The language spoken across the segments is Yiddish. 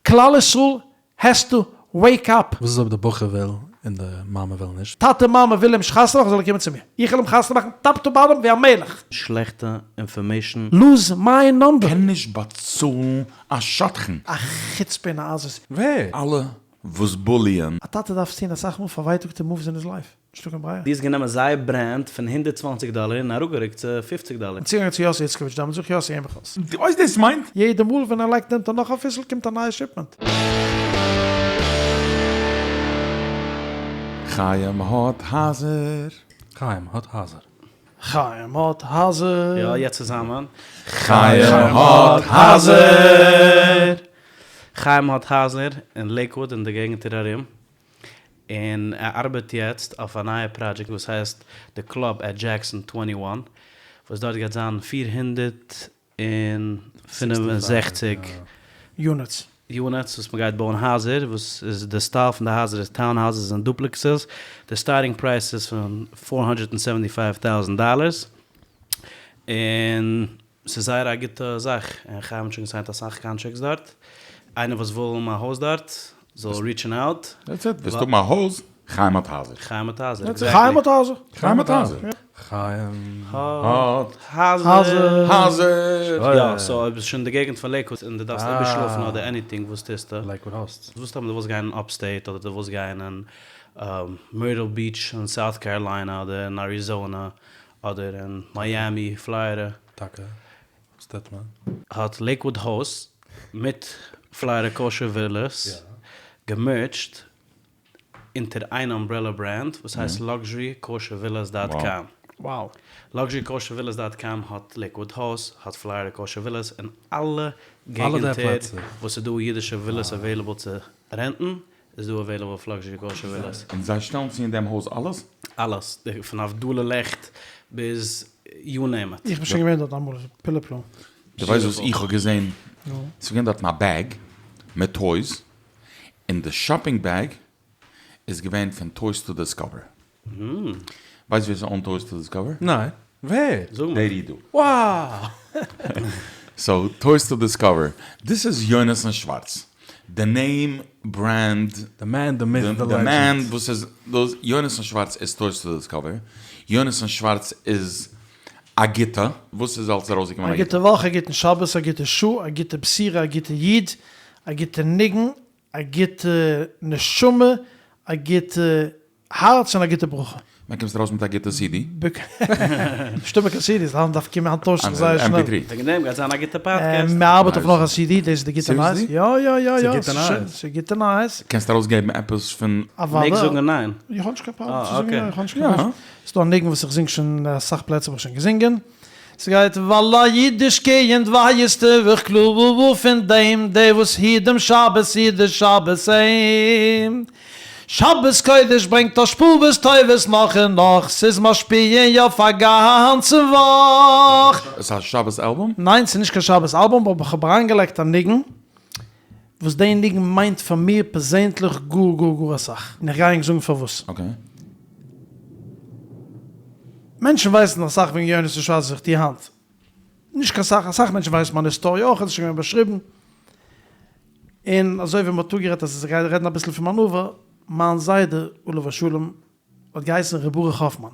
כלל ישראל העז טו וועיק אפ! וואס איז אויב די בחור וויל און די מאמע וויל נישט? טאטע מאמע וויל אים נישט חתונה מאכן זאל ער קומען צו מיר איך וועל אים חתונה מאכן top to bottom ווי א מלך. שלעכטע information. Lose my number. קען נישט באצאלן א שדכן. א חוצפה און א עזות. ווער? אלע וואס בוליען. א טאטע דארף טון אסאך מאל פארווייטאגטע moves אין his life. נישטא קיין ברירה. דו האסט גענומען זייער brand פון 120 דאלער און אראפגערוקט צו 50 דאלער. און צוגעגאנגען צו יאסי איצקאוויטש דעמאלטס זאג איך יאסי הער מיך אויס. דו ווייסט דאס מיינט? יעדע מאל ווען ער לייגט אונטער נאך א פיסל קומט א נייע shipment. חיים האט הייזער. חיים האט הייזער. חיים האט הייזער. יא, יעצט צוזאמען. חיים האט הייזער. חיים האט הייזער אין לעיקוואוד און די געגנטער ארום. און ער ארבעט יעצט אויף א נייע פראדזשעקט וואס הייסט די Club at Jackson 21 וואס דארט גייט זיין 465 units. units וואס מ'גייט בויען הייזער וואס איז די style פון די הייזער איז townhouses און duplexes, די starting price איז פון 475 טויזנט דאלערס, און ס'איז זייער א גוטע זאך, און חיים האט שוין געסיינט אסאך contracts דארט, איינער וואס וויל האבן א הויז דארט זאל ריטשען out. That's it, ווילסט האבן א הויז, חיים האט הייזער. חיים האט הייזער, exactly. חיים האט הייזער. חיים האט הייזער. חיים האט הייזער. הייזער. יא, so אויב ביסט שוין אין די געגנט פון לעיקוואד און דו דארפסט איבערשלאפן אדער anything וואס טוסטו? לעיקוואד האסט. וואס טאמער דו ווילסט גיין אין upstate אדער דו ווילסט גיין אין מירטל ביטש אין סאוט קאראליינע אדער אין אריזאנע אדער אין מיאמי פלארידע. טאקע? וואס טוט מען? האט לעיקוואד האוסט מיט פלארידע kosher villas געמערדזשט אונטער איין umbrella brand וואס הייסט Luxury Kosher Villas dot com. Wow. Luxury Kosher Villas dot com האט לעיקוואד האוסט, האט פלארידע kosher villas און אלע געגנטער וואס ס'איז דא אידישע villas available צו רענטן איז דא available אויף Luxury Kosher Villas. און זיי שטעלן צו אין דעם הויז אלעס? אלעס, פון הבדלה לעכט ביז you name it. איך בין שוין געווען דארט אמאל, פלא פלאים. דו ווייסט וואס איך האב געזען? ס'איז געווען דארטן א bag מיט toys, און די shopping bag איז געווען פון Toys to Discover. ווייסט ווער ס'אונט Toys to Discover? ניין. ווער? זאג מיר. דער איד דא. Wow! So, Toys to Discover. דאס איז יונתן שווארץ. די name brand. די man, די myth, די legend. די man וואס איז דאס, יונתן שווארץ איז Toys to Discover. יונתן שווארץ איז א גוטע. וואס איז אלס ארויסגעקומען א גוטע וואך, א גוטן שבת, א גוטע שעה, א גוטע בשורה, א גוטע איד, א גוטע ניגון, א גוטע נשמה, א גוטע הארץ און א גוטע ברכה. ווען קומסטו ארויס מיט א גוטע סידי? נישטא מער קיין סידיס, היינט דארף קומען היינט טוישט זיך זייער שנעל. MP3. וועגן דעם גייט זיין א גוטע פאדקעסט. מען ארבעט אויף נאך א סידי, דאס איז די גוטע נייעס. Seriously? יא יא יא יא, ס'איז גוטע נייעס. ס'איז גוטע נייעס. קענסט ארויסגעבן עפעס פון. אוודאי. מעגסט זאגן ניין. איך האב נישט קיין פראבלעם צו זאגן ניין, איך האב נישט קיין פראבלעם. ס'איז דא א ניגון וואס איך זינג שוין אסאך פלעצער האב איך שוין געזינגען. ס'גייט ווייל א אידיש קינד ווייסט איך קלאר פון דעם, דער וואס היט דעם שבת היט די שבת אים. שבת קודש ברענגט השפעות טובות נאך און נאך, ס'איז משפיע אויף א גאנצע וואך. איז א שבת אלבום? ניין ס'איז נישט קיין שבת אלבום אבער כ'האב אריינגעלייגט א ניגון וואס די ניגון מיינט פאר מיר פערזענדליך גאר גאר גאר אסאך און איך גיי ענק זאגן פארוואס. Okay. מענטשן ווייסן אסאך וועגן יונתן שווארץ וואס איך טוה היינט. נישט קיין סאך, אסאך מענטשן ווייסן מיין היסטאריע אויך, עס איז שוין געווען באשריבן. און אזוי ווי מ'האט אפגערעדט אז איך גיי רעדן אביסל פון מיין עבר, מיין זיידע עליו השלום האט געהייסן ר' ברוך האפמאן.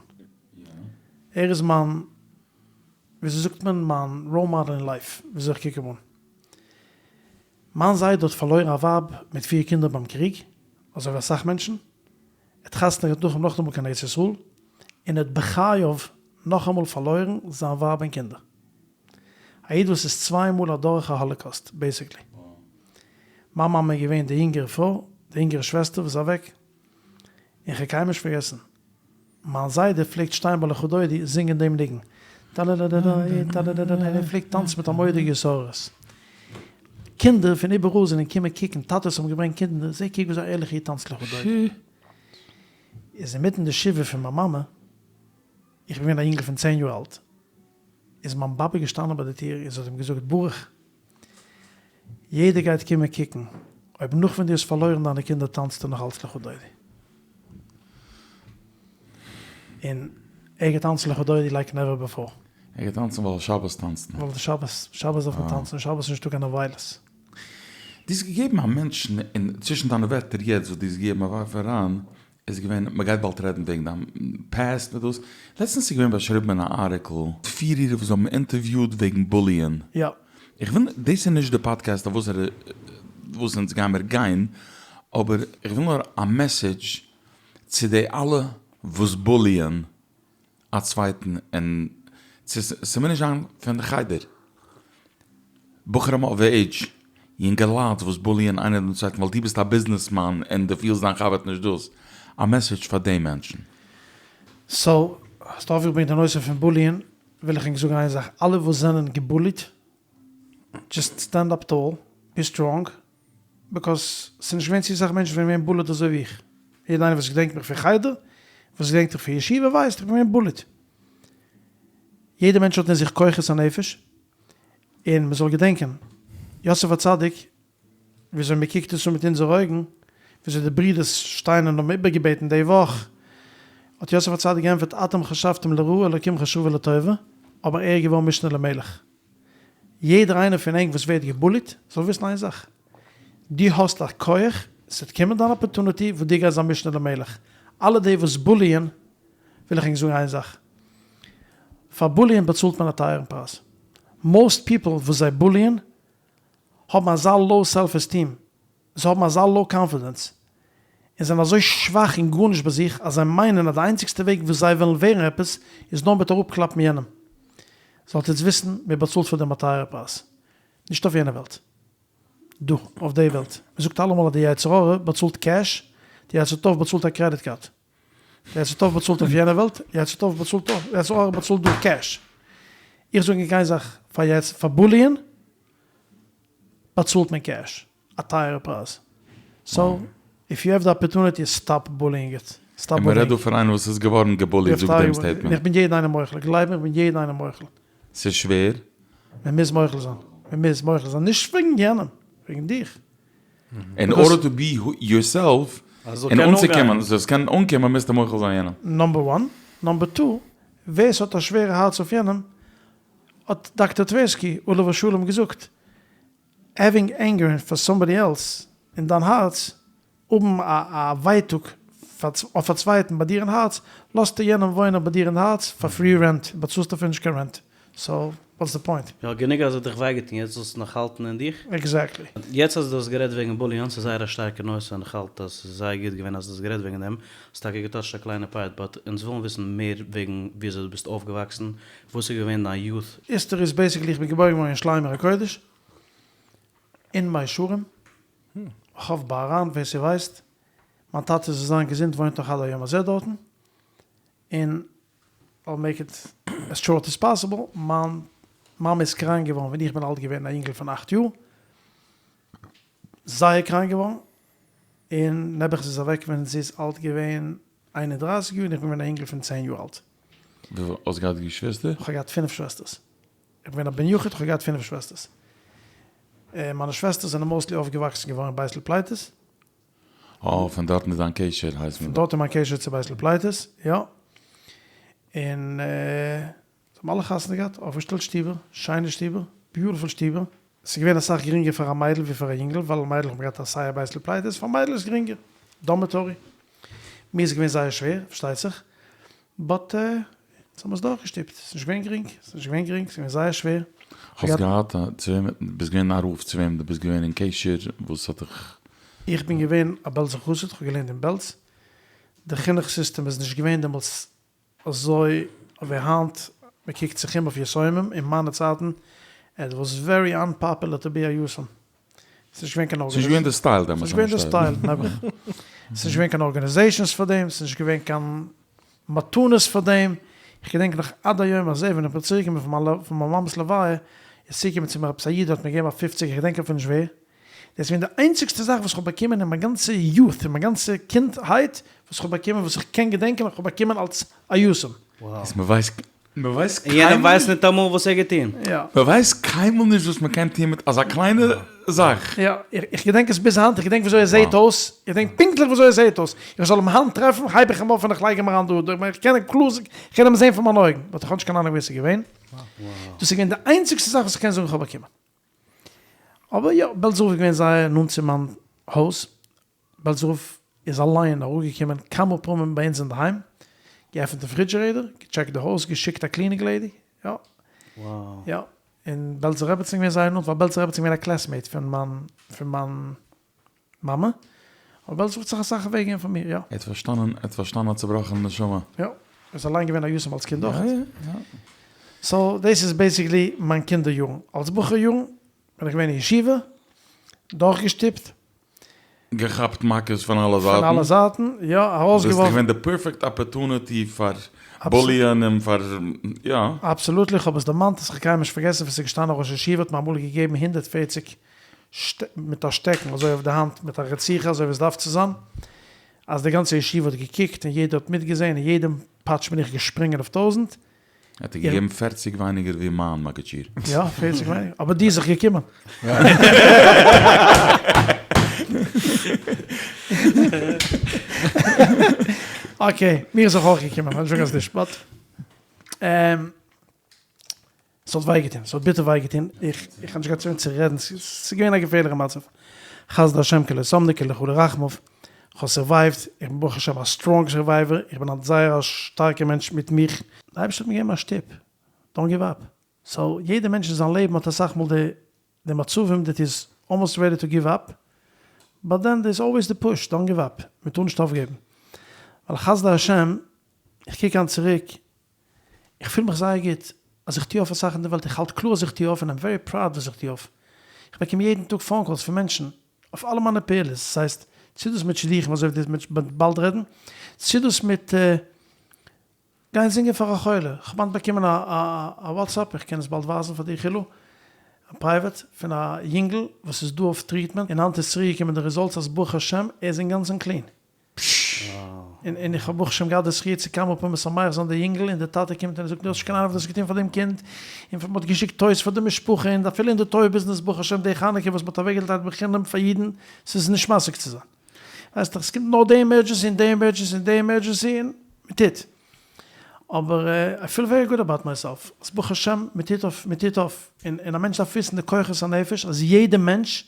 ער איז מיין, וויאזוי זאגט מען, מיין role model אין life, וויאזוי איך קוק אים אן. מיין זיידע האט פארלוירן א ווייב מיט פיר קינדער ביים קריג, אזוי ווי אסאך מענטשן. ער האט חתונה געהאט נאכדעם נאכאמאל קיין ארץ ישראל, און ער האט בחייו נאכאמאל פארלוירן זיין ווייב און קינדער. א איד וואס איז צוויי מאל אדורך א האלאקאוסט, basically. מיין מאמע איז געווען די יונגערע פרוי, די יונגערע שוועסטער וואס איז אוועק, און כ'האב קיינמאל נישט פארגעסן, מיין זיידע פלעגט שטיין ביי לכה דודי זינגען דעם ניגון, טאלעלעלעלעי טאלעלעלעלעי, ער פלעגט טאנצן מיט א מורא'דיגע התעוררות. קינדער פון איבעראל זענען געקומען קוקן, טאטעס האבן געברענגט קינדער, זע קוק וויאזוי א ערליכע איד טאנצט לכה דודי. איז אינמיטן די שבעה פון מיין מאמע, איך בין געווען א יונגל פון צען יאר אלט, איז מיין באבע געשטאנען ביי די טיר און זי האט אים געזאגט, ברוך, יעדער גייט קומען קוקן, אויב נאך ווען דו האסט פארלוירן דיינע קינדער טאנצטו נאך אלץ לכה דודי. און ער גייט טאנצן לכה דודי like never before. ער גייט טאנצן ווייל שבת טאנצט מען. ווייל שבת, שבת דארף מען טאנצן, שבת איז נישטא קיין אבילות. דו האסט געגעבן א מענטשן, און צווישן דיינע ווערטער יעצט וואס דו האסט געגעבן א ווארף אריין, איז געווען, מען גייט באלד רעדן וועגן דיין past מיט דאס, לעצטנס איז געווען באשריבן אין א ארטיקל, פיר אירע וואס האבן אינטערוויוט וועגן bully ען, יא. איך וויל, דאס איז נישט די פאדקעסט אויף וואס וואס אונז גיימער גיין, אבער איך וויל נאר א message צו די אלע וואס bully ען א צווייטן און צו ס'מוז נישט זיין פון די חדר, בחורים אויף עידזש, יונגעלייט וואס bully ען איינער דעם צווייטן ווייל דו ביסט א ביזנעסמאן און דו פילסט דיין חבר האט נישט דאס, א message פאר די מענטשן. סאו, האסט אויפגעברענגט די נושא פון bully ען, וויל איך ענק זאגן איין זאך, אלע וואס זענען גע bully ט, just stand up tall, be strong, because ס'איז נישט געווען צו סאך מענטשן וואס זענען געווען bullied אזוי ווי איך. יעדער איינער וואס געדענקט מיך פון חדר, וואס געדענקט מיך פון ישיבה ווייסט איך בין געווען bullied. יעדער מענטש האט אין זיך כוחות הנפש, און מ'זאל געדענקען, יוסף הצדיק, וויאזוי מ'קוקט עס אן מיט אונזערע אויגן, וויאזוי די ברידערס שטיינען און האבן איבערגעבעטן די וואך, האט יוסף הצדיק געענטפערט אתם חשבתם לרעה אלוקים חשבה לטובה, אבער ער איז געווארן משנה למלך. יעדער איינער פון ענק וואס ווערט גע bully ט זאל וויסן איין זאך, דו האסט א כח, ס'וועט קומען דיין opportunity וואס דו גייסט זיין משנה למלך. אלע די וואס bully ען, וויל איך ענק זאגן איין זאך, פאר bully ען באצאלט מען א טייערן פרייז. most people וואס זיי bully ען האבן אזא low self esteem, זיי האבן אזא low confidence, און זענען אזוי שוואך און גארנישט ביי זיך, אז זיי מיינען אז די איינציגסטע וועג וואס זיי וועלן ווערן עפעס איז נאר מיט אראפקלאפן יענעם. זאלט עטס וויסן, מען באצאלט פאר דעם א טייערע פרייז. נישט אויף יענע וועלט. דא, אויף די וועלט. מען זאגט אלעמאל אז די יצר הרע באצאלט cash, די יצר טוב באצאלט א credit card. די יצר טוב באצאלט אויף יענע וועלט, די יצר טוב באצאלט דא, די יצר הרע באצאלט דא cash. איך זאג ענק איין זאך, פאר יצ פאר bully ען באצאלט מען cash. א טייערע פרייז. סאו if you have the opportunity stop bullying it. stop און מ'רעדט bullying. דא פון איינער וואס איז געווארן גע bullied זאגט דעם statement. איך בין יעדן איינעם מוחל, גלייב מיר איך בין יעדן איינעם מוחל. ס'איז שווער? מען מוז מוחל זיין, מען מוז מוחל זיין, נישט וועגן יענעם, וועגן דיך. אין order to be yourself, און אנצוקומען, זאלסט קענען אנקומען מוזטו מוחל זיין יענעם. number one. number two, ווער ס'האט א שווערע הארץ אויף יענעם, האט דאקטער טווערסקי עליו השלום געזאגט, having anger for somebody else אין דיין הארץ, האבן א ווייטאג אויף א צווייטן ביי דיר אין הארץ, לאזטו יענעם וואוינען ביי דיר אין הארץ פאר free rent, באצאלסט אפילו נישט קיין rent, so what's the point? יא, גענוג אז ער האט דיך וויי געטון, יעצט זאלסטו נאך האלטן אין דיך? exactly. יעצט אז דו האסט גערעדט וועגן bullying, ס'איז זייער א שטארקע נושא און איך האלט אז ס'איז זייער גוט געווען אז דו האסט גערעדט וועגן דעם, האסט טאקע גע touch ט א קליינע part, but אונז ווילן וויסן מער וועגן וויאזוי דו ביסט אויפגעוואקסן, וואס איז געווען דיין youth? history איז basically איך בין געבוירן געווארן אין ירושלים עיר הקודש אין מאה שערים, רחוב באראן ווער ס'ווייסט, מיין טאטע זאל זיין געזונט וואוינט נאך עד היום הזה דארטן, און I'll make it as short as possible, מיין מאמע איז קראנק געווארן ווען איך בין אלט געווען א יונגל פון אכט יאר, זייער קראנק געווארן, און נעבעך זי איז אוועק ווען זי איז אלט געווען 31 יאר און איך בין געווען א יונגל פון צען יאר אלט. וויפיל האסט געהאט געשוויסטער? איך האב געהאט פינף שוועסטערס. איך בין געווען א בן יחיד, איך האב געהאט פינף שוועסטערס. מיינע שוועסטערס זענען mostly אויפגעוואקסן געווארן אין בית לפליטות. אה, פון דארטן איז דיין קשר הייסט פון דארט איז מיין קשר צו בית לפליטות, יא. און זיי האבן אלע חתונה געהאט, אויפגעשטעלט שטיבער, שיינע שטיבער, beautiful שטיבער. ס'איז געווען אסאך גרינגער פאר א מיידל ווי פאר א יונגל, ווייל מיידלעך האבן געהאט א סיי א בית לפליטות, פאר מיידל איז גרינגער, dormitory. מיר איז געווען זייער שווער, פארשטייט זיך, but אונז האבן עס דורכגעשטופט, ס'איז נישט געווען גרינג, ס'איז נישט געווען גרינג, ס'איז געווען זייער שווער. האסט געהאט א, צו וועם, ביסט געווען א רב, צו וועם דו ביסט געווען אין קשר, וואס האט דיך. איך בין געווען א בעלזער חסיד, כ'האב געלערנט אין בעלז, די חינוך סיסטעם איז נישט געווען דעמאלטס אזוי ווי היינט, מען קוקט זיך אום אויף יתומים, אין מיינע צייטן it was very unpopular to be א יתום, ס'איז נישט געווען קיין ס'איז נישט געווען די style דעמאלטס. ס'איז נישט געווען די style, נעבעך. ס'איז נישט געווען קיין organizations פאר דעם, ס'איז נישט געווען קיין מתנות פאר דעם. איך געדענק נאך עד היום הזה ווען איך בין צוריקגעקומען פון מיין מאמע'ס לוויה, איז צוגעקומען צו מיר עפעס א איד האט מיר געגעבן א פופציגער, איך געדענק אפילו נישט ווער. דאס איז געווען די איינציגסטע זאך וואס איך האב באקומען אין מיין גאנצע youth, אין מיין גאנצע קינדהייט, וואס איך האב באקומען, וואס איך קען געדענקען, איך האב באקומען אלס א יתום. איז מ'ווייסט מ'ווייסט און יענער קיינמאל ווייסט ניטאמאל וואס ער האט געטון. יא. מ'ווייסט קיינמאל נישט וואס מ'קען טון מיט אזא קליינע זאך. יא, איך געדענק עס ביז היינט, איך געדענק וויאזוי ער זעהט אויס, איך געדענק פונקטליך וויאזוי ער זעהט אויס, איך זאל אים היינט טרעפן הייב איך אים אויף און איך לייג אים אריין דא, איך קען אים קלאר, איך קען אים זעהן פון מיינע אויגן, but איך האב נישט קיין אהנונג ווער ס'איז געווען. דאס איז געווען די איינציגסטע זאך וואס איך קען זאגן איך האב באקומען. אבער יא, בעלזער רב איז געווען זייער נאנט צו מיין הויז, בעלזער רב איז אליין אראפגעקומען כמה פעמים ביי אונז אינדערהיים, געעפנט די פרידזשערעיטער, געטשעקט די הויז, געשיקט א cleaning lady, יא. יא. און בעלזער רעבעצין געווען זייער נאנט, ווייל בעלזער רעבעצין געווען א classmate פון מיין פון מיין מאמע, אבער בעלזער רב האט זיך אסאך אוועק געגעבן פאר מיר, יא. ער האט פארשטאנען, ער האט פארשטאנען א צובראכענע נשמה. יא, ער איז אליין געווען א יתום אלס קינד אויך. so דאס איז basically מיין קינדער יארן. אלס בחור יארן בין איך געווען אין ישיבה, דורכגעשטופט. געכאפט מכות פון אלע זייטן. פון אלע זייטן, יא, ארויסגעווארפן. דאס איז געווען די perfect opportunity פאר bully ען און פאר, יא. Absolutely, איך האב עס דערמאנט, עס איך קיינמאל נישט פארגעסן ווען ס'איז געשטאנען א ראש ישיבה האט מיר אמאל געגעבן 140 מיט א שטעקן אזוי אויף די האנט מיט א רציחה אזוי ווי עס דארף צו זיין, אז די גאנצע ישיבה האט געקוקט און יעדער האט מיטגעזען און יעדעם פאטש בין איך געשפרינגען אויף טויזענט. ער האט דיר געגעבן פערציג ווייניגער ווי מיין מגיד שיעור. יא, פערציג ווייניגער, אבער דו איז זיך געקומען. Okay, מיר איז זיך אויך געקומען, כ'וועל נישט זאגן אז נישט, but ס'האט וויי געטון, ס'האט ביטער וויי געטון, איך איך האב נישט געהאט צו וועם צו רעדן, ס'איז געווען א געפערליכע מצב, חסדי השם כי לא תמנו כי לכו לרחמיו, כ'האב survive ט, איך בין ברוך השם א strong survivor, איך בין היינט זייער א שטארקע מענטש מיט מיך, די אייבערשטער האט מיר געגעבן א שטופ, don't give up, so יעדע מענטש אין זיין לעבן האט אסאך מאל די די מצבים that is almost ready to give up, but then there is always the push, don't give up, מען טאר נישט אויפגעבן, ווייל חסדי השם, איך קוק היינט צוריק, איך פיל מיך זייער גוט אז איך טו אויף אסאך אין די וועלט, איך האלט קלאר אז איך טו אויף און I'm very proud וואס איך טו אויף, איך באקום יעדן טאג phone calls פון מענטשן אויף אלע מיינע פעולות, עס הייסט צו דאס מיט שידוכים אזוי ווי דאס מיט באלד רעדן, צו דאס מיט גיין זינגען פאר א חולה, איך האב היינט באקומען א WhatsApp, איך קען עס באלד ווייזן פאר דיר חילו, private, פון א יונגל וואס איז דא אויף treatment און היינט איז צוריק געקומען די results אז ברוך השם ער איז אינגאנצן clean. און איך האב ברוך השם געהאט די זכי' צו כמה פעמים משמח זיין די יונגל, און די טאטע קומט און ער זאגט דו האסט נישט קיין אהנונג וואס דו האסט געטון פאר דעם קינד, און מען האט געשיקט toys פאר די משפחה, און אפילו אין די toy business ברוך השם די חנוכה וואס מען האט אוועקגעטיילט בחינם פאר אידן, ס'איז נישט משיג צו זיין. ווייסט דאך, ס'קומט נאר די emergency און די emergency און די emergency און מען טוט. אבער I feel very good about myself, אז ברוך השם מען טוט אויף, מען טוט אויף, און א מענטש דארף וויסן די כוחות הנפש אז יעדע מענטש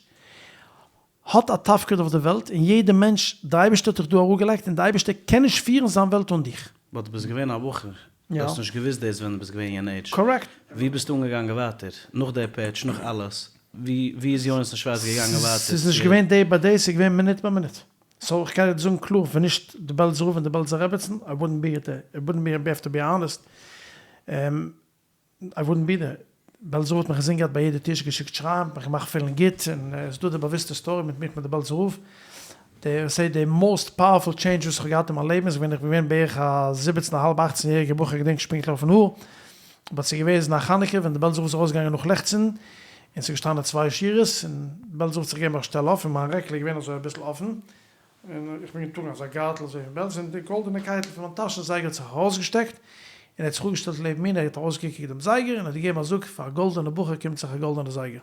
האט א תפקיד אויף די וועלט און יעדע מענטש, די אייבערשטער האט דיך דא אראפגעלייגט און די אייבערשטער קען נישט פירן זיין וועלט אן דיך. But דו ביסט געווען א בחור, דו האסט נישט געוואוסט דאס ווען דו ביסט געווען יענע עידזש. Correct. ווי ביסטו אנגעגאנגען ווייטער? נאך די פעטש, נאך אלעס, ווי ווי איז יונתן שווארץ געגאנגען ווייטער? ס'איז נישט געווען day by day, ס'איז געווען מינוט ביי מינוט. So איך קען דיר זאגן קלאר, ווען נישט די בעלזער רב און די בעלזער רעבעצן, I wouldn't be here, I wouldn't be here, to be honest. I wouldn't be there. בעלזער רב האט מיך אינזין געהאט ביי יעדע טיש, געשיקט שרייבן, מיך געמאכט פילן גוט, און עס איז דא די באוויסטע story מיט מיך מיט די בעלזער רב. די say די most powerful change וואס איך האב געהאט אין מיין לעבן איז ווען איך בין געווען בערך א זיבעצן א האלב אכצן יעריגע בחור איך געדענק נישט פונקטליך אויפן האר, אבער ס'איז געוועזן א חנוכה ווען די בעלזער רב איז ארויסגעגאנגען נאך לעכט צינדן, און ס'איז געשטאנען צוויי שורות, און די בעלזער רב האט זיך געגעבן א שטעל אויף, און מיין רעקל איז געווען אזוי אביסל אפן, און איך בין געטראגן אזא גארטל אזוי פון בעלז, און די גאלדענע קייטל פון מיין טאשן זייגער האט זיך ארויסגעשטעקט, און ער האט זיך אפגעשטעלט לעבן מיר, און ער האט ארויסגעקוקט דעם זייגער, און האט געגעבן א זאג, פאר א גאלדענע בחור קומט זיך א גאלדענע זייגער.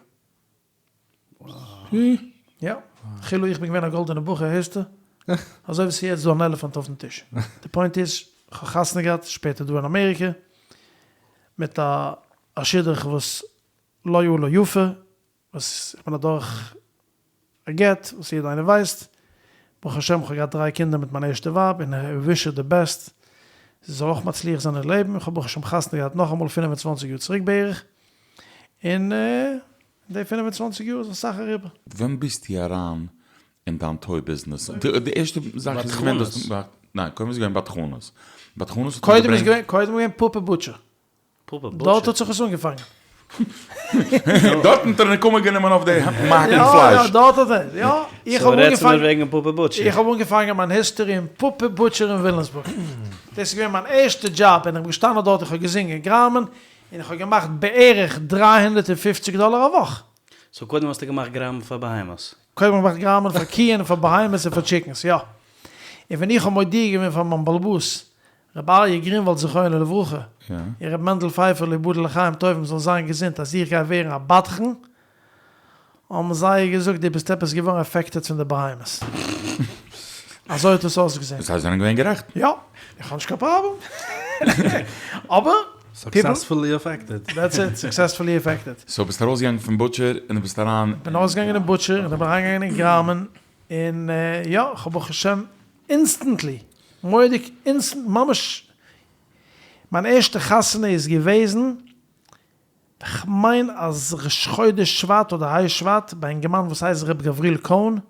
יא, כאילו איך בין געווען א גאלדענע בחור, הערסטו? אזוי ווי ס'איז יעצט דא אן elephant אויפן טיש. די point איז, כ'האב חתונה געהאט שפעטער דא אין אמעריקע, מיט א שידוך וואס לא עלה יפה, וואס איך בין אדורך א גט, וואס יעדער איינער ווייסט, ברוך השם איך האב געהאט דריי קינדער מיט מיין ערשטע ווייב און איך wish איר די best זי זאל אויך מצליח זיין אין לעבן, איך האב ברוך השם חתונה געהאט נאכאמאל 25 יאר צוריק בערך, און די 25 יאר איז אסאך אריבער. ווען ביסטו אריין אין דיין toy business? די ערשטע זאך איז געווען דאס, ניין קודם איז געווען בדחנות, בדחנות האט קודם איז געווען קודם איז געווען פאפא butcher. דארט האט זיך עס אנגעפאנגען. דארטן האט ער נקמה גענומען אויף די מאקן פלייש. יא דארט האט ער, יא. איך האב אנגעפאנגען וועגן פאפא butcher. איך האב אנגעפאנגען מיין history אין פאפא butcher אין וויליאמסבורג. דאס איז געווען מיין ערשטע דזשאב און איך בין געשטאנען דארט איך האב געזינגען גראמען און איך האב געמאכט בערך 350 דאלער א וואך. So קודם האסטו געמאכט גראמען פאר בהמות? קודם האב איך געמאכט גראמען פאר קיען און פאר בהמות און פאר chickens, יא. און ווען איך האב מודיע געווען פאר מיין באלעבאס רבי אריה גרינוואלד זכרונו לברכה, און רבי מענדל פייפער יבדל לחיים טובים זאלן זיין געזונט אז איך גיי ווערן א בדחן, האבן זיי געזאגט דו ביסט עפעס געווארן affected פון די בהמות. אזוי האט עס אויסגעזען. זיי זענען געווען גערעכט. יא, איך האב נישט קיין פראבלעם. אבער. Successfully affected. That's it, successfully affected. So ביסט ארויסגעגאנגען פון butcher און דו ביסט אריין. כ'בין ארויסגעגאנגען אין butcher און כ'בין אריינגעגאנגען אין גראמען, און יא, כ'האב ברוך השם instantly, מורא'דיג instant, ממש, מיין ערשטע חתונה איז געוועזן, כ'מיין אז ראש חודש שבט אדער ה' שבט, ביי א אינגערמאן וואס הייסט ר' גבריאל קאהן, ער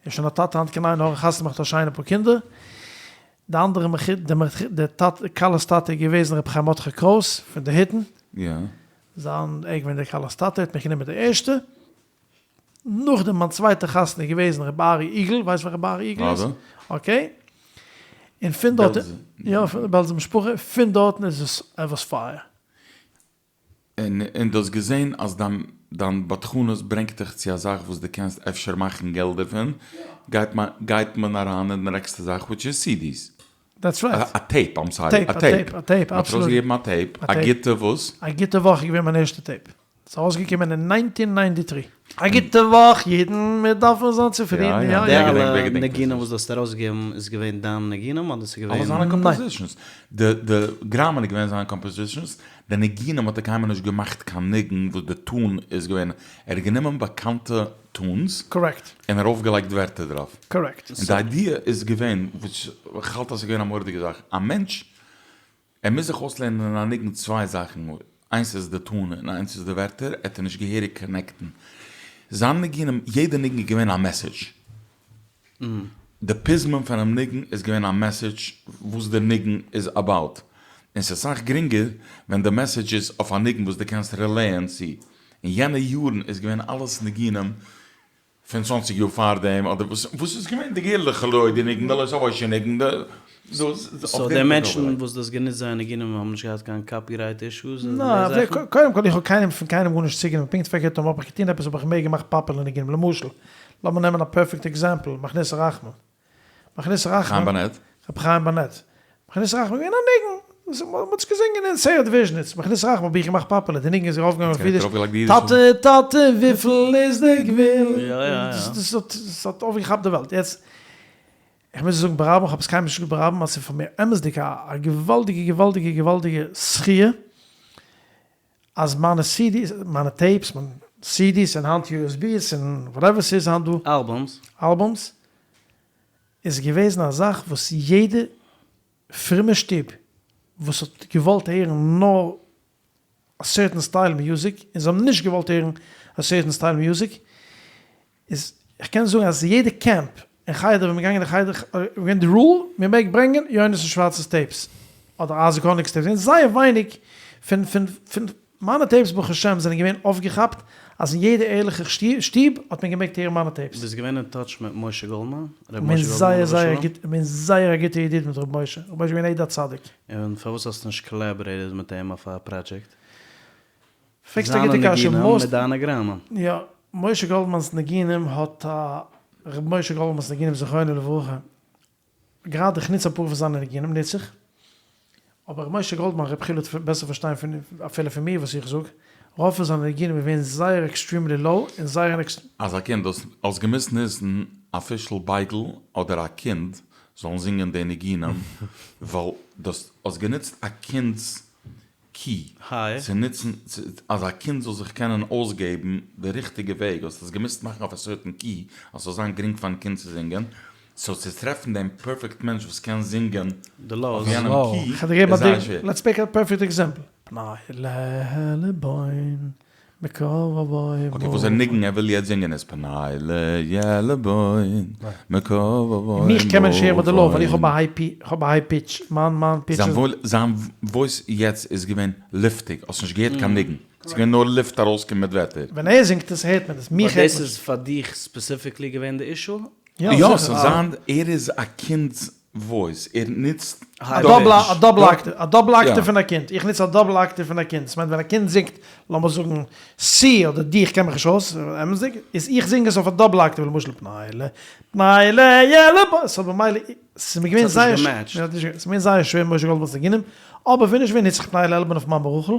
איז שוין א טאטע היינט קיין עין הרע חתונה געמאכט א שיינע פאר קינדער, די אנדערע מחותן, די טאטע, כלה'ס טאטע איז געוועזן ר' חיים מרדכי קרויס פון די היטן, זיין, ער איז געווען די כלה'ס טאטע, ער האט מיך גענומען די ערשטע. נאכדעם מיין צווייטע חתונה איז געוועזן רבי ארי' איגל, ווייסט ווער רבי ארי' איגל איז? Okay. און פון דארט, יא פון די בעלזער משפחה, פון דארטן איז עס ער וואס פייער. און און דו האסט געזען אז דיין דיין בדחנות ברענגט דיך צו א זאך וואס דו קענסט אפשר מאכן געלט דערפון, גייט מען גייט מען אריין אין די נעקסטע זאך which איז CDs. That's right. א tape, I'm sorry, א tape. א tape, מ'האט ארויסגעגעבן א tape, א גוטע וואס? א גוטע וואך איז געווען מיין ערשטע tape. ס'איז ארויסגעקומען אין nineteen ninety three. א גוטע וואך אידן, מיר דארפן זיין צופרידן, יא יא. די אלע ניגונים וואס דו האסט ארויסגעגעבן איז געווען דיין ניגונים אדער ס'איז געווען. אלע זיינע compositions. די די גראמען איז געווען זיינע compositions, די ניגונים האט ער קיינמאל נישט געמאכט קיין ניגון וואס די tune איז געווען, ער האט גענומען באקאנטע tunes. Correct. און ארויפגעלייגט ווערטער דערויף. Correct. און די idea איז געווען, וואס כ'האלט אז ס'איז געווען א מורא'דיגע זאך, א מענטש ער מוז זיך אויסלערנען אין א ניגון צוויי זאכן, איינס איז די tune און איינס איז די ווערטער, עט ער נישט געהעריג connect ן. זיין ניגונים, יעדע ניגון איז געווען א message. די פזמון פונעם ניגון איז געווען א message וואס די ניגון איז about. און ס'איז אסאך גרינגער ווען די message איז אויף א ניגון וואס דו קענסט relate ען צו. אין יענע יארן איז געווען אלעס ניגונים פון צוואנציג יאר פארדעם אדער וואס וואס איז געווען די גערליכע לוי די ניגון די לא תבוא ניגון די דאס So די מענטשן וואס דו האסט גענוצט זייער ניגונים האבן נישט געהאט קיין copyright issues און די זאכן? קודם כל איך האב קיינעם פון קיינעם גארנישט צוגענומען פונקט פארקערט אויב האב איך געטון עפעס האב איך מער געמאכט popular ניגונים למשל לאמיר נעמען א perfect example מכניס רחמים מכניס רחמים. חיים באנעט. רבי חיים באנעט. מכניס רחמים איז געווען א ניגון. וואס מ'האט עס געזינגען אין סערט וויזשניץ. מכניס רחמים האב איך געמאכט popular. די ניגון איז ארויפגעגאנגען אויף אידיש. טאטע טאטע וויפיל איז די גבול. דאס האט אויפגעכאפט די וועלט. יעצט, איך מוז עס זאגן ברבים, איך האב עס קיינמאל נישט געזאגט ברבים, אז ס'איז פאר מיר אמת'דיג א געוואלדיגע געוואלדיגע געוואלדיגע זכיה, אז מיינע CDs, מיינע tapes, מיינע CDs און היינט USBs און whatever ס'איז היינט דא. Albums. Albums. איז געוועזן א זאך וואס יעדע פרומע שטוב וואס האט געוואלט הערן נאר א certain style music און זיי האבן נישט געוואלט הערן א certain style music איז איך קען זאגן אז יעדע קעמפ אין חדר ווען מ'איז געגאנגען אין חדר איז געווען די rule מען מעג ברענגען יונתן שווארצ'ס tapes אדער אייזיק האניג'ס tapes געווען זייער ווייניג פון פון פון מיינע tapes ברוך השם זענען געווען אויפגעכאפט אז אין יעדע ערליכע שטוב האט מען געמעגט הערן מיינע tapes. ביסט געווען אין touch מיט משה גאלדמאן? ר' איך בין משה גאלדמאן זייער עליו זייער השלום? גוט, איך בין זייער א גוטע ידיד מיט ר' משה, ר' משה איז געווען עד הצדיק. און פארוואס האסטו נישט collaborated מיט אים אויף א project? פרעגסט א גוטע זיינע קשיא, ניגונים most מיט דיינע גראמען. יא, משה גאלדמאן'ס ניגונים האט א, ר' משה גאלדמאן'ס ניגונים זכרונו לברכה, גראדע איך נוץ אפאר פון זיינע ניגונים נוץ איך, אבער ר' משה גאלדמאן ר' חילי וועט בעסער פארשטיין פון אפילו פון מיר וואס איך זאג, רוב פון זיינע ניגונים איז געווען זייער extremely low און זייער אן. אז א קינד האסט האסט געמוזט נוצן א פישל בייגל אדער א קינד זאלן זינגען די ניגונים ווייל דו האסט גענוצט א קינד'ס key צו נוצן אז א קינד זאל זיך קענען אויסגעבן די ריכטיגע וועג האסט עס געמוזט מאכן אויף א certain key אז ס'זאל זיין גרינג פארן קינד צו זינגען, so צו טרעפן דעם perfect מענטש וואס קען זינגען אויף יענעם key איז זייער שווער. Let's pick a perfect example, פני לעלבון מקור Okay וואס א ניגון ער וויל יעצט זינגען איז פני לעלבון מקור מיך קען מען נישט הערן מיט די low ווייל איך האב א high פי איך האב א high pitch מיין מיין pitch איז. זיין voice יעצט איז געווען לופטיג האסט נישט געהערט קיין ניגון ס'איז געווען נאר לופט ארויסקומען מיט ווערטער. ווען ער זינגט עס הערט מען עס מיך הערט מען באט דאס איז פאר דיך specifically געווען די issue? יא ס'זאל זיין ער איז א קינד'ס voice, ער נוצט א double octave, א double octave פון א קינד, איך נוץ א double octave פון א קינד, ס'מיינט ווען א קינד זינגט, לאמיר זאגן C אדער D, איך קען מיך נישט אויס, אמת'דיג, איז איך זינג עס אויף א double octave, למשל פני ל, פני ל י ל ב, so במילא, ס'איז מיר געווען זייער, ס'איז מיר זייער שווער משה גאלדמאן'ס ניגונים, אבער ווען נישט ווען נוץ איך פני לעלבון אויף מאמע רחל,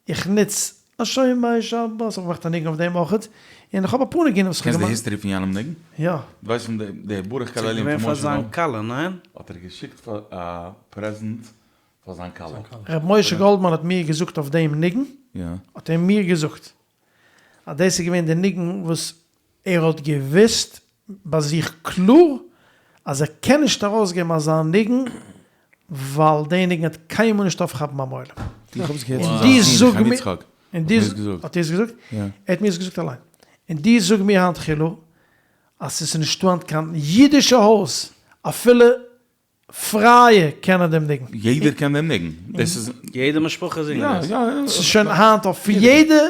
איך נוץ השומר שבת, האב איך געמאכט א ניגון אויף דעם אויכעט, און איך האב אפאר ניגונים וואס איך האב קענסט די געמאכט. history פון יענעם ניגון? יא. דו ווייסט פון די ברוך ס'איז כללים געווען פון פאר משה זיין גאלד? כלה, ניין? האט ער געשיקט פאר א present. פאר זיין כלה. ר' משה גאלדמאן האט מיר געזאגט אויף דעם ניגון, האט ער מיר געזאגט אז דאס איז געווען די ניגון וואס ער האט געוואוסט ביי זיך קלאר אז ער קען נישט ארויסגעבן אזא ניגון ווייל די ניגון וועט קיינמאל נישט אויפכאפן ביים עולם. איך האב עס געהערט פון זיין זון חיים יצחק האט מיר עס געזאגט. האט ער עס געזאגט? ער האט מיר עס געזאגט אליין. און דו זאג מיר היינט חילו אז ס'איז נישטא היינט קיין אידישע הויז אפילו פרייע קענען דעם ניגון. יעדער קען דעם ניגון. דאס איז. יעדע משפחה זינגט דאס. יא יא. ס'איז שוין היינט אויף יעדע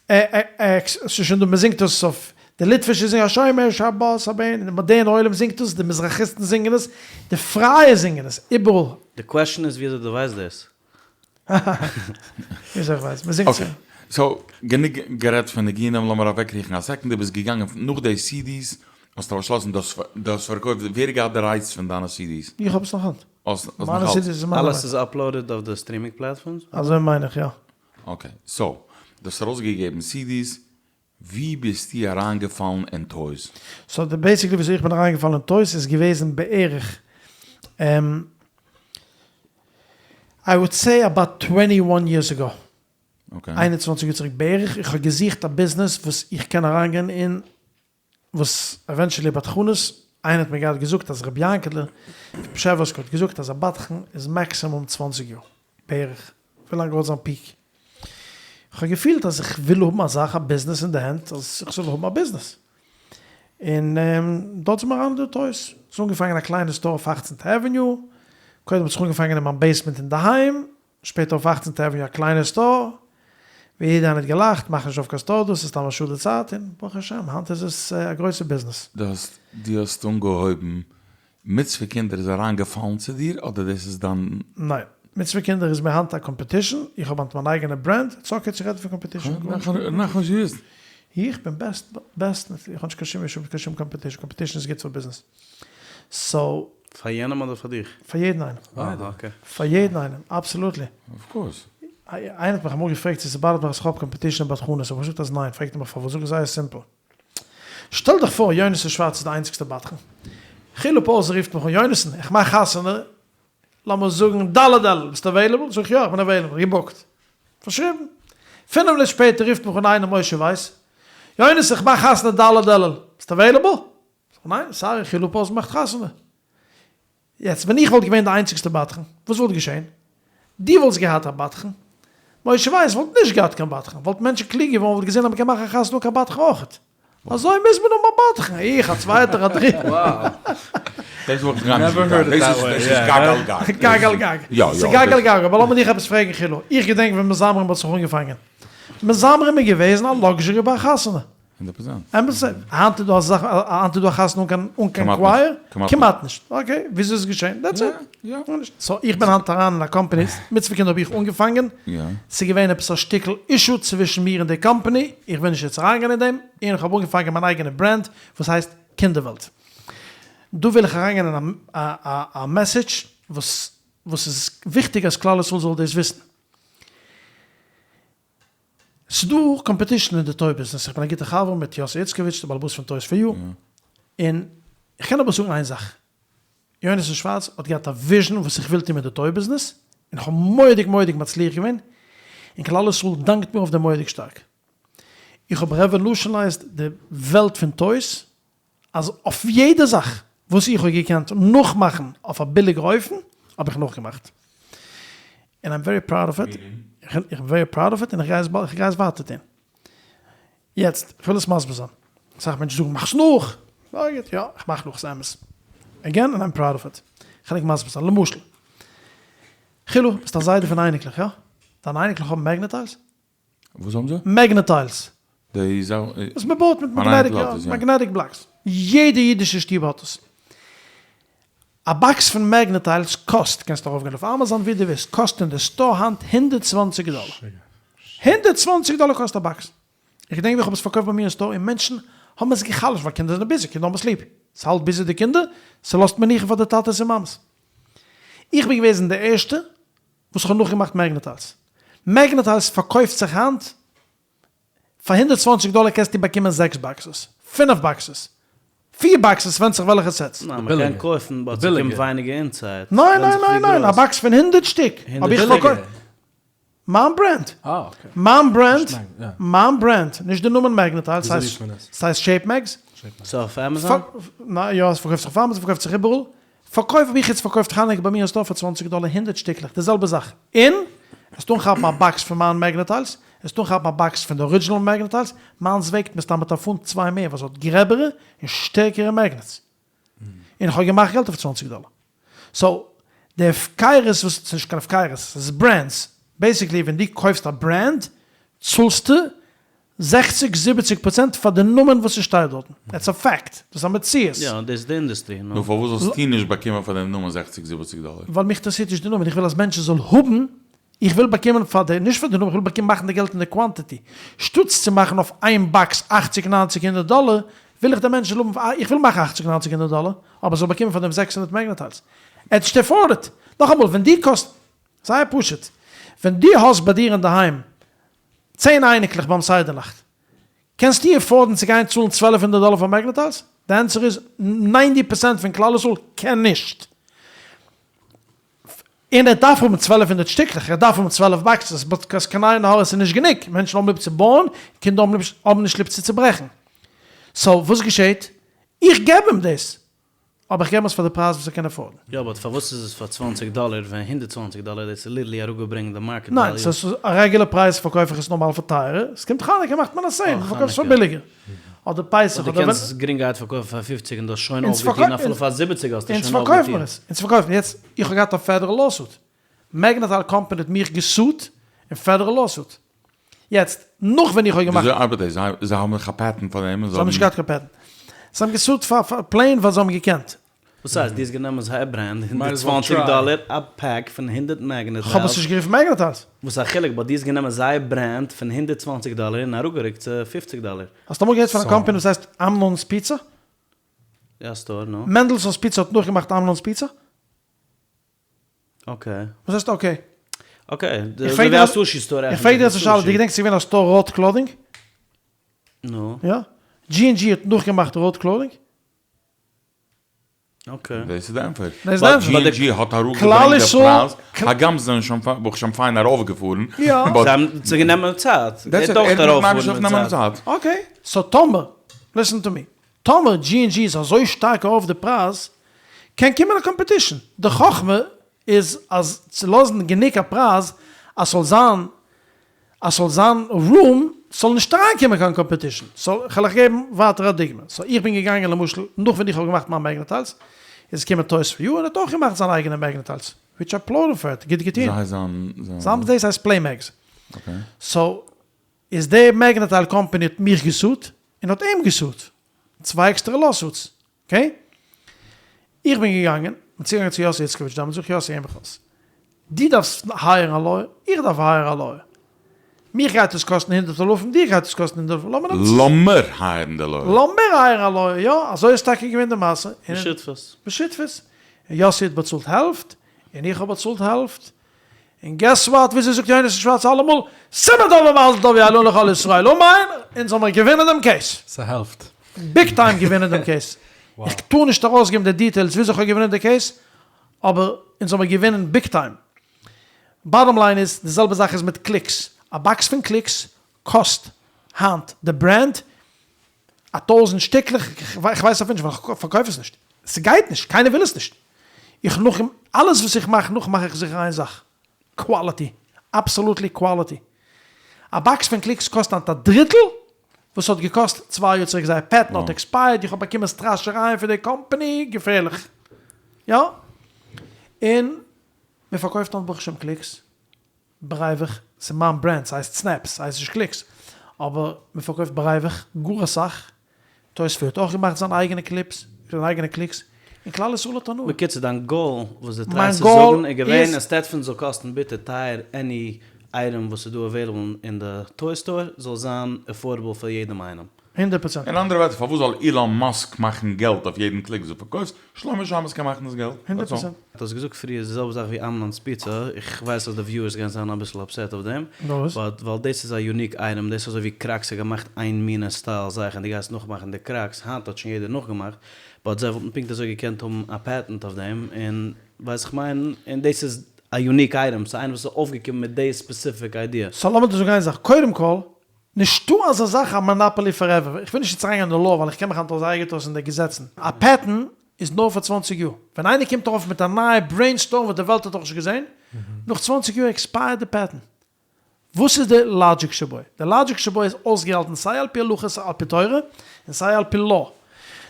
ס'איז שוין דא מ'זינגט עס אויף די ליטווישע זינגען השומר שבת הבן, די מאדערנע עולם זינגט עס, די מזרחיסטן זינגען עס, די פרייע זינגען עס, איבעראל. די קוועשאן איז וויאזוי דו ווייסט דאס. וויאזוי איך ווייס? מ'זינגט אקעי, סאו גענוג גערעדט פון ניגונים, לאמיר אוועקקריכן א סעקונד, דו ביסט געגאנגען נאך די סידיס, האסטו באשלאסן דו האסט פארקויפט, ווער האט געהאט די רייטס פון דיינע סידיס? איך האב עס נאך היינט. האסט נאך מיינע אלץ? סידיס איז מיינע. אלעס איז uploaded אויף די streaming platforms? אזוי מיין איך, יא. אקעי, סאו דו האסט ארויסגעגעבן סידיס, ווי ביסטו אריינגעפאלן אין toys? סאו די basically וויאזוי איך בין אריינגעפאלן אין toys איז געוועזן בערך I would say about twenty one years ago, 21 יאר צוריק בערך, איך האב געזוכט א ביזנעס וואס איך קען אריינגיין אין וואס eventually בדחנות, איינער האט מיר געהאט געזאגט אז רבי יענקעלע פון פשעווארסק האט געזאגט אז א בדחן איז maximum 20 יאר בערך, ווילאנג ער האט זיין peak. איך האב געפילט אז איך וויל האבן א זאך א ביזנעס אין די הענט אז איך זאל האבן א ביזנעס. און דארט זעמיר אריין אין די toys. ס'איז אנגעפאנגען א קליינע store אויף אכצנטע avenue, קודם האט זיך אנגעפאנגען אין מיין basement אינדערהיים, שפעטער אויף אכצנטע avenue א קליינע store, ווי יעדער איינער האט געלאכט, מאך נישט אויף קיין store דאס איז סתם א שאד די צייט, און ברוך השם היינט איז עס א גרויסע ביזנעס. דו האסט דו האסט אנגעהויבן מצוה קינדער איז אריין געפאלן צו דיר אדער דאס איז דיין. ניין, מצוה קינדער איז מיר היינט א competition, איך האב היינט מיין אייגענע brand, it's okay צו רעדן פון competition, גארנישט. נאכנישט געוואוסט. איך בין בעסט בעסט, איך האב נישט קיין שום issue מיט קיין שום competition, competition איז גוט פאר ביזנעס, סאו. פאר יענעם אדער פאר דיך? פאר יעדן איינעם. ביידע. אקעי. פאר יעדן איינעם, absolutely. of course. איינער האט מיך אמאל געפרעגט צו ס' bother ט מיך אז כ'האב competition אין בדחנות, האב איך געזאגט אז ניין, פרעגט ער מיך פארוואס, זאג איך זייער simple. שטעל דיך פאר יונתן שווארץ איז די איינציגסטע בדחן. חילו פאוזן רופט מיך אן, יונתן, איך מאך חתונה, לאמיר זאגן ד' אלול, ביסט available? זאג איך יא, איך בין available, געבוקט. פארשריבן. פינף מינוט שפעטער רופט מיך אן איינער משה ווייס, יונתן איך מאך חתונה ד' אלול, ביסט available? זאג איך ניין, sorry, חילו פאוזן מאכט חתונה. יעצט ווען איך וואלט געווען די איינציגסטע בדחן, וואס וואלט געשען? דו וואלסט געהאט א בדחן, משה ווייס וואלט נישט געהאט קיין בדחן, וואלט מענטשן קלוג געווארן וואלט געזען אז מ'קען מאכן חתונה אן קיין בדחן אויכעט. אזוי מוז מען האבן א בדחן, איך, א צווייטער, א דריטער. דאס וואלט איך גארנישט געטאן, דאס איז גג על גג. גג על גג. ס'איז גג על גג, אבער לאמיר דיך עפעס פרעגן חילו, איך געדענק ווען מזמרים האט זיך אנגעפאנגען. מזמרים איז געוועזן א luxury ביי א חתונה. הונדערט פראצענט. אמת, היינט איז דא אזא היינט איז דא א חתונה אן קיין אן קיין choir? כמעט נישט. okay, וויאזוי איז עס געשען? that's it. סאו איך בין היינט אריין אין א קאמפאני, מצוה קינדער האב איך אנגעפאנגען, ס'איז געווען עפעס א שטיקל issue צווישן מיר און די קאמפאני, איך וויל נישט יעצט אריינגיין אין דעם, און איך האב אנגעפאנגען מיין אייגענע brand וואס הייסט קינדערוועלט. דא וויל איך אריינגיין אין א message וואס וואס איז וויכטיג אז כלל ישראל זאל דאס וויסן. ס'דא competition אין די toy ביזנעס, איך בין א גוטע חבר מיט יאסי איצקאוויטש די בעל הבית פון Toys for You, און איך קען אבער זאגן איין זאך, יונתן שווארץ האט געהאט א vision וואס איך וויל טון מיט די toy ביזנעס, און איך האב מורא'דיג מורא'דיג מצליח געווען, און כלל ישראל דאנקט מיר אויף דעם מורא'דיג שטארק. איך האב revolutionized די וועלט פון toys, אז אויף יעדע זאך וואס איך האב געקענט נאכמאכן אויף א ביליגע אופן האב איך נאכגעמאכט, און I'm very proud of it, איך בין very proud of it און איך גיי עס איך גיי עס ווייטער טון. יעצט, איך וויל עס מסביר זיין, אסאך מענטשן זאגן מאכסט נאך, זייער גוט, יא איך מאך נאך, ס'איז אמת, again און I'm proud of it, כ'על ענק מסביר זיין, למשל, חילו, ביסט א זיידע פון אייניקלעך, יא? דיינע אייניקלעך האבן Magna-Tiles? וואס האבן זיי? Magna-Tiles. די זאל. וואס מען בויט מיט magnetic, יא, magnetic blocks. יעדע אידישע שטוב האט עס. א box פון Magna-Tiles קאסט, קענסט ארויפגיין אויף אמאזאן ווי דו ווילסט, קאסט אין די store היינט 120 דאלער. 120 דאלער קאסט א box. איך געדענק ווי איך האב עס פארקויפט ביי מיר אין store און מענטשן האבן עס גע'חלש'ט ווייל קינדער זענען busy, קינדער האבן עס ליב. ס'האלט busy די קינדער, ס'לאזט מנוחה פאר די טאטעס און מאמעס. איך בין געוועזן די ערשטע וואס איך האב נאכגעמאכט Magna-Tiles. Magna-Tiles פארקויפט זיך היינט פאר 120 דאלער קענסטו באקומען זעקס boxes, פינף boxes. פיר באקסעס, ווענדט זיך וועלכע סעטס. ניין, מ'קען קויפן באט ס'קומט ווייניגער אינסייד. ניין ניין ניין ניין, א באקס פון הונדרעט שטיק האב איך פארקויפט. מיין ברענד. מיין ברענד, מיין ברענד, נישט די נאמען מעגנעטייל, ס'הייסט שעיפ מעגס. ס'איז אויף עמעזאן? יא, עס פארקויפט זיך אויף עמעזאן, פארקויפט זיך איבעראל. פארקויף האב איך יעצט פארקויפט חנוכה ביי מיר אין סטאר פאר צוואנציג דאלער הונדרעט שטיקלעך, די זעלבע זאך. און עסט אנכאפן א באקס פון מיין מעגנעטיילס, עסט אנכאפן א באקס פון די ארידזשינעל מעגנעטיילס, מיינס וועגט מסתם מיט א פונט צוויי מער ווייל ס'האט גרעבערע און שטערקערע מעגנעטס. און איך האב געמאכט געלט אויף צוואנציג דאלער. סאו, די הפקרות וואס, ס'איז נישט קיין הפקרות, ס'איז ברענדס, בעיסיקלי ווען דו קויפסט א ברענד צאלסטו זעכציג זיבעציג פראצענט פאר די נאמען וואס ס'שטייט דארטן, דעטס א פעקט, דאס איז א מציאות. יא, דאס איז די אינדוסטרי, נו. נו פארוואס זאלסטו נישט באקומען פאר דעם נאמען זעכציג זיבעציג דאלער? ווייל מיך אינטערעסירט נישט די נאמען, איך וויל אז מענטשן זאל האבן, איך וויל באקומען פאר די, נישט פאר די נאמען, איך וויל באקומען מאכן די געלט אין די קוואנטיטי, שטאטס צו מאכן אויף איין באקס אכציג ניינציג הונדערט דאלער, וויל איך די מענטשן זאל האבן, איך וויל מאכן אכציג ניינציג הונדערט דאלער, אבער זאל באקומען פאר דעם 600 מעגנעטיילס. ער האט נישט עפארדעד. נאכאמאל, ווען דו קאסט, זייער פשוט, ווען דו האסט ביי דיר אינדערהיים צען אייניקלעך ביים סדר נאכט, קענסטו עפארדן צו גיין צאלן צוועלף הונדערט דאלער פאר מעגנעטיילס? די ענטפער איז, ninety percent פון כלל ישראל קען נישט. און ער דארף האבן צוועלף הונדערט שטיקלעך, ער דארף האבן צוועלף באקסעס, because קיין עין הרע עס איז נישט גענוג, מענטשן האבן ליב צו בויען, קינדער האבן ליב האבן נישט ליב צו צוברעכן. סאו וואס געשעט? איך געב אים דאס, אבער איך געב אים עס פאר די פרייז וואס ער קען עפארדן. יא באט פארוואס איז עס פאר צוואנציג דאלער ווען הונדערט צוואנציג דאלער דאס איז literally אראפגעברענגט די market ניין, value. ס'איז א רעגולער פרייז פארקויף איך עס נארמאל פאר טייערער, עס קומט חנוכה מאכט מען א sale, מען פארקויפט עס פאר ביליגער, אדער פסח אדער אדער ווען. קענסט עס גרינגערהייט פארקויפן פאר פופציג און דו האסט שוין אויפגעטון, אפילו פאר זיבעציג האסטו אונז שוין פארקויפן אויפגעטון. מיר עס, אונז פארקויפן, יעצט איך האב געהאט א פעדערל lawsuit, מעגנעטייל קאמפאני האט מיך געסוט אין פעדערל lawsuit, יעצט נאך ווען איך האב געמאכט. וויאזוי ארבעט דאס? זיי האבן דאך א patent פאר דעם און זיי האבן נישט געהאט קיין patent. זיי האבן געסוט פאר plain ווייל זיי האבן געקענט. וואס הייסט? דו האסט גענומען זייער brand, 120 דאלער א pack פון הונדערט מעגנעט כ'האב עס נישט גערופן מעגנעטיילס. וואס א חילוק, באט דו האסט גענומען זייער brand פון 120 דאלער און אראפגערוקט צו 50 דאלער. האסט אמאל געהערט פון א קאמפאני וואס הייסט אמנון'ס פיצא? יא store, נו. מענדלסאן'ס פיצא האט נאכגעמאכט אמנון'ס פיצא? okay. וואס הייסט okay? okay, אזוי ווי א sushi store איך פרעג דיר יעצט א שאלה, דו געדענקסט ס'איז געווען א store ראוד clothing? נו. יא? דזשי ענד דזשי האט נאכגעמאכט ראוד clothing? okay. דאס איז די ענטפער. דאס איז די ענטפער. דזשי ענד דזשי האט אראפגעברענגט די פרייז, הגם זיי זענען שוין ברוך השם פיין ארויפגעפארן. יא. זיי האבן צוגענומען צייט. That's it, ער האט ממש אויפנעמען צייט. okay, so טאמער, listen to me, טאמער דזשי ענד דזשי איז אזוי שטארק ארויף די פרייז, קען קומען א competition. די חכמה איז אז צו לאזן גענוג א פרייז אז ס'זאל זיין אז ס'זאל זיין room ס'זאל נישט אריינקומען קיין competition. so כ'על אייך געבן ווייטער א דוגמא. so איך בין געגאנגען למשל נאך ווען איך האב געמאכט מיין מעגנעטיילס איז געקומען טויס פאר יו און האט אויך געמאכט זיין אייגענע מעגנעטיילס which I applaud him for ער האט גוט געטון. וויאזוי הייסט זיין זיין דאס הייסט פלעי מעגס. so איז די מעגנעטייל קאמפאני האט מיך געסוט און האט אים געסוט. צוויי עקסטערע lawsuits. Okay? איך בין געגאנגען, בין צוגעגאנגען צו יאסי איצקאוויטש דעמאלטס, זאג איך יאסי הער מיך אויס, דו דארפסט הייערן א לויער, איך דארף הייערן א לויער, מיך גייט עס קאסטן הונדערט אלפים, דיר גייט עס קאסטן הונדערט אלפים, לאמיר נעמען צו. לאמיר הייערן די לויער. לאמיר הייערן א לויער, יא, אזוי איז טאקע געווען די מעשה. בשותפות. בשותפות. און יאסי האט באצאלט העלפט, און איך האב באצאלט העלפט, און guess what, וויאזוי זאגט יונתן שווארץ אלעמאל, סימן טוב ומזל טוב יהא לנו לכל ישראל, אמן, אונז האמיר געווינען דעם case. ס'העלפט. big time געווינען דעם case. איך טאר נישט ארויסגעבן די details וויאזוי כ'האב געווינען די case, אבער אונז האמיר געווינען big time. Bottom line איז, די זעלבע זאך איז מיט קליקס. א באקס פון קליקס קאסט היינט די brand א טויזענט שטיקלעך, איך ווייס אפילו נישט ווייל איך פארקויף עס נישט. ס'גייט נישט, קיינער וויל עס נישט. איך נאך אלעס וואס איך מאך נאך מאך איך זיכער איין זאך, quality, absolutely quality. א באקס פון קליקס קאסט היינט א דריטל וואס ס'האט געקאסט צוויי יאר צוריק, זייער patent האט expired, איך האב באקומען סטראשערייען פון די קאמפאני, געפערליך. יא. און מ'פארקויפט היינט ברוך השם קליקס. בריווח, ס'איז מיין brand, ס'הייסט סנעפס, ס'הייסט נישט קליקס, אבער מ'פארקויפט בריווח גאר אסאך, תוספות האט אויך געמאכט זיין אייגענע קליפס, זיין אייגענע קליקס, און כלל ישראל האט הנאה. בקיצור דיין goal וואס דו טרייסט צו זאגן איז געווען instead פון ס'זאל קאסטן ביטער טייער any item וואס איז דא available אין די toy store זאל זיין affordable פאר יעדעם איינעם. הונדערט פראצענט. אין אנדערע ווערטער פארוואס זאל אילאן מאסק מאכן געלט אויף יעדן קליק וואס דו פארקויפסט, שלמה שמש קען מאכן דאס געלט, הונדערט דעטס אלל. פראצענט. דו האסט געזאגט פריער די זעלבע זאך ווי אמנון'ס פיצא, איך ווייס אז די viewers גייען זיין אביסל upset אויף דעם, וואס? but ווייל דאס איז א unique item, דאס איז אזוי ווי קראקס האט געמאכט איין מינע style זאך און דו גייסט נאכמאכן די קראקס, היינט האט שוין יעדער נאכגעמאכט, but זיי וואלטן פונקט אזוי געקענט האבן א patent אויף דעם, און ווייס איך מיין, און דאס איז א unique item, ס'איז איינער וואס איז אויפגעקומען מיט די specific idea. so לאמיר דיר זאגן איין זאך, קודם כל, נישטא אזא זאך א monopoly forever, איך וויל נישט יעצט אריינגיין אין די law ווייל איך קען מיך היינט אויס זייער גוט אויס אין די געזעצן, א patent איז נאר פאר צוואנציג יאר, ווען איינער קומט ארויף מיט א נייע brainstorm וואס די וועלט האט נאכנישט געזען, נאך צוואנציג יאר expire ט די patent. וואס איז די logic שבו? די logic שבו איז אויסגעהאלטן סיי על פי הלכה סיי על פי תורה און סיי על פי law.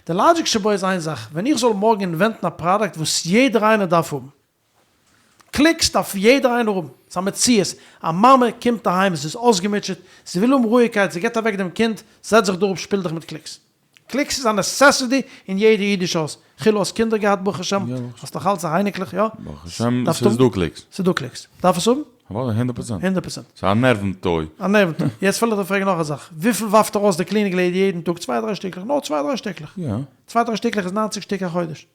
די logic שבו איז איין זאך, ווען איך זאל מארגן invent ן א פראדוקט וואס יעדער איינער דארף האבן, קליקס דארף יעדער איינער האבן, ס'איז א מציאות, א מאמע קומט אהיים זי איז אויסגעמוטשעט, זי וויל האבן רואיגקייט, זי געבט אוועק דעם קינד, זעץ זיך דא אפ שפיל דיך מיט קליקס. קליקס איז א necessity אין יעדע אידיש הויז. חילו האסט קינדער געהאט ברוך השם, האסט נאך אלץ אייניקלעך יא? ברוך השם ס'איז דא קליקס. ס'איז דא קליקס. דארף עס האבן? אוודאי הונדערט פראצענט. הונדערט פראצענט. ס'איז א נערוון toy. א נערוון toy. יעצט וויל איך דיר פרעגן נאך א זאך. וויפיל ווארפט ארויס די cleaning lady יעדן טאג? צוויי דריי שטיקלעך. נאר צוויי דריי שטיקלעך. יא. צוויי דריי שטיקלעך איז ניינציג שטיק א חודש.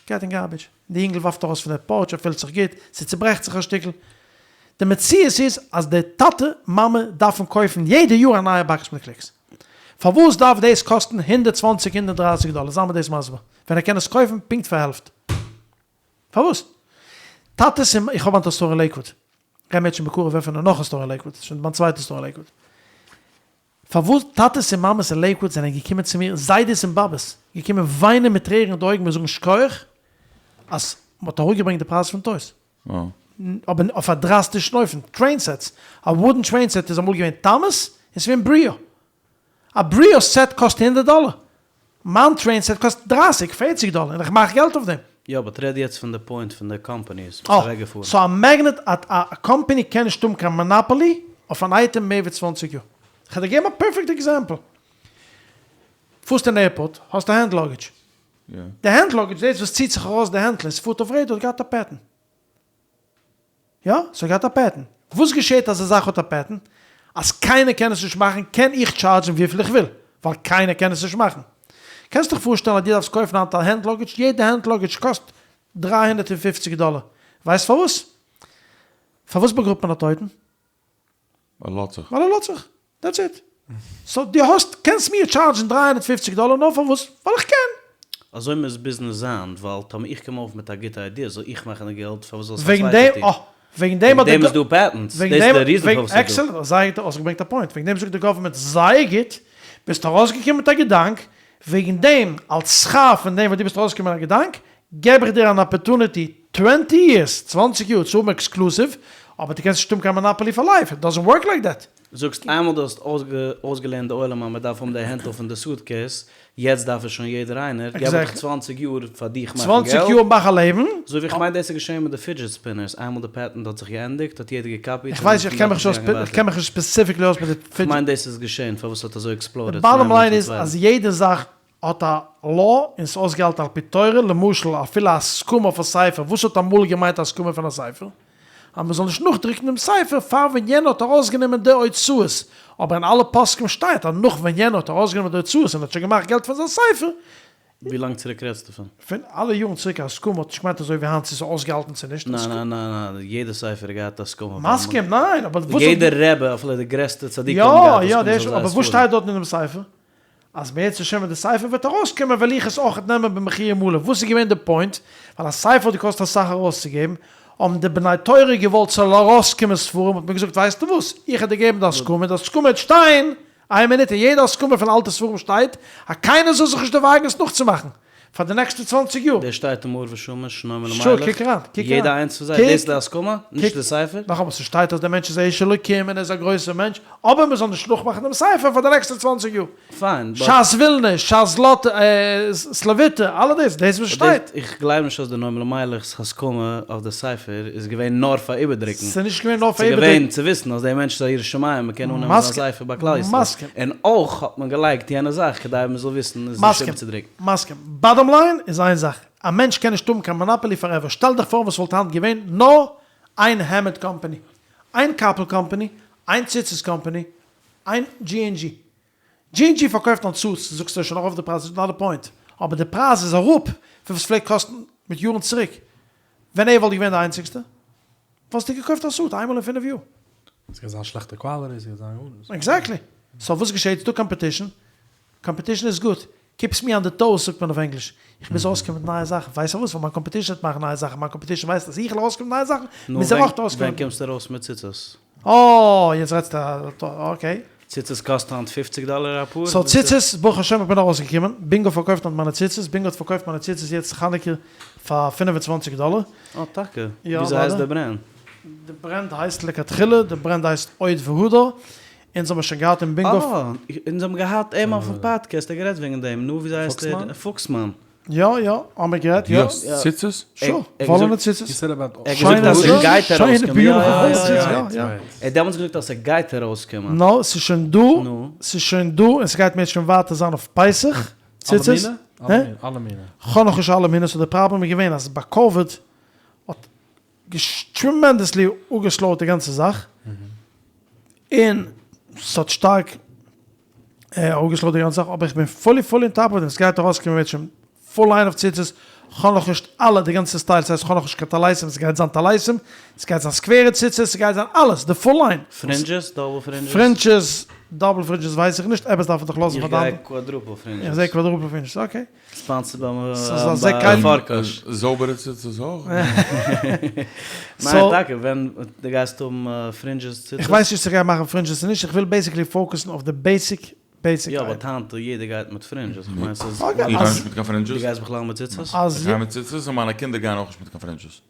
גייט אין garbage, די אינגל ווארפט ארויס פון די porch, ער פילט זיך גוט, ס'צוברעכט זיך א שטיקל. די מציאות איז אז די טאטע מאמע דארפן קויפן יעדע יאר א נייע box מיט קליקס. פארוואס דארף דאס קאסטן 120 130 דאלער? זיי מיר דאס מסביר. ווען ער קען עס קויפן פונקט פאר העלפט. פארוואס? טאטעס און איך האב היינט א store אין לעיקוואד. גיי מיר יעצט שוין בקרוב עפענען נאך א store אין לעיקוואד. ס'איז שוין מיין צווייטע store אין לעיקוואד. פארוואס טאטעס און מאמעס אין לעיקוואד זענען געקומען צו מיר, זיידעס און באבעס, געקומען וויינען מיט טרערן אין די אויגן מיר זאגן שכוח אז מ'האט אראפגעברענגט די פרייז פון toys. אבער אויף א דראסטישן אופן, train sets, א wooden train set איז אמאל געווען טאמעס און ס'איז געווען בריאה. א בריאה set קאסט הונדערט דאלער. מיין train set קאסט דרייסיג פערציג דאלער און איך מאך געלט אויף דעם. יא but רעד יעצט פון די point פון די companies וואס איז אוועקגעפארן. so א מעגנעט א קאמפעני קען נישט האבן קיין monopoly אויף אן אייטעם מער ווי 20 יאר. כ'וועל דיר געבן א perfect example. פארסט אין airport האסט א hand luggage. די hand luggage דאס וואס ציט זיך ארויס די הענטל און ס'פארט אויף רעדער האט געהאט א patent. יא, ס'האט געהאט א patent. וואס געשעהט אז א זאך האט א patent? אז קיינער קען עס נישט מאכן קען איך charge ן וויפיל איך וויל, ווייל קיינער קען עס נישט מאכן. קענסט דיך פארשטעלן אז דו דארפסט קויפן היינט א hand luggage, יעדע hand luggage קאסט 350 דאלער. ווייסט פארוואס? פארוואס באגראבט מען א טויטן? ווייל ער לאזט זיך. ווייל ער לאזט זיך. That's it. So דו האסט, קענסט מיר charge ן 350 דאלער נאר פארוואס? ווייל איך קען. אזוי מוז ביזנעס זיין, ווייל טאמער איך קום אויף מיט א גוטע idea זאל איך מאכן די געלט, פארוואס זאל עס א וועגן צווייטער דעם, טון? אה, וועגן דעם האט די וועגן דעם איז דא patents, וועגן דאס איז דעם, די reason וועגן, פארוואס ס'איז דא. Excellent, זייער גוט אויסגעברענגט א point, וועגן דעם זאגט די government זייער גוט, ביסט ארויסגעקומען מיט א געדאנק, וועגן דעם, אלס שכר פון דעם וואס דו ביסט ארויסגעקומען מיט א געדאנק, געב איך דיר אן opportunity twenty years, צוואנציג יאר, צו האבן exclusive, אבער דו קענסט נישט האבן קיין monopoly for life, it doesn't work like that. זאגסט איינמאל דו האסט אויסגעלערנט די עולם אז מען דארף האבן די הענטל פון די suitcase, יעצט דארף עס שוין יעדער איינער, געב איך צוואנציג יאר פאר דיך מאכן געלט. צוואנציג יאר מאך א לעבן. אזוי ווי איך מיין דאס איז געשען מיט די fidget spinners, איינמאל די patent האט זיך געענדיגט האט יעדער געקאפיט איך ווייס נישט, איך קען מיך נישט specifically אויס מיט די fidget. איך מיין דאס איז געשען פארוואס ס'האט אזוי exploded. די bottom line איז אז יעדע זאך האט א law און ס'איז אויסגעהאלטן על פי תורה, למשל אפילו א הסכמה אויף א ספר, וואס האט אמאל געמיינט א הסכמה פון א ספר? אז מ'זאל נישט נאכדרוקן דעם ספר פאר ווען יענער האט ארויסגענומען די הוצאות, אבער אין אלע פוסקים שטייט אז נאך ווען יענער האט ארויסגענומען די הוצאות און האט שוין געמאכט געלט פון זיין ספר. ווי לאנג צוריק רעדסטו פון? פון אלע יארן צוריק א הסכמה האט נישט געמיינט אזוי ווי היינט צו ס'איז אויסגעהאלטן צו נישט. ניין ניין ניין ניין, יעדע ספר האט געהאט הסכמה. מסכים, ניין, אבער וואס. יעדע רבי אפילו די גרעסטע צדיקים האבן געהאט יא הסכמות יא, אויף זייער אבער וואס ספרים. שטייט דארטן אינעם ספר? אז בעזרת השם ווען די ספר וועט ארויסקומען וועל איך עס אויכעט נעמען במחיר מלא, וואס איז געווען די point? ווייל א ספר האט געקאסט אסאך ארויסצוגעבן, האבן די בני תורה געוואלט ס'זאל ארויסקומען ספרים, האט מען געזאגט ווייסטו וואס, איך וועל דיר געבן די הסכמה, די הסכמה וועט שטיין, איין מינוט, אין יעדע הסכמה פון אלטע ספרים שטייט אז קיינער זאל זיך נישט דערוואגן עס נאכצומאכן, פאר די נעקסטע צוואנציג יאר. דער שטייט אין מאור ושמש, נועם שור, אלימלך, קוק אריין, קוק אריין. יעדע איינס פון זיי, דאס איז די הסכמה? נישט די ספר? נאכאמאל, ס'שטייט אז דער מענטש איז א איש אלוקים און ער איז א גרויסער מענטש, אבער מ'זאל נישט נאכמאכן דעם ספר פאר די נעקסטע צוואנציג יאר. פיין, but. ש"ס ווילנע, ש"ס זלאטע, סלאוויטע, אלע דאס, דאס וואס שטייט. איך גלייב נישט אז די נועם אלימלך'ס הסכמה אויף די ספר איז געווען נאר פאר איבערדרוקן. ס'איז נישט געווען נאר פאר איבערדרוקן. ס'איז געווען צו וויסן אז דער מענטש איז א ירא שמים, מ'קען אננעמען זיין ספר ביי כלל ישראל. מסכים. און אויך האט מען געלייגט יענע זאך כדי מ'זאל וויסן עס נישט איבערצודרוקן. מסכים. Bottom line איז איין זאך, א מענטש קען נישט האבן קיין monopoly forever, שטעל דיך פאר וואס וואלט היינט געווען נאר איין העמד קאמפאני, איין קאפל קאמפאני, איין ציצית קאמפאני. איין דזשי ענד דזשי. דזשי ענד דזשי פארקויפט היינט סוטס, זאגסטו שוין ארויף די פרייז, איז נאט די פוינט. אבער די פרייז איז אראפ פון וואס ס'פלעגט קאסטן מיט יארן צוריק. ווען ער וואלט געווען די איינציגסטע, וואלסטו געקויפט א סוט איינמאל אין פינף יאר. ס'גייט זיין שלעכטע קוואליטי, ס'גייט זיין גארנישט. עקזעקטלי. סאו וואס געשעט? ס'דא קאמפעטישן, קאמפעטישן איז גוט, קיפס מי אן די טאוס זאגט מען אויף ענגליש, איך מוז ארויסקומען מיט נייע זאכן, ווייסט פארוואס? ווייל מיין קאמפעטישן וועט מאכן נייע זאכן, מיין קאמפעטישן ווייסט אז איך וועל ארויסקומען מיט נייע זאכן, מוז ער אויך ארויסקומען. ווען קומסטו ארויס מיט ציצית? אה, יעצט רעדסטו, אקעי. ציצית קאסט היינט פופציג דאלער א פאר? סאו ציצית, ברוך השם איך בין ארויסגעקומען, בינגא פארקויפט היינט מיינע ציצית, בינגא האט פארקויפט מיינע ציצית יעצט חנוכה פאר 25 דאלער. אה טאקע? וויאזוי הייסט די ברענד? די ברענד הייסט לכתחילה, די ברענד הייסט עוד והדר, אונז האבן שוין געהאט אין בינגא. אה, אונז האבן געהאט אים אויפן פאדקעסט, ער האט גערעדט וועגן דעם, נו וויאזוי הייסט ער? פוקסמאן. יא יא, האמיר גערעדט, יא. דו האסט ציצית? שור, וואלענע ציצית. ער האט געזאגט אז ס'גייט ארויסקומען, יא יא יא. ער האט דעמאלטס געזאגט אז ס'גייט ארויסקומען. נא, ס'איז שוין דא, ס'איז שוין דא, און ס'גייט מער שוין ווייטער זיין אויף פסח, ציצית. אלע מיני? אלע מיני. כ'האב נאכנישט אלע מיני, סאו די פראבלעם איז געווען אז ביי קאוויד האט טרעמענדעסלי אפגעסלאוט די גאנצע זאך, און ס'האט שטארק אפגעסלאוט די גאנצע זאך, אבער איך בין פולי פולי אן טאפ אוו דעם, ס'גייט ארויסקומען בעצם פול ליין אוו ציצית, כ'האב נאכנישט אלע די גאנצע סטייל, ס'הייסט כ'האב נאכנישט קיין טליתים, ס'גייט זיין טליתים, ס'גייט זיין סקווערע ציצית, ס'גייט זיין אלעס, די פול ליין. פרינדזשעס? דאבל פרינדזשעס? פרינדזשעס, דאבל פרינדזשעס ווייס איך נישט, עפעס דארף איך דאך לאזן פאר די אנדערע. איך גיי קוואדרופל פרינדזשעס. איך זעה קוואדרופל פרינדזשעס, אקעי. ספאנסערד ביי פארקאש. זויבערע ציצית אויך? ניין טאקע, ווען די גייסט האבן פרינדזשעס ציצית? איך ווייס נישט צו איך גיי מאכן פרינדזשעס צו נישט, איך וויל בעיסיקלי פאוקעסן אויף די בעיסיק בעיסיק. יא באט היינט יעדער גייט מיט פרינדזשעס, איך מיין ס'איז. איך גיי נישט מיט קיין פרינדזשעס. דו גייסט בכלל מיט ציצית? איך גיי מיט ציצית און מיינע קינדער גייען אויך נישט מיט קיין פרינדזשעס.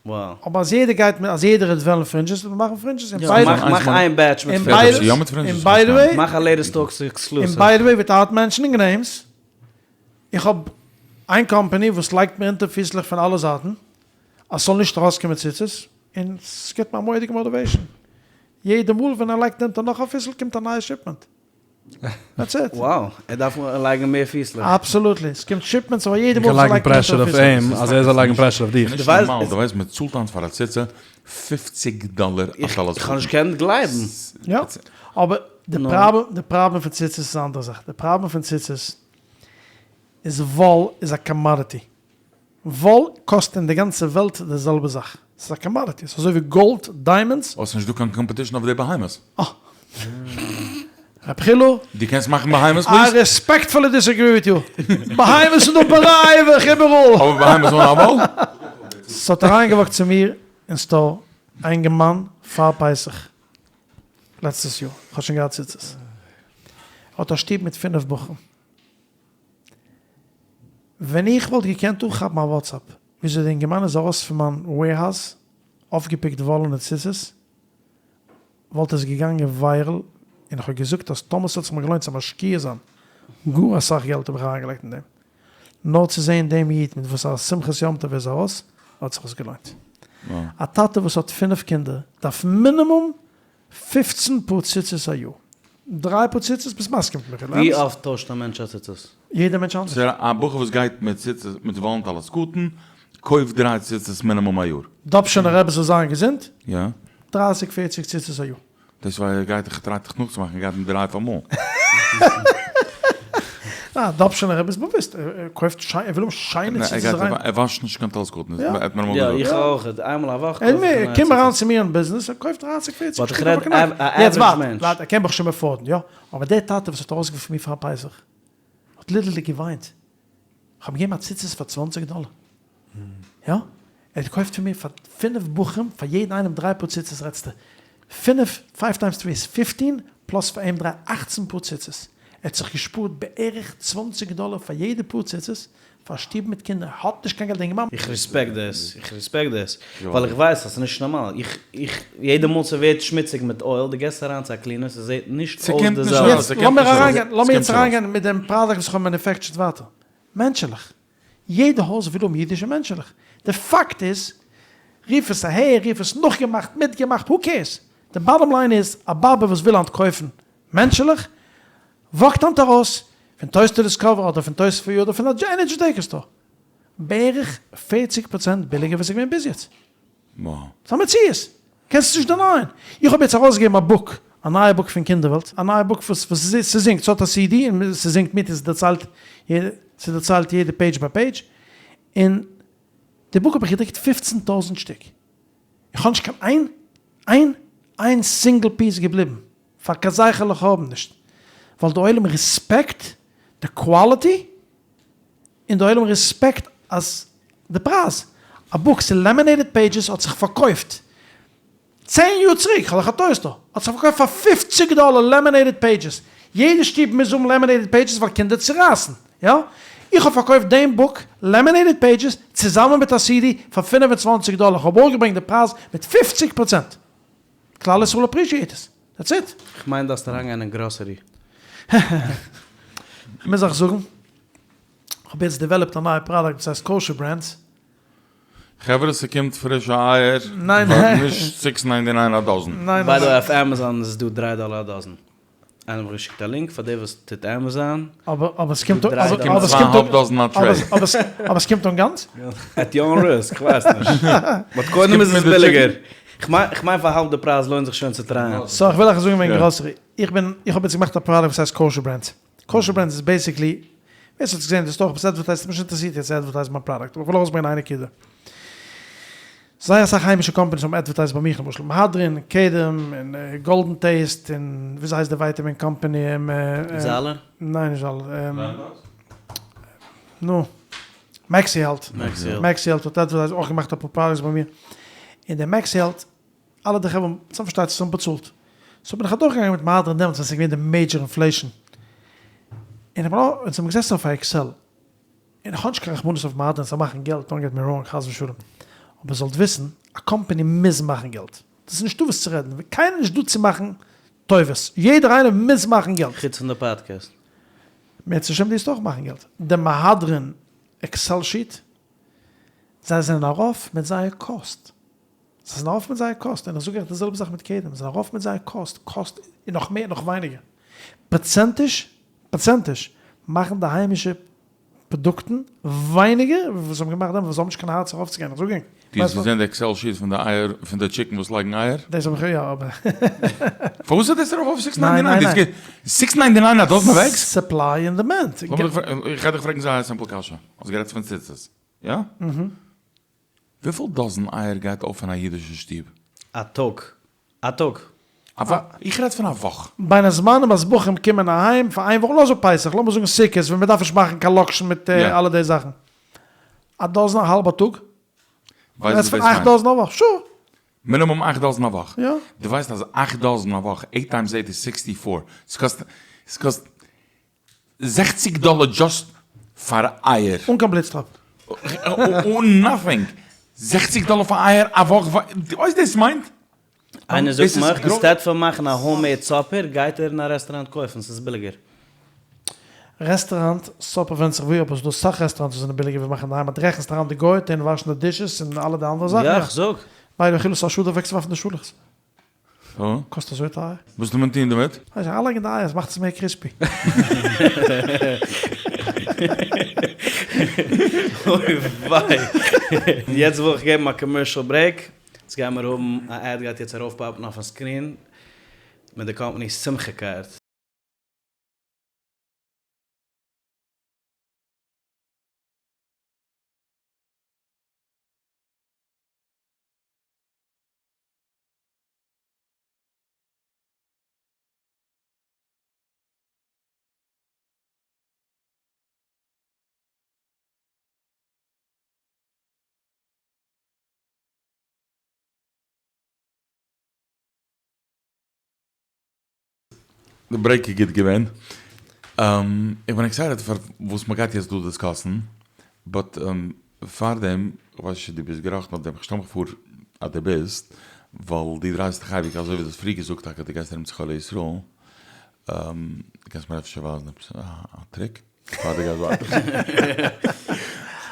Wow. אבער אז יעדער גייט מיט, אז יעדער וועט וועלן פרינדזשעס וועט מען מאכן פרינדזשעס און ביי די. מאך איין batch מיט פרינדזשעס. און ביי די וועי. מאך א לעיטעסט טאלקס עקסקלוסיוו. און ביי די וועי וויטאוט מענשענינג נעימס. איך האב איין קאמפאני וואס לייגט מיר אונטער פיסלעך פון אלע זייטן אז ס'זאל נישט ארויסקומען ציצית, און ס'גיבט מיר א מורא'דיגע מאטיוועישן. יעדע מאל ווען ער לייגט אונטער נאך א פיסל קומט א נייע שיפמענט. דעטס איט. Wow, ער דארף לייגן מער פיסלעך. אבסאלוטלי, ס'קומט שיפמענטס אבער יעדע מאל וואס ער לייגט אונטער א פיסל. לייגן פרעשור אויף אים אז ער זאל לייגן פרעשור אויף דיך. נישט נארמאל, דו ווייסט מ'צאלט היינט פאר א ציצה פופציג דאלער א טלית. איך האב נישט געקענט גלייבן. יא, אבער די פראבלעם, די פראבלעם פון ציצית איז א אנדערע זאך. די פראבלעם פון ציצית איז וואל איז א קאמאדיטי. וואל קאסט אין די גאנצע וועלט די זעלבע זאך. ס'איז א קאמאדיטי. ס'איז אזוי ווי גאלד, דיימאנדס. אוי, ס'נישט דא קיין קאמפעטישן אויף די בהמות. אה. רב חילו. דו קענסט מאכן בהמות פליז? איי רעספעקטפולי דיסעגרי וויט יו. בהמות איז דא ברייוועך איבעראל. אבער בהמות אן א וואל? ס'האט אריינגעוואקט צו מיר אין סטאר א אינגערמאן פאר פסח לעצטעס יאר, כ'האב שוין געהאט ציצית, ער האט א שטוב מיט פינף בחורים, ווען איך וואלט געקענט אנכאפן א וואטסעפפ וויאזוי די אינגערמאן איז ארויס פון מיין וועירהאוז אויפגעפיקט וואלענע ציצית, וואלט עס געגאנגען וויירעל, און איך האב געזאגט אז טאמער ס'האט זיך מיר געלוינט צו משקיע זיין גאר אסאך געלט האב איך אריינגעלייגט אין דעם, נאר צו זען דעם איד מיט וואס א שמחת יום טוב ער איז ארויס, האט זיך עס געלוינט. א טאטע וואס האט פינף קינדער דארף מינימום פופצן פאר ציצית א יאר. דריי פאר ציצית? ביסט מסכים מיט מיר? ווי אפט טוישט א מענטש א ציצית? יעדער מענטש אנדערש. א בחור וואס גייט מיט ציצית מיט וואלן טלית קטן קויפט דריי ציצית מינימום א יאר. דאבשינער רבי זאל זיין געזונט, יא. דרייסיג פערציג ציצית א יאר. דאס ווייל ער גייט איך טריי דיך נאכצומאכן ער גייט מיט דריי אויף אמאל. ניין דאבשינער רבי איז באוויסט ער קויפט שיין ער וויל האבן שיינע ציצית ריין. ער וואשט נישט קיין טלית קטן ער האט מיר אמאל געזאגט. יא איך אויך איינמאל א וואך קויף איך א נייע קום אריין צו מיר אין ביזנעס ער קויפט דרייסיג פערציג שטיקל אויף א קנאק. יעצט ווארט ווארט ער קען ברוך השם עפארדן יא אבער דער טאטע וואס האט ארויסגעווארפן מיר פאר פסח האט ליטערלי געוויינט כ'האב אים געגעבן א ציצית פאר צוואנציג דאלער. יא, ער האט געקויפט פון מיר פאר פינף בחורים, פאר יעדן איינעם דריי פאר ציצית רעדסטו פינף, פייוו טיימס טרי איז פיפטין, פלאס פאר אים דריי, אכצן פאר ציצית. ער האט זיך געשפארט בערך צוואנציג דאלער פאר יעדע פאר ציצית, פאר א שטוב מיט קינדער, ער האט נישט קיין געלט, די אינגערמאן. איך רעספעקט דאס, איך רעספעקט דאס, ווייל איך ווייס אז ס'איז נישט נארמאל, איך, איך, יעדע מאל ס'ווערט שמוציג מיט אויל, דו געסט אריין צו א קלינער, ס'זעט נישט אויס די זעלבע. יעצט לאמיר אריינגיין, לאמיר יעצט אריינגיין מיט דעם פראדאקט וואס איך האב מעניפעקטשערט ווייטער. מענטשעלעך. יעדע הויז וויל האבן אידישע מענטשעלעך. די פאקט איז, רוף עס אהער, רוף עס נאכגעמאכט, מיטגעמאכט, הו קעירס? די באטאם ליין איז, א באבע וואס וויל היינט קויפן מענטשעלעך, וואקט היינט ארויס פון טויס טו דיסקאווער אדער פון טויס פאר יו אדער פון א עני דזשודעיקא סטאר בערך פערציג פראצענט ביליגער ווי ס'איז געווען ביז יעצט. ס'איז א מציאות. קענסט עס נישט דענייען. איך האב יעצט ארויסגעגעבן א בוק. א נייע book פון קינדערוועלט, א נייע book וואס וואס ס'זינגט, ס'האט א CD און ס'זינגט מיט און ס'דערציילט ס'דערציילט יעדע page ביי page, און די book האב איך געדרוקט פופצן טויזנט שטיק, איך האב נישט קיין איין איין איין single piece געבליבן, פאר קיין זכר לחורבן נישט, ווייל די עולם respect די quality, און די עולם respect אז די פרייז, א book ס'איז laminated pages האט זיך פארקויפט צען יאר צוריק, כ'האב דאך א טעות דא, האט זיך פארקויפט פאר פופציג דאלער laminated pages, יעדע שטוב מוז האבן laminated pages ווייל קינדער צורייסן, יא? איך האב פארקויפט דעם book laminated pages צוזאמען מיט א CD פאר 25 דאלער, כ'האב אויפגעברענגט די פרייז מיט פופציג פראצענט! כלל ישראל appreciate עס, that's it. כ'מיין דארפסט אריינגיין אין גראסערי. כ'מוז אייך זאגן, כ'האב יעצט developed א נייע פראדאקט וואס הייסט Kosher Brands. חברה ס'קומט פרישע אייער ניין פאר נישט six ninety nine א dozen. ניין by the way אויף עמעזאן איז עס דא דריי דאלער א dozen. איינער האט מיך געשיקט א link פאר דער וואס טוט עמעזאן. אבער אבער ס'קומט דא דריי אבער דאלער. אבער צוויי ס'קומט האלב dozen א tray. אבער אבער ס'קומט אן גאנץ? At your own risk, כ'ווייס נישט. But קודם איז עס ביליגער. כ'מיין פאר האלב די פרייז לוינט זיך שוין צו try ען. So כ'וויל אייך זאגן וועגן גראסערי. איך בין איך האב יעצט געמאכט א פראדאקט וואס הייסט Kosher Brands. Kosher Brands איז basically, ווער ס'האט עס געזען אין די store, כ'האב עס advertised, כ'בין נישט אינטערעסירט יעצט צו advertise ן מיין פראדאקט, אבער כ'וויל ארויסברענגען איין נקודה. זייער אסאך היימישע companies האבן advertised ביי מיך, למשל מהדרין, קדם, און גאלדען טעיסט, און וויאזוי הייסט די vitamin company? זאלער? ניין נישט זאלער. נו. מעקסי העלט. מעקסי העלט האט advertised, אויך געמאכט אפאר פראדאקטס ביי מיר. און די מעקסי העלט, אלע די חברה האבן פארשטייט זיך באצאלט. So בין איך אדורכגעגאנגען מיט מהדרין דעמאלטס ווען ס'איז געווען די major inflation. און איך בין אונז האבן געזעסן אויף א Excel. און איך האב נישט קיין רחמנות אויף מהדרין זיי מאכן געלט, don't get me wrong חס ושלום. אבער זאלט וויסן, א קאמפאני מוז מאכן געלט. דאס איז נישטא וואס צו רעדן. קיינער איז נישט דא צו מאכן טובות. יעדער איינער מוז מאכן געלט. חוץ פון די פאדקעסט. מערצעשעם דו וועסט אויך מאכן געלט. די מהדרין Excel sheet, זיי זענען ארויף מיט זייער cost. זיי זענען ארויף מיט זייער cost, און איך זאג אייך די זעלבע זאך מיט קדם, זיי זענען ארויף מיט זייער cost, cost איז נאך מער נאך ווייניגער, פראצענטיש, פראצענטיש, מאכן די היימישע פראדוקטן ווייניגער ווי וואס זיי האבן געמאכט דעמאלט, ווייל זיי האבן נישט קיין הארץ ארויפצוגיין, איך זאג ענק. דו האסט געזען די Excel sheet פון די אייער, פון די chicken וואס לייגן אייער? דאס האב איך יא, אבער. פארוואס איז דאס ארויף אויף six ninety nine? Six ninety nine א dozen of eggs? Supply and demand. איך גיי דיך פרעגן זייער א simple קשיא, האסט גערעדט פון ציצית, יא? וויפיל dozen אייער גייט אויף אין א אידישע שטוב? א טאג. א טאג. א וואך? איך רעד פון א וואך. בין הזמנים אז בחורים קומען אהיים פאר איין וואך, לאז אפ פסח, לאמיר זאגן סוכות ווען מ'דארף נישט מאכן קיין לאקשן מיט אלע די זאכן. א dozen א האלבע טאג? ווייסט וואס דאס מיינט? אכט dozen א וואך, sure. מינימום אכט dozen א וואך? יא. דו ווייסט אז אכט dozen א וואך, eight times eight איז sixty four, ס'קאסט, ס'קאסט זעכציג דאלער just פאר אייער. אן קיין בלוטסטראפ. אן nothing. זעכציג דאלער פאר אייער א וואך, דו ווייסט דאס מיינט? איינער זאגט מיך, instead פון מאכן א homemade supper, גייט ער אין א רעסטוראנט קויפן, ס'איז ביליגער. רעסטוראנט supper ווענדט זיך וואו, אבער ס'איז דא סאך רעסטוראנטס וואס זענען ביליגער ווי מאכן אינדערהיים, אז דו רעכנסט אריין די גוי'טע און וואשן די dishes און אלע די אנדערע זאכן. יא, כ'זאג. ביי די אכילה ס'איז א שאד אוועקצוווארפן די שאלעכץ. קאסט אזוי טייער? וואס טאר מען טון דערמיט? ווייס איך, אריינלייגן די אייער, עס מאכט עס מער crispy. אוי וויי. יעצט וויל איך געבן א commercial break. יעצט גייען מיר האבן א ad גייט יעצט ארויפ pop ן אויפן screen מיט די קאמפאני שמחה קארד. די break איז גוט געווען. איך בין excited פאר וואס מ'גייט יעצט דא discuss ן, but פארדעם, כ'ווייס נישט צו דו ביסט געראכטן אויף דעם, כ'שטעל מיך פאר אז דו ביסט, ווייל דו דרייסט דיך אייביג אזוי ווי דו האסט פריער געזאגט טאקע דו גייסט ארום צו חולי ישראל, קענסט מיר אפשר ווייזן עפעס א trick פאר דו גייסט ווייטער?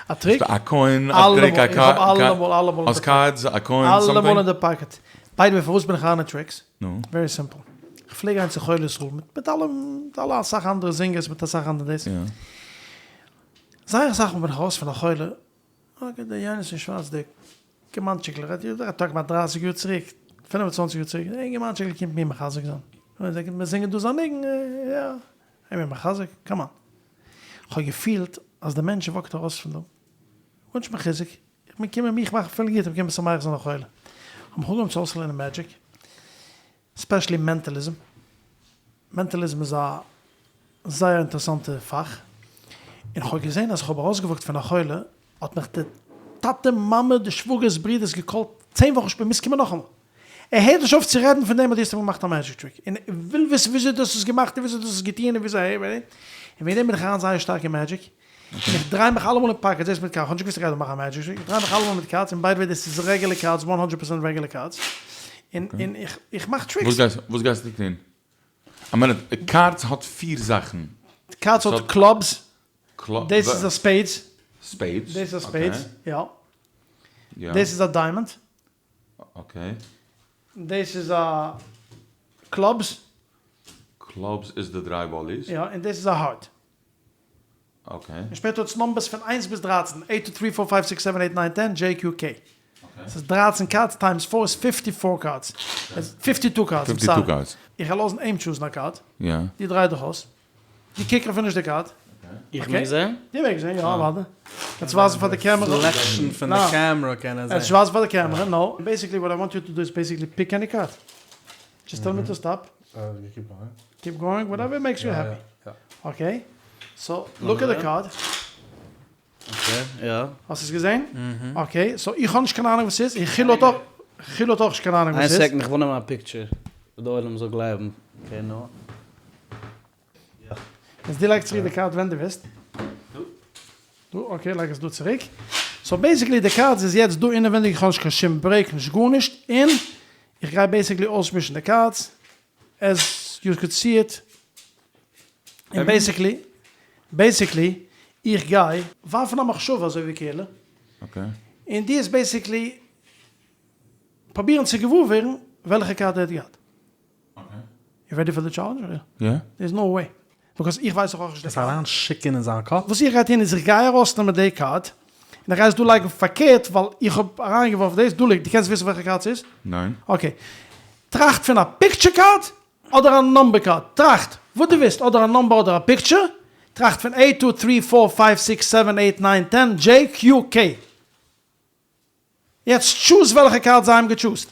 א trick? א coin, א trick, א card, אלעמאל, אלעמאל, האסט cards, א coin, something? אלעמאל אין די pocket. By the way, פארוואס בין איך אריין אין tricks? נו? Very simple. כ'פלעג גיין צו חולי ישראל מיט אלע, מיט אלע אסאך אנדערע זינגערס, מיט אסאך אנדערע דאס. זייער אסאך מאל בין איך ארויס פון א חולה, okay דער יונתן שווארץ דער אינגערמאנטשיקל, רעדט איר דאך כמעט דרייסיג יאר צוריק, פינף און צוואנציג יאר צוריק, דער אינגערמאנטשיקל קומט מיר מחזק זיין. מיר זינגען דא זיין ניגון, יא, ער מיר מחזק, come on. כ'האב געפילט אז די מענטש walk ט ארויס פון דא, וואונטש מיר חיזוק, איך בין געקומען מיך מאכן פילן גוט, איך בין געקומען משמח זיין א חולה. כ'האב מיך אנגעהויבן צו אויסלערנען magic, especially mentalism. Mentalism איז א זייער אינטערעסאנטע פאך, און כ'האב געזען אז כ'האב ארויסגע walk ט פון א חולה, האט מיך די טאטע מאמע די שוואגערס ברידערס גע call ט צען וואכן שפעטער מוזט קומען נאכאמאל, ער הערט נישט אויף צו רעדן פון דעם אז דו האסט אים געמאכט א magic trick, און ער וויל וויסן וויאזוי דו האסט עס געמאכט און וויאזוי דו האסט עס געטון און וויאזוי אהער און אהין, און וועגן דעם בין איך אריין זייער שטארק אין magic, און איך דריי מיך אלעמאל אין pocket, זעסט מיט cards, כ'האב נישט געוואוסט איך גיי דא מאכן א magic trick, איך דריי מיך אלעמאל מיט cards, און by the way דאס איז regular cards, one hundred percent regular cards, און און איך מאך tricks. וואס גייסטו טון? א מינוט, cards האט פיר זאכן. Cards האט clubs, דאס איז א spades. Spades? דאס איז א spades, יא. דאס איז א diamond. Okay. דאס איז א clubs. Clubs איז די דריי באליס. יא, און דאס איז א heart. Okay. און שפעטער האט עס numbers פון איינס ביז דרייצן, eight two three four five six seven eight nine ten J Q K. ס'איז דרייצן cards times four איז fifty four cards. Fifty two cards, I'm sorry. איך גיי לאזן אים choose ן א card. דו דריי דיך אויס. דו קוק אפילו נישט די card. איך מעג זען? דו מעגסט זען, יא אוודאי. קענסט ווייזן פאר די camera. Reflection פון די camera קען ער זען. קענסט ווייזן פאר די camera, no. Basically what I want you to do is basically pick any card. Just tell me to stop. Keep going, whatever makes you happy. Okay, so look at the card. Okay, יא. האסט עס געזען? Okay, so איך האב נישט קיין אהנונג וואס ס'איז, און חילו האט אויך, חילו האט אויך נישט קיין אהנונג וואס איין ס'איז. Second, איך וויל נעמען א picture, די עולם זאל גלייבן. Okay, נו. יא. יעצט דו לייג צוריק די card ווען דו ווילסט. דא, okay, לייג עס דא צוריק. So basically די cards איז יעצט דא אינעווענדיג, איך האב נישט קיין שום break, נישט גארנישט, און איך גיי basically אויסמישן די cards, as you could see it, און basically, basically, איך גיי ווארפן א מחשבה אזוי ווי כאילו, און דו עסט basically פרובירן צו געוואר ווערן וועלכע card ער האט געהאט. You ready for the challenge? יא. There is no way. Because איך ווייס דאך אויך נישט די עס אריין שיקען אין זיין קאפ? וואס איך גיי טון איז איך גיי ארויסנעמען די card, און איך גיי עס דא לייגן פארקערט ווייל איך האב אריינגעווארפן דאס, דא ליגט, דו קענסט וויסן וועלכע card ס'איז? ניין. Okay. טראכט פון א picture card אדער א number card. טראכט וואס דו ווילסט, אדער א number אדער א picture. טראכט פון eight two three four five six seven eight nine ten J Q K. יעצט choose וועלכע card זיי האבן גע choose ט.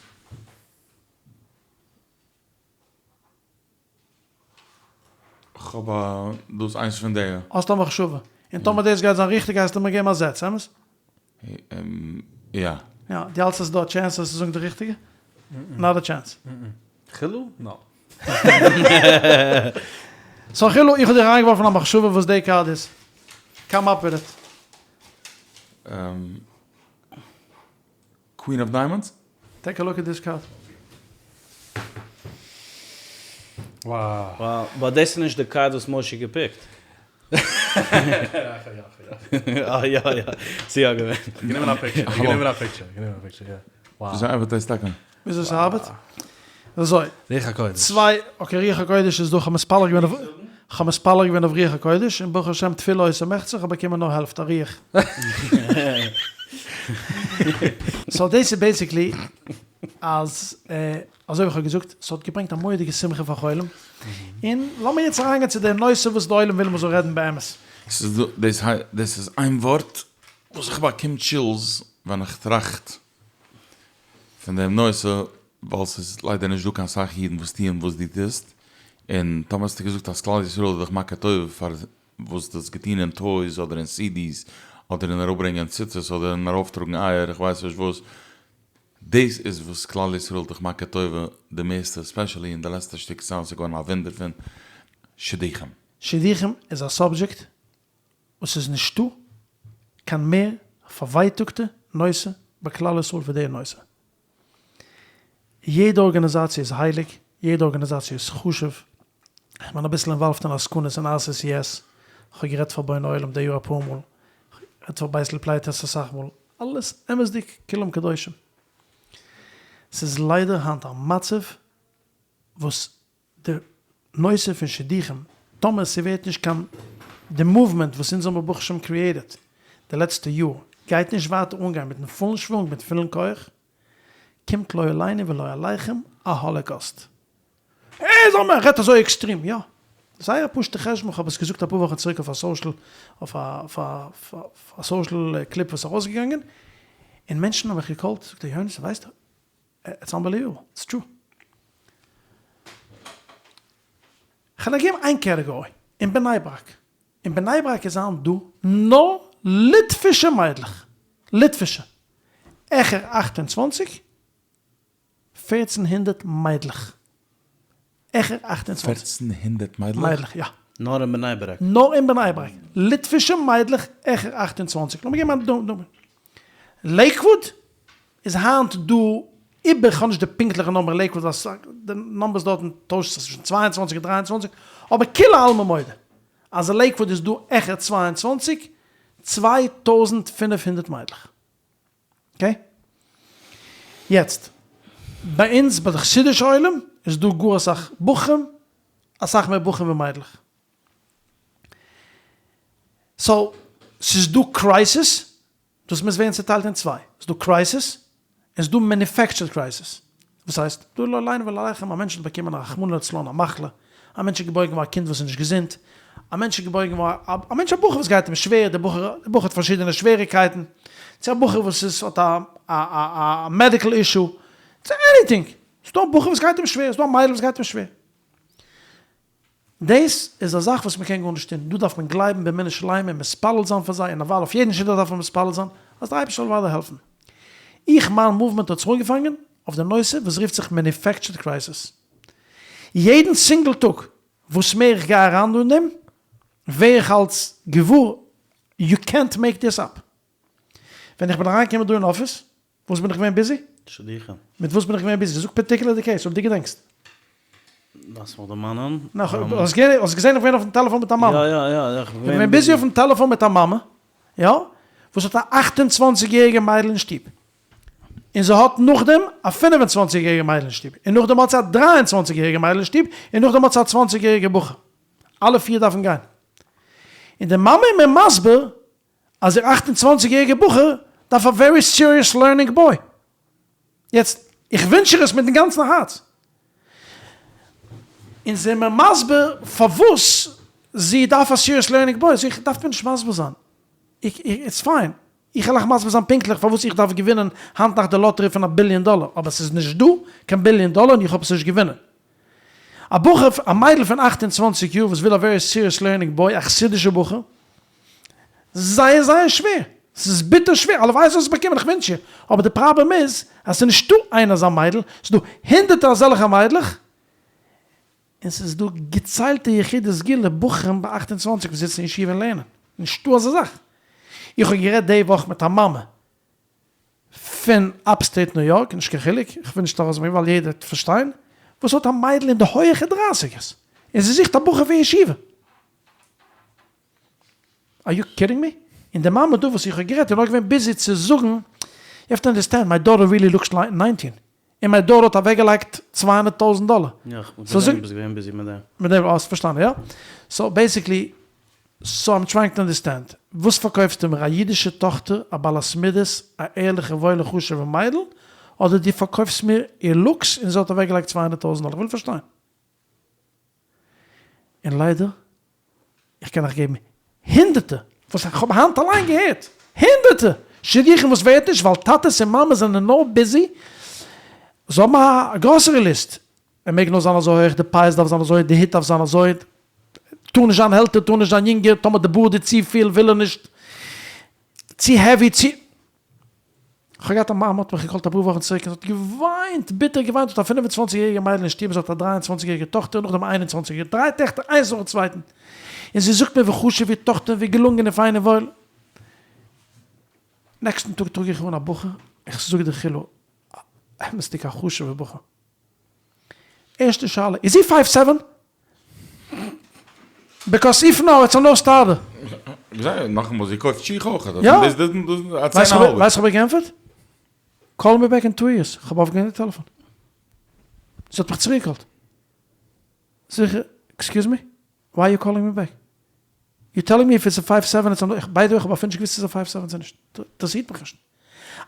כ'האב א דאס איינס פון די. האסט א מחשבה. און טאמער דאס גייט זיין ריכטיג גייסטו מיר געבן א זעץ, אמת? יא. יא, דו האלטסט אז ס'איז דא א chance אז צו זאגן די ריכטיגע? Not a chance. חילו? No. So חילו, איך האב דיר אריינגעווארפן א מחשבה וואס די card איז. Come up with it. Queen of diamonds? Take a look at this card. Wow. Wow, but דאס איז נישט די card וואס מושי גע pick ט. אה יא יא, ס'איז יא געווען. גענומען א picture, גענומען א picture, גענומען א picture, יא. Wow. וויאזוי ארבעט דאס טאקע? וויאזוי ס'ארבעט? אזוי. רוח הקודש. צוויי, okay רוח הקודש איז דא, כ'האב מתפלל געווען אויף, כ'האב מתפלל געווען אויף רוח הקודש, און ברוך השם תפילה עושה מחצה, כ'האב באקומען נאר העלפט א רוח. So דאס איז basically אז אזוי ווי כ'האב געזאגט, ס'האט געברענגט א מורא'דיגע שמחה פאר חולים, און לאמיר יעצט אריינגיין צו די נושא וואס די עולם וויל מ'זאל רעדן באמת. ס'איז דא, דאס דאס איז איין ווארט וואס איך באקום chills ווען איך טראכט פון דעם נושא, ווייל ס'איז ליידער נישט דא קיין סאך אידן וואס טוען וואס דו טוסט, און טאמער האסטו געזאגט אז כלל ישראל איז דיך מכיר טובה פאר וואס דו האסט געטון אין toys אדער אין CDs אדער אין אראפברענגען ציצית אדער אין ארויפטראגן אייער איך ווייס נישט וואס, דאס איז וואס כלל ישראל דיך מכיר טובה די מערסטע especially אין די לעצטע שטיק צייט ס'איז געווארן א וואונדער פון שידוכים. שידוכים איז א subject וואס איז נישטא קיין מער פארווייטאגטע נושא בכלל ישראל ווי די נושא. יעדע ארגאניזאציע איז הייליג, יעדע ארגאניזאציע איז חשוב, איך בין אביסל involved אין עסקנות אין RCCS, כ'האב גערעדט פאר בוני עולם די יאר אפאר מאל, כ'רעד פאר בית לפליטות אסאך מאל, אלעס אמת'דיג כולם קדושים. ס'איז ליידער היינט א מצב וואס די נושא פון שידוכים, טאמער ס'ווערט נישט קיין, די movement וואס אונז האבן ברוך השם created די לעצטע יאר גייט נישט ווייטער אנגיין מיטן פולן שוואונג מיט פולן כח, קומט לא עלינו ולא עליכם א holocaust. ער זאל מען רעדט אזוי עקסטרים, יא. זייער א פשוטע חשבון, כ'האב עס געזאגט אפאר וואכן צוריק אויף א סאושעל, אויף א אויף א סאושעל קליפ וואס איז ארויסגעגאנגען, און מענטשן האבן מיך געקאלט, זאגט ער יונתן ווייסט, איטס אנבעליוועבל, איטס טרו. כ'על דיר געבן איין קעטעגארי, אין בני ברק, אין בני ברק איז היינט דא נאר ליטווישע מיידלעך, ליטווישע, העכער 28, 1400 מיידלעך. העכער 28. 1400 מיידלעך? מיידלעך, יא. נאר אין בני ברק? נאר אין בני ברק. ליטווישע מיידלעך העכער 28. לאמיר געבן א דוגמא. לעיקוואוד איז היינט דא איבער, כ'האב נישט די פונקטליכע נומבער אין לעיקוואוד ווייל די נומבערס דארטן טוישט זיך צווישן 22 און 23, אבער כולי עלמא מודה אז אין לעיקוואוד איז דא העכער 22, 2500 מיידלעך. אקעי? יעצט, ביי אונז ביי די חסידישע עולם איז דא גאר אסאך בחורים, אסאך מער בחורים ווי מיידלעך. סאו, ס'איז דא קרייסיס, דאס מוז ווערן צוטיילט אין צוויי. ס'איז דא קרייסיס, און ס'איז דא מעניפעקטשערד קרייסיס. וואס הייסט? דא לא עלינו ולא עליכם, א מענטש האט באקומען א רחמנא לצלן א מחלה, א מענטש איז געבוירן געווארן א קינד וואס איז נישט געזונט, א מענטש איז געבוירן געווארן א מענטש א בחור וואס גייט אים שווער, דער בחור דער בחור האט פארשידענע שוועריקייטן, צו א בחור וואס איז האט א א א מעדיקל אישו, צו עניטינג, ס'איז דא א בחור וואס גייט אים שווער, ס'איז דא א מיידל וואס גייט אים שווער. דאס איז א זאך וואס מ'קען גארנישט טון, דא דארף מען גלייבן באמונה שלימה און מתפלל זיין פאר זיי, און אוודאי אויף יעדן שידוך דארף מען מתפלל זיין אז דער אייבערשטער זאל אוודאי העלפן. איך מיין מאוומענט האט זיך אנגעפאנגען אויף די נושא וואס רופט זיך מעניפעקטשערד קרייזיס. יעדן סינגל טאג וואס מער איך גיי אריין דא אין דעם ווער איך אלץ געוואר יו קענט מעיק דיס אפ. ווען איך בין אריינגעקומען דא אין אפיס וואס בין איך געווען ביזי? שידוכים. מיט וואס בין איך געווען ביזי? זאג פארטיקולער די קעיס אויב דו געדענקסט. לאזט מיך דערמאנען. נאך, האסט געזען איך בין אויפן טעלעפאן מיט א מאמע? יא יא יא. איך בין געווען ביזי אויפן טעלעפאן מיט א מאמע, יא, וואס האט א 28 יעריגע מיידל אין שטוב. און זי האט נאכדעם א 25 יעריגע מיידל אין שטוב. און נאכדעם האט זי א 23 יעריגע מיידל אין שטוב. און נאכדעם האט זי א 20 יעריגע בחור. אלע פיר דארפן גיין. און די מאמע איז מיר מסביר אז איר 28 יעריגע בחור דארף א ווערי סיריעס לערנינג בוי. יעצט, איך ווינטש איר עס מיטן גאנצן הארץ. און זי איז מיר מסביר פארוואס זי דארף א סיריעס לערנינג בוי. זאג איך, דארפט מיר נישט מסביר זיין. איטס פיין. איך וועל אייך מסביר זיין פונקטליך פארוואס איך דארף געווינען היינט נאכט די לאטערי פון א ביליאן דאלער. אבער ס'איז נישט דא קיין ביליאן דאלער און איך האב עס נישט געווינען. א בחור, א מיידל פון 28 יאר וואס וויל א ווערי סיריעס לערנינג בוי, א חסידישע בחור, זייער זייער שווער, ס'איז ביטער שווער, הלוואי זאלסט עס באקומען, איך ווינטש איר, אבער די פראבלעם איז אז ס'איז נישטא איין אזא מיידל, ס'איז דא הונדערטער אזעלכע מיידלעך, און ס'איז דא געציילטע יחידי סגולה בחורים ביי 28 וואס זיצן אין ישיבה און לערנען, נישטא אזא זאך. איך האב גערעדט די וואך מיט א מאמע פון אפסטעיט ניו יארק, נישט קיין חילוק, איך וויל נישט ארויסברענגען ווייל יעדער וועט פארשטיין, וואס האט א מיידל אין די הויעכע דרייסיגערס, און זי זוכט א בחור פון ישיבה. אר יו קידינג מי? און די מאמע דא וואס איך האב גערעדט איז נאר געווען ביזי צו זאגן, יו העוו טו אנדערסטענד, מיי דאטער ריעלי לוקס לייק ניינטין, און מיי דאטער האט אוועקגעלייגט 200 טויזנט דאלער. יא, איך האב געזען ביסט געווען ביזי מיט דעם. מיט דעם, האסט פארשטאנען, יא? סאו בעיסיקלי, סאו איים טרייאינג טו אנדערסטענד, וואס פארקויפסטו מיר, א אידישע טאכטער, א בעלת מידות, א ערליכע וואוילע חשוב'ע מיידל, אדער דו פארקויפסט מיר איר לוקס און זי האט אוועקגעלייגט 200 טויזנט דאלער? איך וויל פארשטיין. און ליידער, איך קען אייך געבן הונדערטער, וואס איך האב היינט אליין געהערט, הונדערטער שידוכים וואס ווערט נישט ווייל טאטעס און מאמעס זענען נאר ביזי, זיי האבן א גראסערי ליסט, ער מעג נאר זיין אזוי הויך, די פאות דארף זיין אזוי, די הוט דארף זיין אזוי, טאר נישט זיין עלטער, טאר נישט זיין יונגער, טאמער די בארד איז צופיל וויל ער נישט, צו העווי, צו. כ'האב געהאט א מאמע האט מיך געקאלט אפאר וואכן צוריק און זי האט געוויינט, ביטער געוויינט, זי האט א 25 יעריגע מיידל אין שטוב, זי האט א 23 יעריגע טאכטער, נאכדעם א 21 יעריגע, דריי טעכטער איינס נאכן צווייטן, און זי זאגט מיר ווי חשוב איר טאכטער, ווי געלונגען און פיין און וואויל. נעקסטן טאג טראג איך אן א בחור, איך זאג דיר חילו, אמת'דיג א חשוב'ער בחור. ערשטע שאלה, איז הי פייוו סעווען? ביקאוס איף נאו איטס א נאו סטארטער. נאכאמאל, זי קויפט שיך אויך. יא. ווייסט וואס כ'האב איר געענטפערט? קאל מי בעק אין טו יערס. כ'האב אויפגעלייגט די טעלעפאן. זי האט מיך צוריקגעקאלט. זאג איך, עקסקיוז מי? וויי אר יו קאלינג מי בעק? יו טעלינג מי איף איטס א פייוו סעווען איטס א נאו, ביי די וועי כ'האב אפילו נישט געוואוסט ס'איז א פייוו סעווען צו נישט. אינטערעסירט מיך נישט.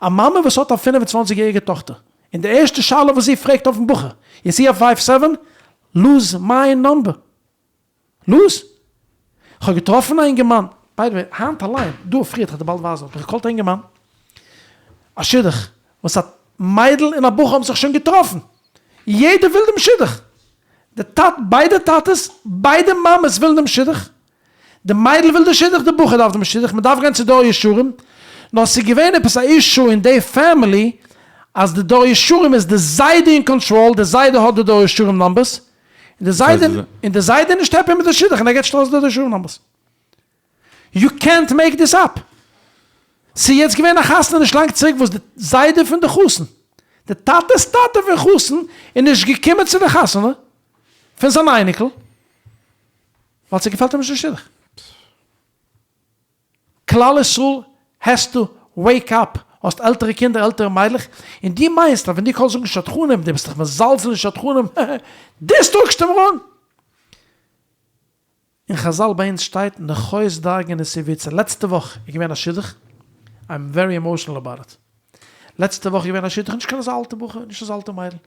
א מאמע וואס האט א 25 יעריגע טאכטער, און די ערשטע שאלה וואס זי פרעגט אויפן בחור, איז הי א פייוו סעווען? לוז מיי נאמבער. לוז! כ'האב געטראפן א אינגערמאן, ביי די וועי, היינט אליין, דא פריערט, כ'וועל דיר באלד ווייזן, האט מיך געקאלט א אינגערמאן, א שידוך, וואס א מיידל און א בחור האבן זיך שוין געטראפן, יעדער וויל דעם שידוך, די טאט, ביידע טאטעס, ביידע מאמעס ווילן דעם שידוך, די מיידל וויל די שידוך, די בחור דארף דעם שידוך, מען דארף גיין צו דור ישרים, נאר ס'איז געווען עפעס א אישו אין די פעמילי, אז די דור ישרים איז די זיידע אין קאנטראל, די זיידע האט די דור ישרים נאמבערס, און די זיידע און די זיידע איז נישט העפי מיט די שידוך און ער געט נישט ארויס די דור ישרים נאמבערס. יו קענט מעיק דיס אפ. ס'איז יעצט געווען א חתונה נישט לאנג צוריק וואס די זיידע פון די חתן, די טאטע'ס טאטע פון חתן איז נישט געקומען צו די חתונה פון זיין אייניקל ווייל ס'געפעלט אים נישט די שידוך. כלל ישראל העז טו וועיק אפ, האסט עלטערע קינדער עלטערע מיידלעך, און דו מיינסט אז ווען דו קאלסט זאגן שדכנים, דו ביסט דאך מזלזל אין שדכנים, הע הע, דאס טראגסטו מיר אן! אין חזל ביי אונז שטייט נחות דרגא נסיב ויצהר, לעצטע וואך איז געווען א שידוך, איים ווערי עמאושענעל אבאוט איט, לעצטע וואך איז געווען א שידוך, נישט קיין אזא אלטע בחור, נישט אזא אלטע מיידל,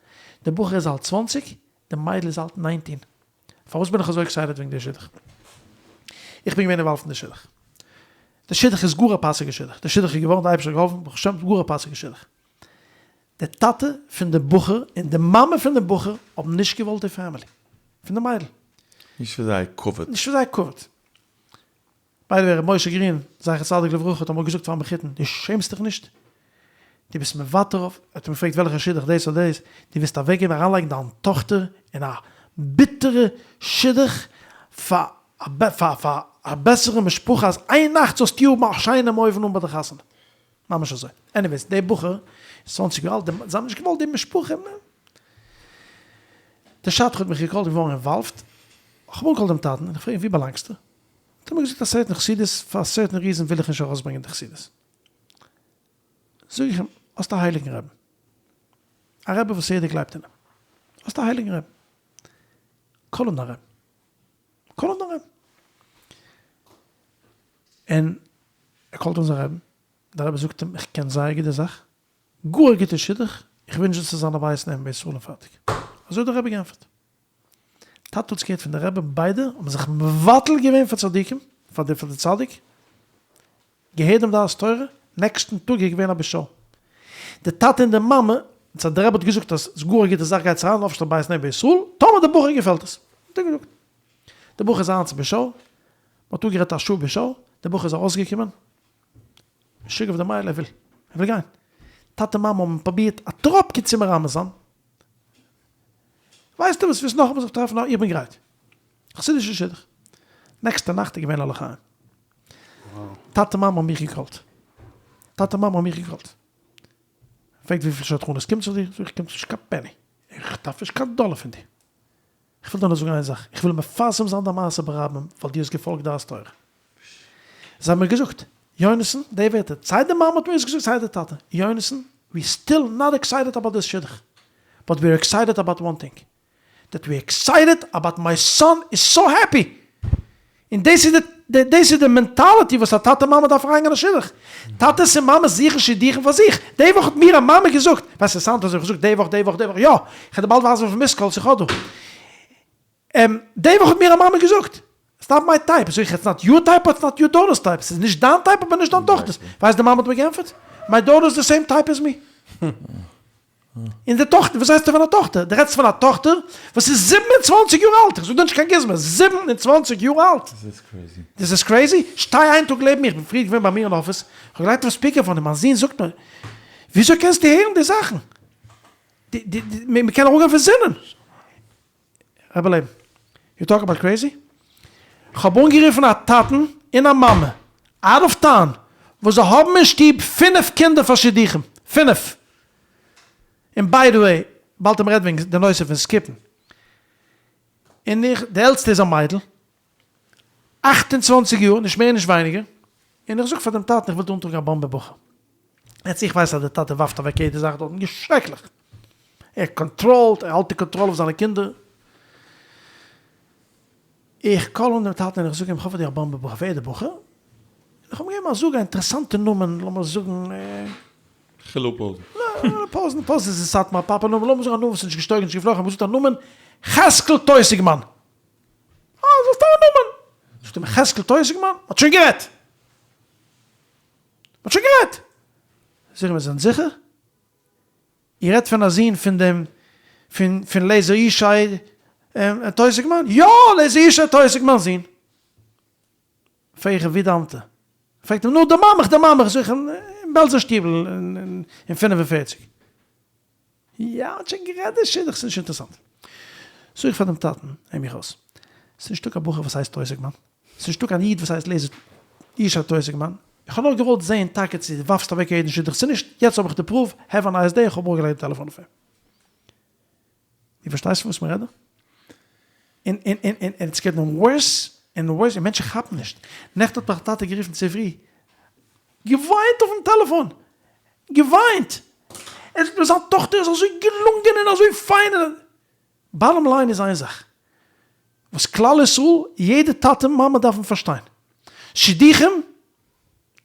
די בחור איז אלט צוואנציג, די מיידל איז אלט ניינטין, פארוואס בין איך אזוי עקסייטעד וועגן די שידוך? איך בין געווען אינוואלווד אין די שידוך. די שידוך איז גאר א פאסיגע שידוך. די שידוך איז געווארן, די אייבערשטער האט געהאלפן, ברוך השם, גאר א פאסיגע שידוך. די טאטע פון די בחור און די מאמע פון די בחור האבן נישט געוואלט די פעמילי פון די מיידל. נישט פאר זייער כבוד. נישט פאר זייער כבוד. ביי די וועי ר' משה גרין זכר צדיק לברכה האט אמאל געזאגט פארן מחותן דו שעמסט דיך נישט? דו ביסט מוותר אויף, ער האט אים געפרעגט וועלכע שידוך דאס אדער דאס, דו ווילסט אוועקגעבן אריינלייגן דיין טאכטער אין א ביטערע שידוך פאר פאר א בעסערע משפחה אז איין נאכט זאלסטו האבן א שיינעם אויבן אן ביי די חתונה. ממש אזוי. עניוועיס, דער בחור איז צוואנציג יאר אלט, זיי האבן נישט געוואלט די משפחה. דער שדכן האט מיך געקאלט, געווארן אינוואלווד, איך האב אנגעקאלט דעם טאטן און איך פרעג אים ווי באלאנגסטו? האט ער מיר געזאגט א סערטען חסידות, פאר א סערטען ריזען וויל איך נישט ארויסברענגען די חסידות. זאג איך אים, האסט א הייליגן רעבן. א רבי וואס יעדער גלייבט אין אים. האסט א הייליגן רעבן. קאל אן דיין רעבן. קאל אן דיין רעבן. און ער קאלט אן זיין רעבן. דער רבי זאגט אים, איך קען זייער גוט די זאך. גאר א גוטע שידוך. איך ווינטש דיר ס'זאל זיין א בית נאמן בישראל און פארטיג. אזוי האט דער רבי געענטפערט. טאטע האט עס געהערט פון די רבי, ביידע האבן זיך מבטל געווען פאר צדיקים, פאר די פאר די צדיק, געהערט דעם דעת תורה, נעקסטן טאג איז געווען א בשאו, די טאטע און די מאמע, צו די רבי האט געזאגט אז ס'איז גאר א גוטע זאך גייטס אריין אויפשטעלן בית נאמן בישראל, טאמער די בחור געפעלט עס, האט ער געזאגט, די בחור איז אריין צום בשאו, מען האט אפגערעדט א שעה בשאו, די בחור איז ארויסגעקומען, משוגע אויף די מיידל, ער וויל, ער וויל גיין, טאטע מאמע האבן פרובירט א טראפקע צו מרמז זיין, ווייסטו וואס, ווילסט נאכאמאל זיך טרעפן? איך בין גרייט. חסידישע שידוך. נעקסטע נאכט איז געווען א לחיים. טאטע מאמע האבן מיך געקאלט. טאטע מאמע האבן מיך געקאלט. פרעגט וויפיל שדכנות קומט זיך דיר? זאג איך קומט זיך נישט קיין פעני. איך דארף נישט קיין דאלער פון דיר. איך וויל דיר נאר זאגן איין זאך, איך וויל מפרסם זיין דיין מעשה ברבים ווייל דו האסט געפאלגט דעת תורה. זיי האבן מיר געזאגט, יונתן, די ווערטער, סיי די מאמע האט מיר עס געזאגט סיי די טאטע, יונתן, ווי סטיל נאט עקסייטעד אבאוט דיס שידוך, באט ווי אר עקסייטעד אבאוט וואן טינג, דעט ווי אר עקסייטעד אבאוט מיי סאן איז סאו העפי! און דאס איז די דאס איז די מענטאליטי וואס א טאטע מאמע דארף אריינגיין א שידוך. טאטעס און מאמעס זוכן שידוכים פאר זיך. די וואך האט מיר א מאמע געזאגט, ווייסט עס סאונדט אזוי, איך זאג די וואך די וואך די וואך, יא, איך וועל דיר באלד ווייזן וויפיל מיסד קאלס איך האב דא. די וואך האט מיר א מאמע געזאגט, איטס נאט מיי טייפ, זאג איך איטס נאט יור טייפ באט איטס נאט יור דאטערס טייפ, ס'איז נישט דיין טייפ אבער נישט דיין טאכטערס, ווייסט די מאמע האט מיר געענטפערט, מיי דאטער איז די סעים טייפ עז מי. און די טאכטער, וואס רעדסטו פון א טאכטער? דו רעדסט פון א טאכטער וואס איז 27 יאר אלט, איך זאג דיר נישט קיין גוזמא, 27 יאר אלט! דאס איז קרעזי. דאס איז קרעזי? שטיי איין טאג לעבן מיר, איך בין פריער געווען ביי מיר אין אפיס, איך האב געלייגט אויף ספיקער פאון און מיין זון זאגט מיר, וויאזוי קענסטו הערן די זאכן? מען קען אראפגיין פון זינען! רבי לעבן, יו טאלק אבאוט קרעזי? כ'האב אנגערופן א טאטן און א מאמע, אוט אוו טאון, וואס זיי האבן אין שטוב פינף קינדער פאר שידוכים, פינף! און ביי די וועי, באלד וועט מען רעדן וועגן די נושא פון סקיפן, און איך, די עלטסטע איז א מיידל, 28 יאר, נישט מער נישט ווייניגער, און איך זאג פאר דעם טאטן איך וויל דא אנטראגן א באמבע בחור. יעצט איך ווייס אז דער טאטע ווארפט אוועק יעדע זאך דארטן, שרעקליך. ער קאנטראלט, ער האלט די קאנטראל אויף זיינע קינדער. איך קאל אן דעם טאטן און איך זאג אים, איך האב פאר דיר א באמבע בחור, ווער איז דער בחור? און איך האב אים געגעבן א זאג, א אינטערעסאנטע נאמען, לאמיר זאגן. חילו פאזן. פאזן, פאזן איז אין סאטמאר פאפא נאמען, לאמיר זאגן א נאמען וואס איז נישט געשטויגן נישט געפלויגן, כ'האב געזאגט א נאמען, חזקאל טויסיגמאן. אה, זאלסט האבן א נאמען. זאגט ער מיר חזקאל טויסיגמאן? מ'האט שוין גערעדט. מ'האט שוין גערעדט. זאג איך אים, איר זענט זיכער? איר רעדט פון א זון פון דעם פון פון לעזער ישי טויסיגמאן? יא! לעזער ישי טויסיגמאן'ס זון. פרעג איך אים ווי דאוונט ער? פרעגט ער נו דערמאן מיך דערמאן מיך, זאג איך אים אין בעלזער שטיבל אין 45. יא האט שוין גערעדט די שידוך ס'איז נישט אינטערעסאנט. זאג איך פאר דעם טאטן הער מיך אויס, ס'איז נישטא קיין בחור וואס הייסט טויסיגמאן, ס'איז נישטא קיין איד וואס הייסט לעזער ישי טויסיגמאן, איך האב נאר געוואלט זעהן טאקע צו דו ווארפסט אוועק יעדן שידוך צו נישט, יעצט האב איך די proof, have a nice day, איך האב אראפגעלייגט די טעלעפאן אויף אים. דו פארשטייסט פון וואס מ'רעדט דא? און און און און איטס געטינג ווארס און ווארס און מענטשן כאפן נישט. נעכטן האט מיך א טאטע גערופן צופרי, געוויינט אויפן טעלעפאן, געוויינט! ער זאגט מיר זיין טאכטער איז אזוי געלונגען און אזוי פיין און. Bottom line איז איין זאך וואס כלל ישראל, יעדע טאטע מאמע דארפן פארשטיין, שידוכים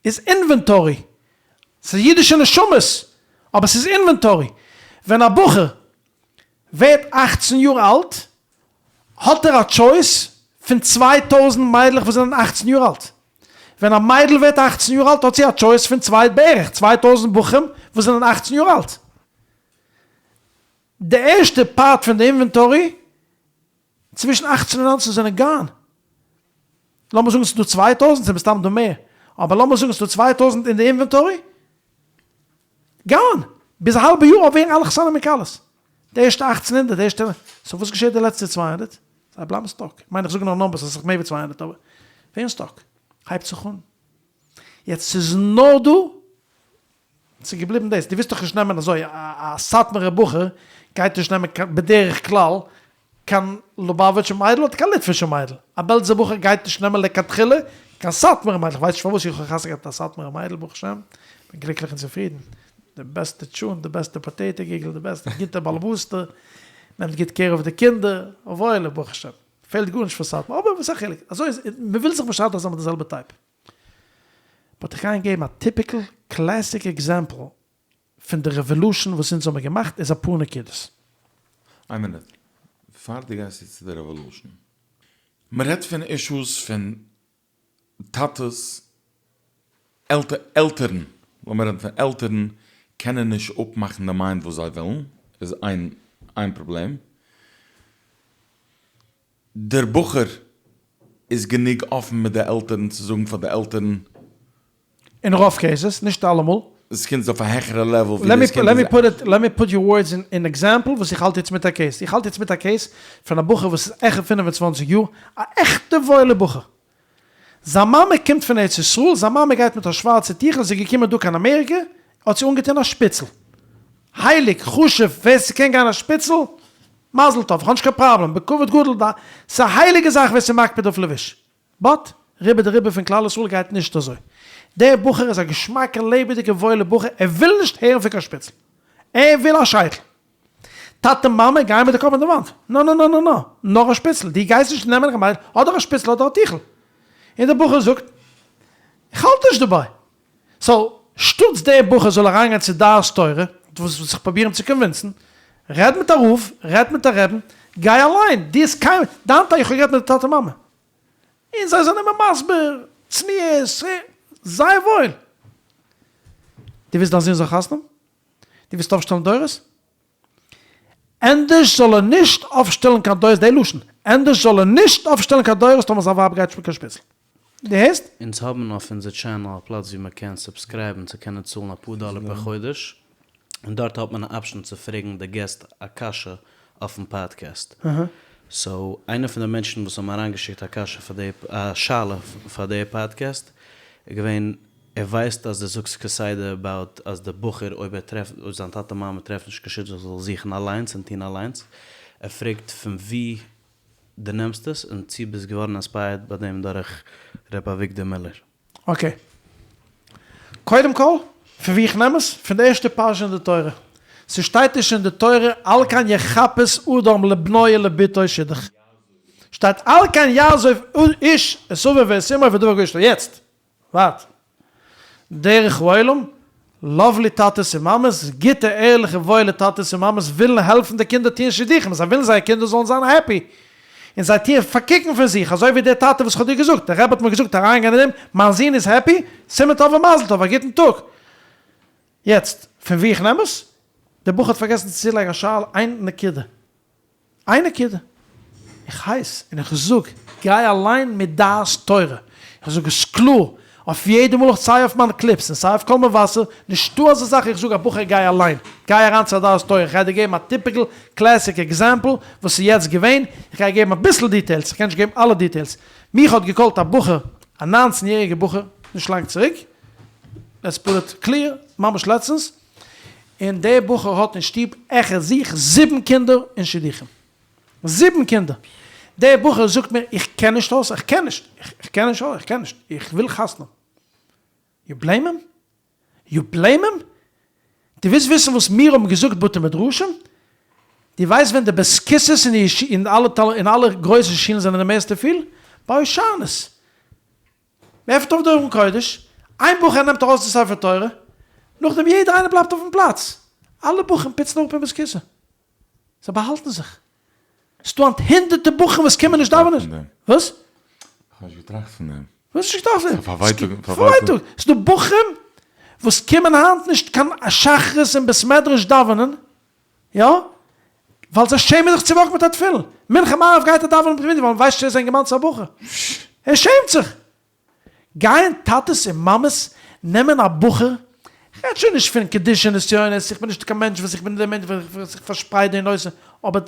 איז inventory, ס'איז אידישע נשמות, אבער ס'איז inventory, ווען א בחור ווערט אכצן יאר אלט, האט ער א choice פון 2000 מיידלעך וואס זענען אכצן יאר אלט. ווען א מיידל ווערט אכצן יאר אלט האט זי א choice פון צוויי בערך 2000 בחורים וואס זענען אכצן יאר אלט. די ערשטע part פון די inventory צווישן אכצן און ניינצן זענען gone. לאמיר זאגן ס'איז דא 2000, ס'איז מסתם דא מער, אבער לאמיר זאגן ס'איז דא 2000 אין די inventory, gone! ביז א האלבע יאר ווערן אלע חתנים און כלות. די ערשטע 1800, די ערשטע, so וואס געשעט די לעצטע 200? זיי בלייבן stuck. כ'מיין איך זאג נאר numbers, עס איז מער ווי 200 אבער ווערן stuck. הייבט זיך אן. יעצט ס'איז נאר דא, ס'איז געבליבן דאס, דו ווילסט דאך נישט נעמען אזוי, א סאטמארער בחור גייט נישט נעמען בדרך כלל קיין לובאוויטשע מיידל אדער קיין ליטווישע מיידל, א בעלזער בחור גייט נישט נעמען לכתחילה קיין סאטמארע מיידל, כ'ווייס נישט פארוואס, איך האב חתונה געהאט מיט א סאטמארע מיידל ברוך השם, בין גליקליך און צופרידן, די בעסטע טשולנט, די בעסטע potato קוגל, די בעסטע גוטע באלעבאסטע, נעמט גוט care אויף די קינדער, וואוילע ברוך השם, פעלט גארנישט פון סאטמאר, אבער וואס א חילוק, אזוי איז, מ'וויל זיך משדך זיין מיט די זעלבע type. But איך גיי ענק געבן א typical classic example פון די revolution וואס אונז האמיר געמאכט איז אפאר נקודות. איין מינוט, פאר דו גייסט יעצט צו די revolution. מען רעדט פון issues פון טאטעס, עלטערן, לאמיר רעדן פון עלטערן קענען נישט אפמאכן די mind וואס זיי ווילן, איז איין איין פראבלעם. דער בחור איז גענוג אפן מיט די עלטערן צו זאגן פאר די עלטערן. אין רוב cases, נישט אלעמאל. דאס קינד איז אויף א העכערע level ווי דאס קינד איז. Let me put your words in example וואס איך האלט יעצט מיט א case. איך האלט יעצט מיט א case פון א בחור וואס איז העכער 25 יאר, א עכטע וואוילע בחור. זיין מאמע קומט פון ארץ ישראל, זיין מאמע גייט מיט א שווארצע טיכל, זי איז געקומען דא קיין אמעריקע, האט זי אנגעטון א שפיצל. הייליג, חשוב, ווער ס'קען גיין א שפיצל, מזל טוב, כ'האב נישט קיין פראבלעם, בכבוד גדול, ס'איז א הייליגע זאך ווער ס'איז מקפיד אויף לבוש. But, רובא דרובא פון כלל ישראל גייט נישט אזוי. דער בחור איז א געשמאקער לעבעדיגער וואוילער בחור, ער וויל נישט הערן פון קיין שפיצל. ער וויל א שייטל. טאטע מאמע גייען מיט די קאפ אין די וואנט. נא נא נא נא נא, נאר א שפיצל, דו גייסט נישט נעמען קיין מיידל, אדער א שפיצל אדער א טיכל. און דער בחור זאגט, איך האלט נישט דערביי. So, שטאטס דער בחור זאל אריינגיין צו דעת תורה, וואס זיך פרובירן צו convince ן, רעד מיט א רב, רעד מיט א רעבן, גיי אליין, דו האסט קיין, דיין טאטע, איך האב גערעדט מיט די טאטע מאמע, און זיי זענען מיר מסביר, צניעות, זייער וואויל. דו ווילסט דיין זון זאל חתונה האבן? דו ווילסט אויפשטעלן דורות? ענדערש זאל ער נישט אויפשטעלן קיין דורות, די לשון, ענדערש זאל ער נישט אויפשטעלן קיין דורות טאמער זיין ווייב גייט נישט מיט קיין שפיצל. דו הערסט? אונז האבן אויף אונזער channel א פלאץ ווי מען קען subscribe ן צו קענען צאלן אפאר דאלער פער חודש, און דארט האט מען א option צו פרעגן די guest א קשיא אויפן podcast. So איינער פון די מענטשן וואס האבן אריינגעשיקט א קשיא פאר די א שאלה פאר די פאדקעסט איז געווען ער ווייסט אז דו זאגסט כסדר about אז די בחור אויב ער טרעפט אויב זיין טאטע מאמע טרעפט נישט קיין שידוך זאל זוכן אליינס און טון אליינס, ער פרעגט פון ווי דו נעמסט עס און צו ביסט געווארן inspired ביי דעם דורך ר' אביגדור מילער. Okay. קודם כל, פון ווי איך נעם עס? פון די ערשטע פרשה אין די תורה. ס'שטייט נישט אין די תורה על כן יחפש אדם לבנו ולבתו שידוך. שטייט על כן יעזוב איש את אביו ואת אמו ודבק באשתו. יעצט, ווארט. דרך העולם? לאוועלי טאטעס און מאמעס, גוטע ערליכע וואוילע טאטעס און מאמעס ווילן העלפן די קינדער טוען שידוכים, זיי ווילן זייער קינדער זאלן זיין העפי, און זיי טוען פארקוקן פון זיך, אזוי ווי דער טאטע וואס כ'האב דיר געזאגט, דער רבי האט מיר געזאגט אריינגיין אין דעם, מיין זון איז העפי, סימן טוב ומזל טוב, א גוטן טאג. יעצט, פון וואו איך נעם עס? דער בחור האט פארגעסן צו צולייגן א שאלה, איין נקודה. איין נקודה, איך הייס און איך זאג, גיי אליין מיט דעת תורה, איך זאג עס קלאר, אויף יעדע מאל איך סיי אויף מיינע קליפס און סיי אויף קול מבשר, נישטא אזא זאך איך זאג א בחור גיי אליין, גיי אריין צו א דעת תורה, איך גיי דיר געבן א טיפיקל קלעסיק עקזעמפל וואס איז יעצט געווען, איך גיי געבן אביסל דיטעילס, איך קען נישט געבן אלע דיטעילס, מיך האט געקאלט א בחור, א ניינצן יעריגער בחור, נישט לאנג צוריק, לעטס פוט איט קליר, ממש לעצטנס, און דער בחור האט אין שטוב העכער זיך זיבן קינדער אין שידוכים. זיבן קינדער! דער בחור זאגט מיר איך קען נישט אויס, איך קען נישט, איך קען נישט אויס, איך קען נישט, איך וויל חתונה. יו בלעים הים? יו בלעים הים? דו ווילסט וויסן וואס מיר האבן געזאגט בתי מדרשים? דו ווייסט ווען די בית הכסא'ס אין די אין אלע אין אלע גרויסע שולן זענען די מערסטע פיל? ביי הושענות. מען עפנט אויף די ארון קודש, איין בחור נעמט ארויס די ספר תורה, נאכדעם יעדער איינער בלייבט אויפן פלאץ, אלע בחורים פוצן אראפ אין בית הכסא, זיי באהאלטן זיך, ס'דא היינט הונדערטער בחורים וואס קומען נישט דאווענען, וואס? כ'האב נישט געטראכט פון דעם. וואס נישט געטראכט פון דעם? פאר ווייטאג, פאר ווייטאג, ס'דא בחורים וואס קומען היינט נישט קיין שחרית אין בית מדרש דאווענען, יא? ווייל זיי שעמען זיך צו וואקן מיט א תפילין. מנחה מעריב גייט ער דאווענען מיט מנין ווייל מ'ווייסט שוין ער איז א אינגערמאן צו א בחור. ער שעמט זיך. גייען טאטעס און מאמעס נעמען א בחור, כ'רעד שוין נישט פון קדושה נסיונות, איך בין נישט קיין מענטש וואס איך בין דער מענטש וואס איך פארשפרייט די נושא, אבער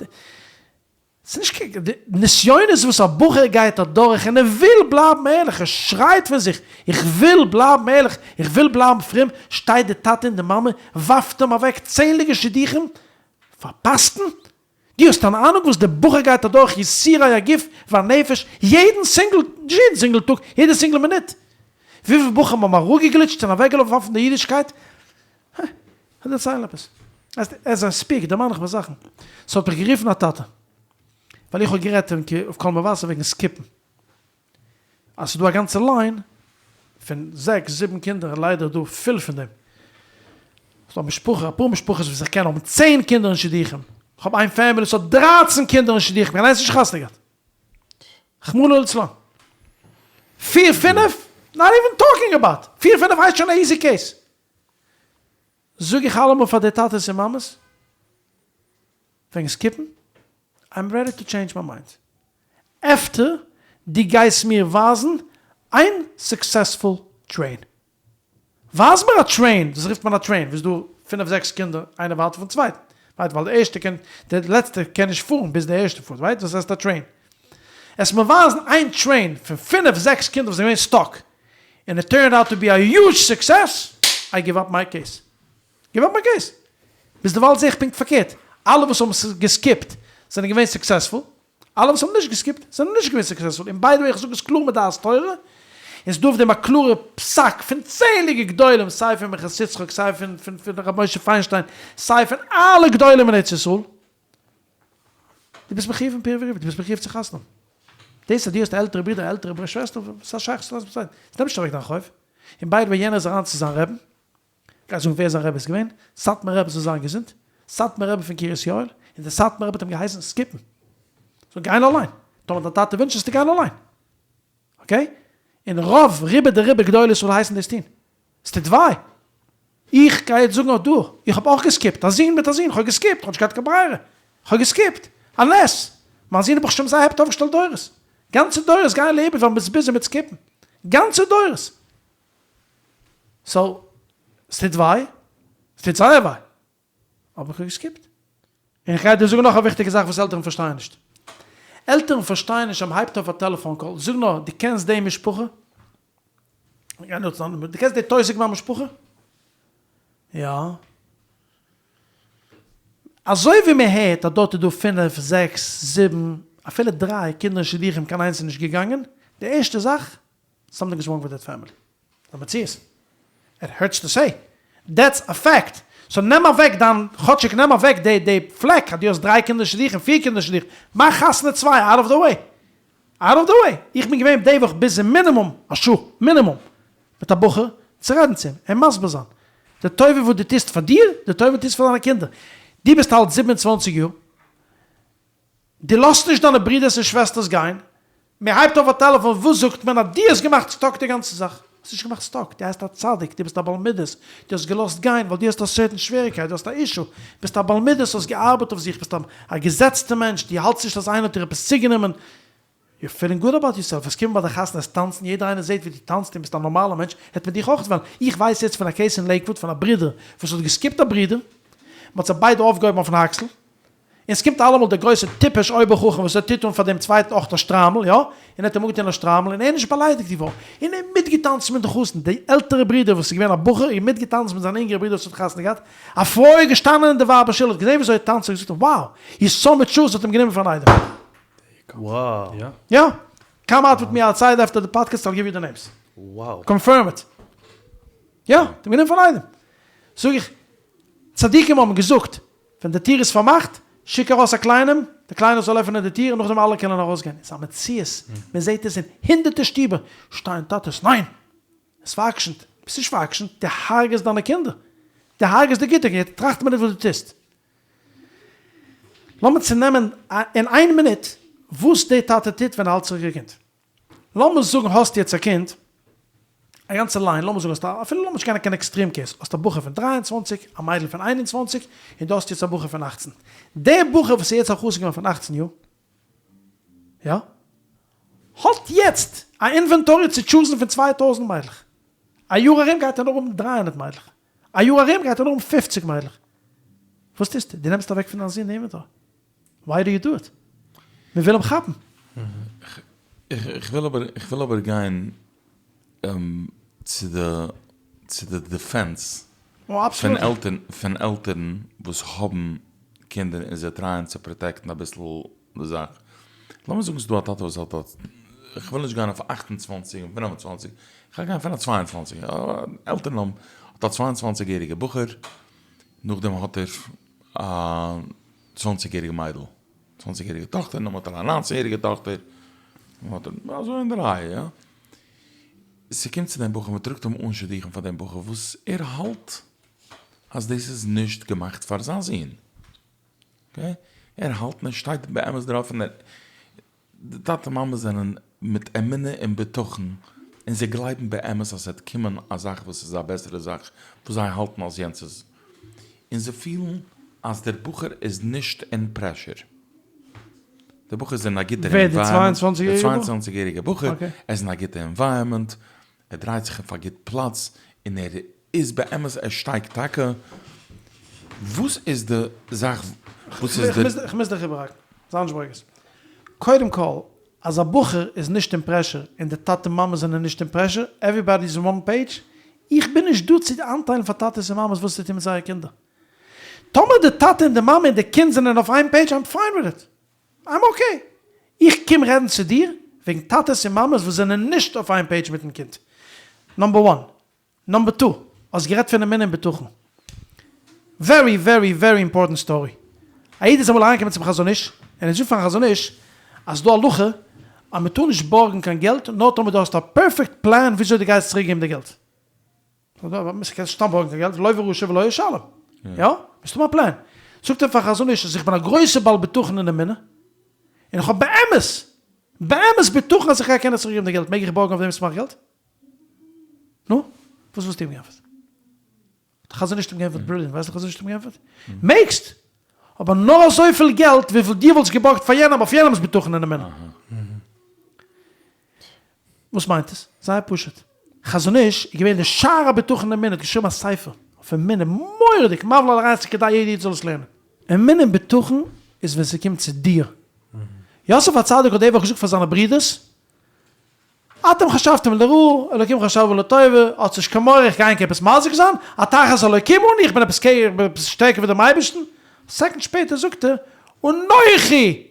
ס'איז נישט קיין, די נסיונות וואס א בחור גייט אדורך און ער וויל בלייבן ערליך, ער שרייט פון זיך, איך וויל בלייבן ערליך, איך וויל בלייבן פרום, שטייט די טאטע און די מאמע, ווארפט אים אוועק צענדליגע שידוכים, פארפאסטן? דו האסט אן אהנונג וואס די בחור גייט אדורך יסורי הגוף והנפש יעדן סינגל, נישט יעדן סינגל טאג, יעדע סינגל מינוט? וויפיל בחורים האבן אראפגעגליטשט און אוועקגעלאפן פון די אידישקייט? הע, כ'וועל דערציילן עפעס. עז איי ספיק דערמאן איך מיר זאכן. ס'האט מיך גערופן א טאטע. ווייל איך האב גערעדט אויף קול מבשר וועגן סקיפן. אז ס'איז דא א גאנצע ליין פון זעקס זיבן קינדער און ליידער איז דא פיל פון דעם. ס'דא א משפחה, אפאר משפחות וואס איך קען האבן צען קינדער אין שידוכים. כ'האב איין פעמילי וואס האט דרייצן קינדער אין שידוכים, קיין איינס נישט חתונה געהאט. רחמנא לצלן. פיר פינף? נאט איווען טאלקינג אבאוט. פיר פינף הייסט שוין א איזי קעיס. זאג איך אלעמאל פאר די טאטעס און מאמעס וועגן סקיפן, איים רעדי טו טשעינדזש מיי מיינד עפטער דו גייסט מיר ווייזן איין סוקסעספול טרעין. ווייז מיר א טרעין, דאס רופט מען א טרעין, וואס איז דא פינף זעקס קינדער איינער ווייטער פון צווייטן, רייט, ווייל די ערשטע קען, די לעצטע קען נישט פארן ביז די ערשטע פארט, רייט, דאס הייסט א טרעין. עסט מיר ווייזן איין טרעין פון פינף זעקס קינדער וואס זענען געווען סטאק, און איט טורנד אוט טו בי א יוזש סוקסעס, איי גיוו אפ מיי קעיס. גיוו אפ מיי קעיס. ביזדערווייל זעה איך פונקט פארקערט, אלע וואס האבן געסקיפט זענען געווען סוקסעספול, אלע וואס האבן נישט געסקיפט זענען נישט געווען סוקסעספול, און ביי די וועי איך זאג עס קלאר מיט דעת תורה, און ס'דא אויף דעם א קלארע פסק פון צענדליגע גדולים סיי פון מנחת יצחק סיי פון פון ר' משה פיינשטיין סיי פון אלע גדולים אין ארץ ישראל, דו ביסט מחיוב אין פריה ורביה, דו ביסט מחיוב צו חתונה האבן. דאס אז דו האסט א עלטערע ברודער א עלטערע שוועסטער וואס א שייכות האט דאס מיט צווייטן? ס'נעמט נישט אוועק דיין חוב. און ביי די וועי יענער איז אריין צו זיין רעבן, גיי זאגן ווער זיין רבי איז געווען, סאטמאר רבי זאל זיין געזונט, סאטמאר רבי פון קרית יואל, און דער סאטמאר רבי האט אים געהייסן סקיפן, זאל גיין אליין, טאמער דיין טאטע ווינטשט זאלסטו גיין אליין, אקעי? און רוב רובא דרובא גדולי ישראל הייסן דאס טון, עס טוט וויי, איך גיי יעצט זאגן אויך דא, איך האב אויך געסקיפט, א זון מיט א זון, איך האב געסקיפט, איך האב נישט געהאט קיין ברירה, איך האב געסקיפט, א נס, מיין זון האט ברוך השם זייער העפטי אויפגעשטעלט דורות, גאנצע דורות גייען לאיבוד ווייל מען איז ביזי מיט סקיפן, גאנצע דורות. סאו, ס'טוט וויי, ס'טוט זייער וויי, אבער איך האב געסקיפט. און איך גיי דיר זאגן נאך א וויכטיגע זאך וואס עלטערן פארשטייען נישט. עלטערן פארשטייען נישט אז מ'הייבט אויף א טעלעפאן קאל, זאג נאר, דו קענסט די משפחה? דו קענסט די טויסיגמאן משפחה? יא. אזוי ווי מען הערט אז דארט איז דא פינף, זעקס, זיבן, אפילו דריי קינדער אין שידוכים קיין איינס איז נישט געגאנגען, די ערשטע זאך סאמטינג איז ראנג וויט דעט פעמילי. ס'איז א מציאות. איט הערטס טו סעי. דעטס א פעקט. סאו נעם אוועק דיין, כאטשיג נעם אוועק די די פלעק אז דו האסט דריי קינדער שידוכים, פיר קינדער שידוכים. מאך חתונה צוויי, אוט אוו די וועי. אוט אוו די וועי. איך בין געווען די וואך ביזי מינימום א שעה, מינימום, מיט א בחור צו רעדן צו אים, אים מסביר זיין. די טובה וואס דו טוסט פאר דיר, די טובה וואס דו טוסט פאר דיינע קינדער. דו ביסט אלט 27 יאר, דו לאזט נישט דיינע ברודערס און שוועסטערס גיין, מען הייבט אויף א טעלעפאן, וואס זאגט מען? אז דו האסט געמאכט סטאק די גאנצע זאך. האסט נישט געמאכט סטאק, דו הייסט א צדיק, דו ביסט א בעל מידות, דו האסט געלאזט גיין ווייל דו האסט א סערטען שוועריקייט, דו האסט א אישו, ביסט א בעל מידות, האסט געארבעט אויף זיך, ביסט א געזעצטע מענטש, דו האלטסט נישט אז איינער האט דיר עפעס צוגענומען, יור פילינג גוד אבאוט יורסעלף, וועסט קומען ביי די חתונה וועסט טאנצן, יעדער איינער זעט ווי דו טאנצט און ביסט א נארמאלער מענטש, העט מען דיך אויך וועלן, איך ווייס יעצט פון א קעיס אין לעיקוואוד פון א ברודער וואס האט געסקיפט א ברודער, מען האט זיי ביידע אויפגעהויבן אויפן אקסל, און ס'קומט אלעמאל דער גרויסער טיפש אויבער חכם וואס ער טוט אן פאר דעם צווייטן אויך א שטריימל, יא, און ער האט אים אנגעטון א שטריימל און ער איז נישט באליידיגט געווארן, און ער איז מיטגעטאנצן מיט די חתן, די עלטערע ברודער וואס איז געווען א בחור איז מיטגעטאנצן מיט זיין אינגערע ברודער וואס האט חתונה געהאט, א פרוי איז געשטאנען אין די ווייבער שול האט געזען וויאזוי ער טאנצט האט געזאגט wow, he's so mature, זי האט אים גענומען פאר אן איידעם. יא. קאם אוט וויט מי אוטסייד אפטער די פאדקעסט I'll give you the names. קאנפירם איט. יא, האט אים גענומען פאר אן איידעם. זאג איך, צדיקים האבן געזאגט, ווען די טיר איז פארמאכט, שיק ארויס א קליינעם, דער קליינער זאל עפענען די טיר און נאכדעם אלע קענען ארויסגיין. עס איז א מציאות, מען זעט עס אין הונדערטער שטיבער, שטייען טאטעס, ניין! עס פאר'עקשנ'ט. ביסט נישט פאר'עקשנ'ט, דו הרג'עסט דיינע קינדער. דו הרג'עסט די גוטע קינדער, טראכט א מינוט וואס דו טוסט. לאמיר צונעמען אין איין מינוט וואס דער טאטע טוט ווען ער האלט צוריק א קינד. לאמיר זאגן האסט יעצט א קינד, א גאנצע ליין, לאמיר זאגן האסט א, אפילו לאמיר נישט גיין קיין עקסטרים קעיס, האסט א בחור פון 23, א מיידל פון 21, און דו האסט יעצט א בחור פון 18. דער בחור וואס איז יעצט א חתן געווארן פון 18 יאר, יא, האט יעצט א אינווענטארי צו טשוזן פון 2000 מיידלעך. א יאר ארום גייט ער נאר האבן 300 מיידלעך. א יאר ארום גייט ער נאר האבן 50 מיידלעך. וואס טוסטו? דו נעמסט אוועק פון דיין זון די אינווענטארי. Why do you do it? מען וויל אים כאפן. איך וויל אבער, איך וויל אבער גיין צו די, צו די defense פון עלטערן, פון עלטערן וואס האבן קינדער און זיי טרייען צו פראטעקטן אביסל די זאך. לאמיר זאגן ס'איז דא א טאטע וואס האט א, איך וויל נישט גיין אויף 28 און 25, איך וועל גיין פון א 22, עלטערן האבן, האט א 22 יעריגע בחור, נאכדעם האט ער א צוואנציג יעריגע מיידל, צוואנציג יעריגע טאכטער, נאכדעם האט ער א ניינצן יעריגע טאכטער, האט ער אזוי אין די רייע, יא. ס'קומט צו דעם בחור, מ'טראגט אים אן שידוכים פאר דעם בחור וואס ער האלט אז דאס איז נישט געמאכט פאר זיין זון, okay? ער האלט און ער שטייט באמת דערויף און ער, די טאטע מאמע זענען מיט אמונה און בטחון און זיי גלייבן באמת אז ס'וועט קומען א זאך וואס איז א בעסערע זאך וואס זיי האלטן אז יענץ איז, און זיי פילן אז דער בחור איז נישט אין pressure, דער בחור איז אין א גוטער ענווייראמענט, דער צוויי און צוואנציג יעריגער בחור, ער איז אין א גוטע ענווייראמענט, ער דרייט זיך אויף א גוט פלאץ, און ער איז באמת, ער שטייגט טאקע, וואס איז די זאך וואס איז די. כ'מוז דיך איבערהאקן, זיי נישט ברוגז. קודם כל, אז א בחור איז נישט אין pressure און די טאטע מאמע זענען נישט אין pressure, everybody is one page, איך בין נישט דא צו איינטיילן פאר טאטעס און מאמעס וואס צו טון מיט זייערע קינדער. טאמער די טאטע און די מאמע און די קינד זענען אויף איין page, I'm fine with it. I'm okay. איך קום רעדן צו דיר וועגן טאטעס און מאמעס וואס זענען נישט אויף איין page מיטן קינד. Number one. Number two, האסט גערעדט פון אמונה און בטחון. Very very very important story. א איד איז אמאל אריינגעקומען צום חזון איש, און ער זאגט פארן חזון איש אז ס'דא הלכה אז מ'טאר נישט בארגן קיין געלט נאר טאמער דו האסט א פערפעקט פלאן וויאזוי דו גייסט צוריק געבן די געלט. קענסט נישט סתם בארגן קיין געלט, לוה רשע ולא ישלם. יא? מוזט האבן א פלאן. זאגט ער פארן חזון איש אז איך בין א גרויסער בעל בטחון אין אמונה, און איך האב באמת באמת בטחון אז איך גיי קענען צוריק געבן די געלט, מעג איך בארגן אויף דעם סמאך געלט? נו, וואס וואלסטו אים געענטפערט? האט דער חזון איש אים געענטפערט, brilliant, ווייסט דער חזון איש אים געענטפערט? מעגסט! אבער נאר אזויפיל געלט וויפיל דו וואלסט געבארגט פאר יענעם אויף יענעמ'ס בטחון און אמונה. וואס מיינט עס? זייער פשוט. חזון איש איז געווען די שער הבטחון און אמונה, האט געשריבן א ספר אויף אמונה, מורא'דיג, מבהיל על הרעיון, ס'איז כדאי יעדע איד זאל עס לערנען. אמונה און בטחון איז ווען ס'קומט צו דיר. יוסף הצדיק האט די וואך געזאגט פאר זיינע ברידערס, אתם חשבתם לרעה, אלוקים חשבה לטובה, האטס נישט קיין מורא איך גיי ענק עפעס מזיק זיין, התחת אלוקים אני, איך בין עפעס קעגן, איך בין עפעס שטערקער ווי דעם אייבערשטן, א second שפעטער זאגט ער, אנכי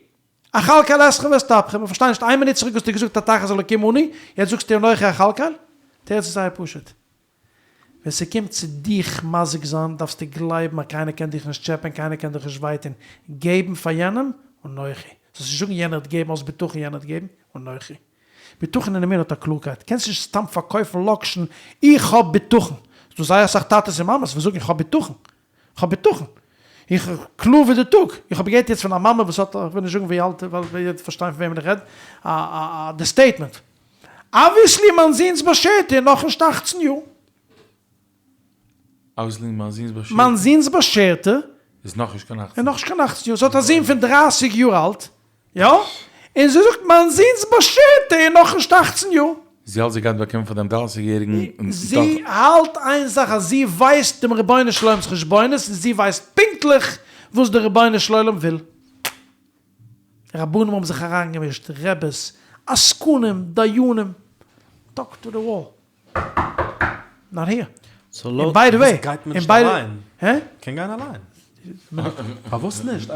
אכלכל אתכם ואת טפכם, איך פארשטיי נישט, איין מינוט צוריק האסטו געזאגט התחת אלוקים אני, יעצט זאגסטו אנכי אכלכל? תירוץ איז זייער פשוט, ווען ס'קומט צו דיך מזיק זיין דארפסטו גלייבן אז קיינער קען דיך נישט טשעפען, קיינער קען דיך נישט וויי טון, געבן פאר יענעם, אנכי, זאלסט נישט זאגן יענער האט געבן, האסט בטחון יענער האט געבן, אנכי. בטחון אין אמונה האט א קלארקייט, קענסט נישט סתם פארקויפן לאקשן איך האב בטחון. ס'דא זייער אסאך טאטעס און מאמעס וואס זאגן איך האב בטחון, איך האב בטחון, איך קלאר ווי די טאג, איך האב געהערט יעצט פון א מאמע וואס האט, איך וויל נישט זאגן ווי אלט ווייל ווער וועט פארשטיין פון וועמען איך רעד, א א די סטעיטמענט, אבוויעסלי מיין זוהן'ס באשערטע איז נאכנישט אכצן יאר. אבוויעסלי מיין זוהן'ס באשערטע. מיין זוהן'ס באשערטע. איז נאכנישט קיין אכצן. איז נאכנישט קיין אכצן יאר, זי האט א זוהן פון דרייסיג יאר אלט, יא, און זי זאגט מיין זוהן'ס באשערטע איז נאכנישט אכצן יאר. זי האלט זי גייט באקומען פון דעם דרייסיג יעריגן. זי האלט איין זאך אז זי ווייסט דעם רבונו של עולם'ס חשבונות און זי ווייסט פונקטליך וואס דער רבונו של עולם וויל. רבנים האבן זיך אריינגעמישט, רעבעס, עסקנים, דיינים, טאלק טו די וואל. נאט היער. און ביי די וועי, גייט מען נישט אליין? קען גיין אליין. פארוואס נישט?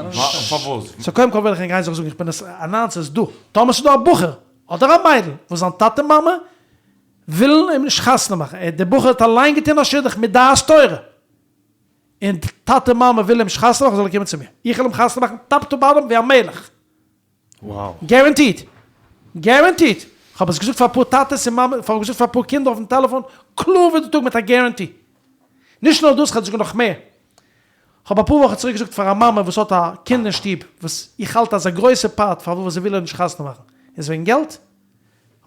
פארוואס? סאו קודם כל וויל איך ענק איין זאך זאגן, איך בין עס אנאונס עס דא, טאמער ס'איז דא א בחור אדער א מיידל וואס זיין טאטע מאמע ווילן אים נישט חתונה מאכן, דער בחור האט אליין געטון א שידוך מיט דעת תורה, און טאטע מאמע ווילן אים נישט חתונה מאכן זאל ער קומען צו מיר, איך וועל אים חתונה מאכן טאפ טו באטאם ווי א מלך. גערענטיד! גערענטיד! כ'האב עס געזאגט פאר אפאר טאטעס און מאמעס, כ'האב געזאגט פאר אפאר קינדער אויפן טעלעפאן, קלאר ווי די טאג מיט א גערענטי. נישט נאר דאס, כ'האב זאגאר נאך מער. כ'האב אפאר וואכן צוריק געזאגט פאר א מאמע וואס האט א קינד אין שטוב, וואס איך האלט אז א גרויסע פארט פארוואס זי וויל איר נישט חתונה מאכן איז וועגן געלט,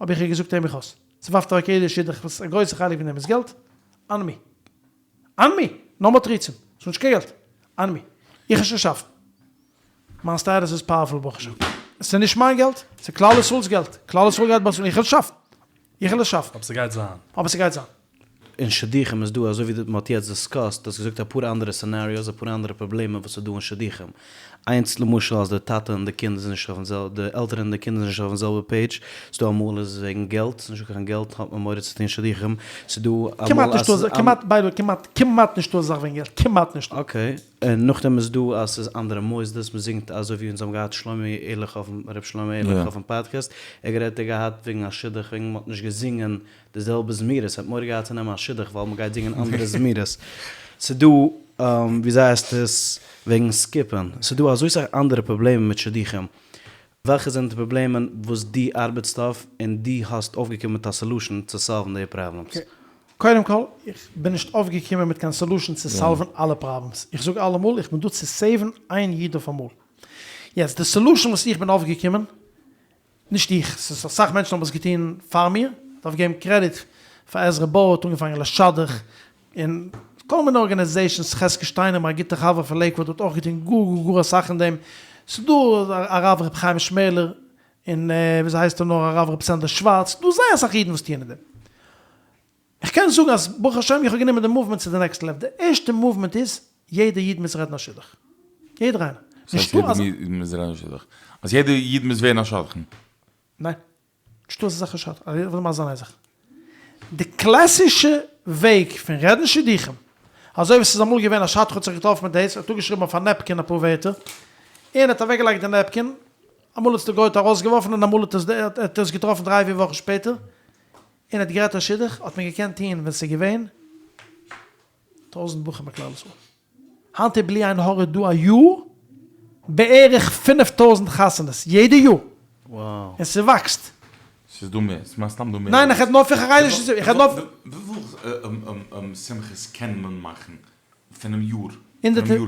האב איך איר געזאגט הער מיך אויס, זי ווארפט אוועק יעדע שידוך וואס א גרויסע חלק פון דעם איז געלט, אן מי. אן מי! נאו מאר תירוצים! ס'איז נישט קיין געלט! אן מי! איך וועל שוין שאפן! מיין סטעטוס איז פאוערפול ברוך השם. ס'איז נישט מיין געלט, ס'איז כלל ישראל'ס געלט, כלל ישראל גייט באצאלן, איך וועל שאפן, איך וועל עס שאפן. אבער ס'גייט זיין. אבער ס'גייט זיין. אין שידוכים איז דא אזוי ווי מ'האט יעצט דיסקאסט, האסט געזאגט אפאר אנדערע סענעריאוס, אפאר אנדערע פראבלעמען וואס איז דא אין שידוכים. איינס למשל אז די טאטע און די קינד איז נישט אויפן זעלבע, די עלטערן און די קינד איז נישט אויפן זעלבע פעידזש, ס'דא אמאל איז וועגן געלט, ס'איז נישטא קיין געלט האט מען מורא צו טון שידוכים, ס'דא אמאל כמעט נישטא אזא, כמעט, ביי די וועי, כמעט, כמעט נישטא אזא זאך וועגן געלט, כמעט נישטא. אקעי, און נאכדעם איז דא אז ס'איז אנדערע מוסדות, מ'זינגט אזוי ווי אונז האבן געהאט שלומי ערליך אויפן, ר' שלמה ערליך אויפן פאדקעסט, ער האט גערעדט ער געהאט וועגן א שידוך וועגן מ'האט נישט געזינגען די זעלבע זמירות, ער האט מורא געהאט צו נעמען א שידוך ווייל מ'גייט זינגען אנדערע זמירות. ס'דא וויאזוי הייסט עס וועגן סקיפען, ס'דא אזוי סאך אנדערע פראבלעמען מיט שידוכים. וועלכע זענען די פראבלעמען וואס דו ארבעטסט אויף און דו האסט אויפגעקומען מיט א סעלושען צו סאלוון די פראבלעמס? קודם כל, איך בין נישט אויפגעקומען מיט קיין סעלושען צו סאלוון אלע פראבלעמס. איך זאג אלעמאל, איך בין דא צו סעיוון איין איד אויף אמאל. יעצט, די סעלושען וואס איך בין אויפגעקומען, נישט איך, ס'איז אסאך מענטשן האבן עס געטון פאר מיר, דארף געבן קרעדיט פאר עזרא בויער האט אנגעפאנגען לשדך, און כל מיני ארגאניזעישאנס, חזקי שטיינער מיין גוטע חבר פון לעיקוואד האט אויך געטון גאר גאר גאר אסאך אין דעם, ס'איז דא הרב ר' חיים שמערלער, און וויאזוי הייסט ער נאר הרב ר' סענדער שווארץ, ס'דא זייער אסאך אידן וואס טוען אין דעם. איך קען זאגן אז ברוך השם איך האב גענומען די מאוומענט צו די נעקסט לעוול, די ערשטע מאוומענט איז יעדע איד מוז רעדן א שידוך, יעדער איינער, וואס הייסט יעדער איד מוז רעדן א שידוך? אז יעדער איד מוז ווערן א שדכן? ניין, נישטא אזא זאך א שדכן, איך וויל מסביר זיין איין זאך, די קלאסישע וועג פון רעדן שידוכים, אזוי ווי ס'איז אמאל געווען א שדכן האט זיך געטראפן מיט דאס, ער האט אפגעשריבן אויף א נעפקין אפאר ווערטער, און ער האט אוועקגעלייגט די נעפקין, אמאל האט עס די גוי'טע ארויסגעווארפן און אמאל האט ער עס געטראפן דריי פיר וואכן שפעטער, און האט גערעדט א שידוך האט מען געקענט טוהן ווען ס'איז געווען טויזענט בחורים ביי כלל ישראל. היינט איז בלי עין הרע דא א יאר בערך פינף טויזענט חתונות יעדע יאר. און ס'וואקסט. ס'איז דא מער, ס'איז מן הסתם דא מער. ניין איך רעד נאר פון חרדישע, איך רעד נאר. וויפיל שמחות קען מען מאכן פונעם יאר.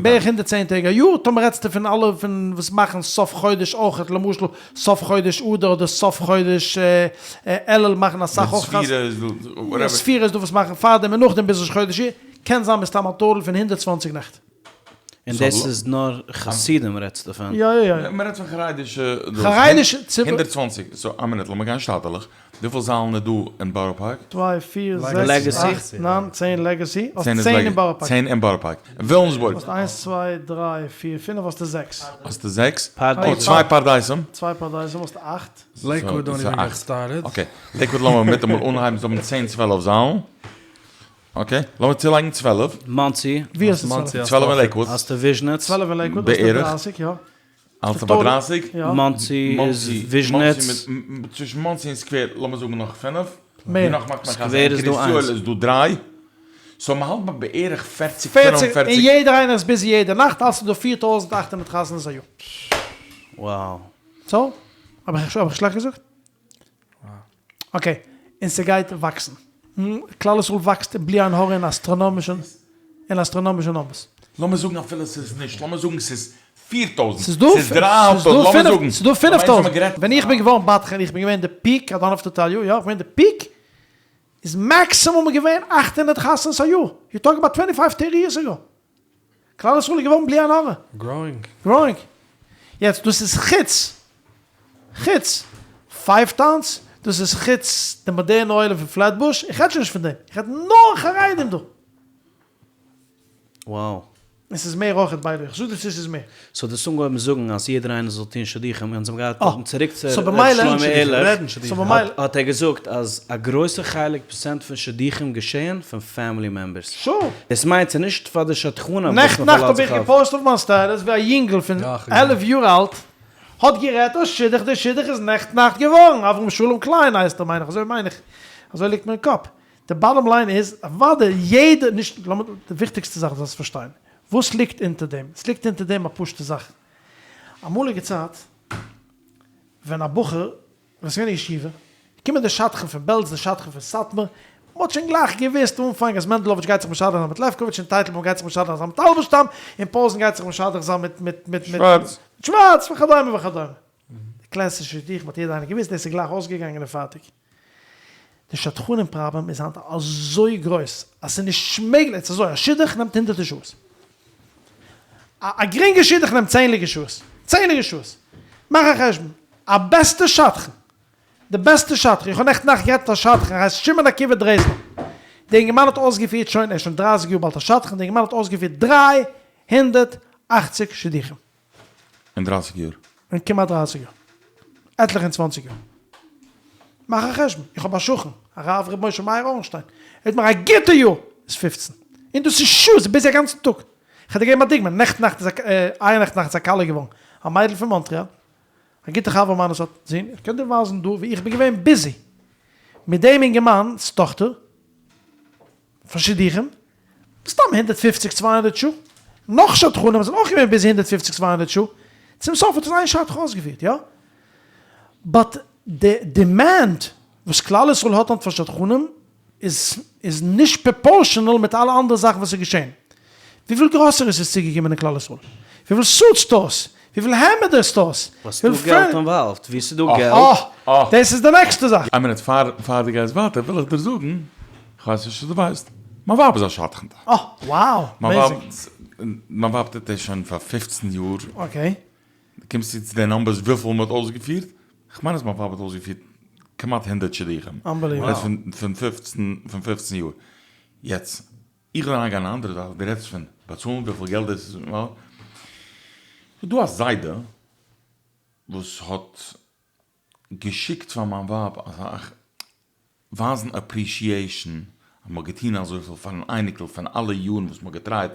בערך הונדערט צען טעג א יאר, טאמער רעדסטו פון אלע פון וואס מאכן סוף חודש אויכעט, למשל סוף חודש אדר אדער סוף חודש אלול מאכן אסאך אויך חתונות, ספירה ספירה איז דא וואס מאכן פארדעם און נאכדעם ביז ראש חודש אייר, קען זיין מסתם א טאטאל פון הונדערט צוואַנציק נעכט. און דאס איז נאר חסידים רעדסטו פון? יא יא יא. מען רעדט פון חרדישע דאס. חרדישע ציבור. הונדערט צוואַנציק, סאו איין מינוט לאמיר גיין שטאטעלעך, וויפיל זאלן איז דא אין בארא פארק? צוויי, פיר, זעקס, אכט, ניין, צען לעגעסי, האסט צען אין בארא פארק. צען אין בארא פארק. אין וויליאמסבורג? האסט איינס צוויי דריי פיר פינף האסטו זעקס. האסטו זעקס? אוי צוויי פרדסים. צוויי פרדסים האסטו אכט. לעיקוואד דאנט איווען געט סטארטעד. אקעי, לעיקוואד לאמיר מיטאמאל אנהייבן זיי האבן צען צוועלף זאלן. אקעי, לאמיר צולייגן צוועלף. מאנסי. ווי האסטו צוועלף? צוועלף אין לעיקוואד. האסטו וויזשניץ. צוועלף אין לעיקוואד האסטו דרייסיג יא. האלטסטו ביי דרייסיג? מאנסי איז וויזשניץ. צווישן מאנסי און סקווער לאמיר זאגן נאך פינף. מער. סקווער איז דא איינס. איז דא דריי. סאו מ'האלט ביי בערך פערציג פינף און פערציג. און יעדער איינער איז ביזי יעדע נאכט האלטסטו דא פיר טויזנט אכט הונדערט חתונות א יאר. Wow. סאו? האב איך שלעכט געזאגט? אקעי. און ס'גייט וואקסן. כלל ישראל וואקסט בלי עין הרע אין אסטראנאמישע אין אסטראנאמישע נומבערס. לאמיר זאגן אפילו ס'איז נישט, לאמיר זאגן ס'איז 4000, ס'איז דא ס'איז דריי האלב טויזנט, לאמיר זאגן, ס'איז דא 5000, ווען איך בין געווארן בדחן, איך בין געווען די פיק, איי דאנט האוו טו טעל יו, יא, איך בין געווען די פיק, איז מעקסימום געווען 800 חתונות א יאר, יו טאלק אבאוט טווענטי פייוו טערטי יערס אגאו, כלל ישראל איז געווארן בלי עין הרע. גראואינג. גראואינג. יעצט דאס איז חוץ, חוץ פייוו טאונס, דאס איז חוץ די מאדערנע עולם פון פלעטבוש, איך רעד שוין נישט פון דעם, איך רעד נאר חרדים דא. Wow. עס איז מער אויכעט ביי די וועי, איך זאג דיר צו עס איז מער. סאו דו האסט אנגעהויבן זאגן אז יעדער איינער זאל טון שידוכים, אונז האבן געהאט אה, צוריק צו סאו ר' במילא, שלמה עהרליך, רעדן שידוכים. סאו במילא. האט ער געזאגט אז א גרויסע חלק פראצענט פון שידוכים געשעהן פון פעמילי מעמבערס. שור. דאס מיינט ס'איז נישט פאר די שדכנים וואס נעכטן נאכט מ'פארלאזט האב זיך איך אויף. געפאוסט אויף מיין סטעטוס ווי א יונגל פון יא, כ'האב געזעהן. עלף יאר אלט האט גערעדט א שידוך, דער שידוך איז נעכטן נאכט געווארן, אברהם שלום קליין הייסט ער מיין איך, אזוי מיין איך, אזוי ליגט מיר אין קאפ. די באטאם ליין איז, אוודאי יעדע, נישט, לאמיר, די וויכטיגסטע זאך דו זאלסט פארשטיין, וואס ליגט אונטער דעם? עס ליגט אונטער דעם א פשוטע זאך. אמאליגע צייט, ווען א בחור, ווען ס'איז געווען אין ישיבה, געקומען די שדכן פון בעלז, די שדכן פון סאטמאר, מ'האט שוין גלייך געוואוסט אנפאנג אז מענדלאוויטש גייט זיך משדך זיין מיט לעפקאוויטש און טייטלבוים גייט זיך משדך זיין מיט האלבערשטאם און פאזען גייט זיך משדך זיין מיט מיט מיט מיט שווארץ. שווארץ וכדומה וכדומה. די קלעסישע שידוכים האט יעדער איינער געוואוסט, דאס איז גלייך אויסגעגאנגען און פארטיג. די שדכנים פראבלעם איז היינט אזוי גרויס אז ס'איז נישט מעגליך, ס'איז אזוי, א שידוך נעמט הונדערטער שעות, א גרינגע שידוך נעמט צענדליגע שעות, צענדליגע שעות, מאך א חשבון, א בעסטע שדכן, די בעסטע שדכן, איך האב נעכטן נאכט גערעדט מיט א שדכן, ער הייסט שמעון עקיבא דרעזנער, די אינגערמאן האט אויסגעפירט שוין, ער איז שוין דרייסיג יאר באלד א שדכן, די אינגערמאן האט אויסגעפירט 380 שידוכים. אין דרייסיג יאר? אין כמעט דרייסיג יאר. עטליכע און צוואנציג יאר. מאך א חשבון. איך האב א שכן, הרב ר' משה מאיר אורנשטיין. ער האט מיר א גוטע יאר איז פופצן. און דאס איז שעות, איז ביזי א גאנצן טאג. איך וועל דיר געבן א דוגמא. נעכטן נאכט איז א, אייערנעכטן נאכט איז א כלה געווארן. א מיידל פון מאנטריאל. א גוטע חבר מיינער'ס האט זון. איך קען דיר ווייזן דא ווי איך בין געווען ביזי מיט דעם אינגערמאן'ס טאכטער. פאר שידוכים, מסתם 150 200 שעה, נאך שדכנים זענען אויך געווען ביזי 150 200 שעה, צום סוף האט עס איין שדכן אויסגעפירט, יא? באט די דימענד וואס כלל ישראל האט היינט פאר שדכנים איז איז נישט פראפארשענעל מיט אלע אנדערע זאכן וואס איז געשען. וויפיל גראסעריס איז צוגעקומען אין כלל ישראל? וויפיל סוט סטארס? וויפיל העמעדער סטארס? וואס ס'דא געלט אינוואלווד, ווי ס'דא געלט. אה! דאס איז די נעקסטע זאך. איין מינוט פאר פאר דו גייסט ווייטער וויל איך דיר זאגן, כ'ווייס נישט צו דו ווייסט, מיין ווייב איז א שדכנ'טע. אה! wow! אמעיזינג. מיין ווייב טוט דאס שוין פאר פופצן יאר. אקעי. דו קומסט צו צו די נומבערס וויפיל מ'האט אויסגעפירט, כ'מיין אז מיין ווייב האט אויסגעפירט כמעט הונדערט שידוכים. אנבעליוועבל. פון פופצן פון פופצן יאר. יעצט, איך וויל אריינגיין אין א אנדערע זאך, דו רעדסט פון באצאלן וויפיל געלט דאס איז, ס'איז דא א זיידע וואס האט געשיקט פאר מיין ווייב אסאך ווייזן אפרישיעישן אז מ'האט געטון אזויפיל פארן אייניקל פון אלע יארן וואס מ'האט געטרייט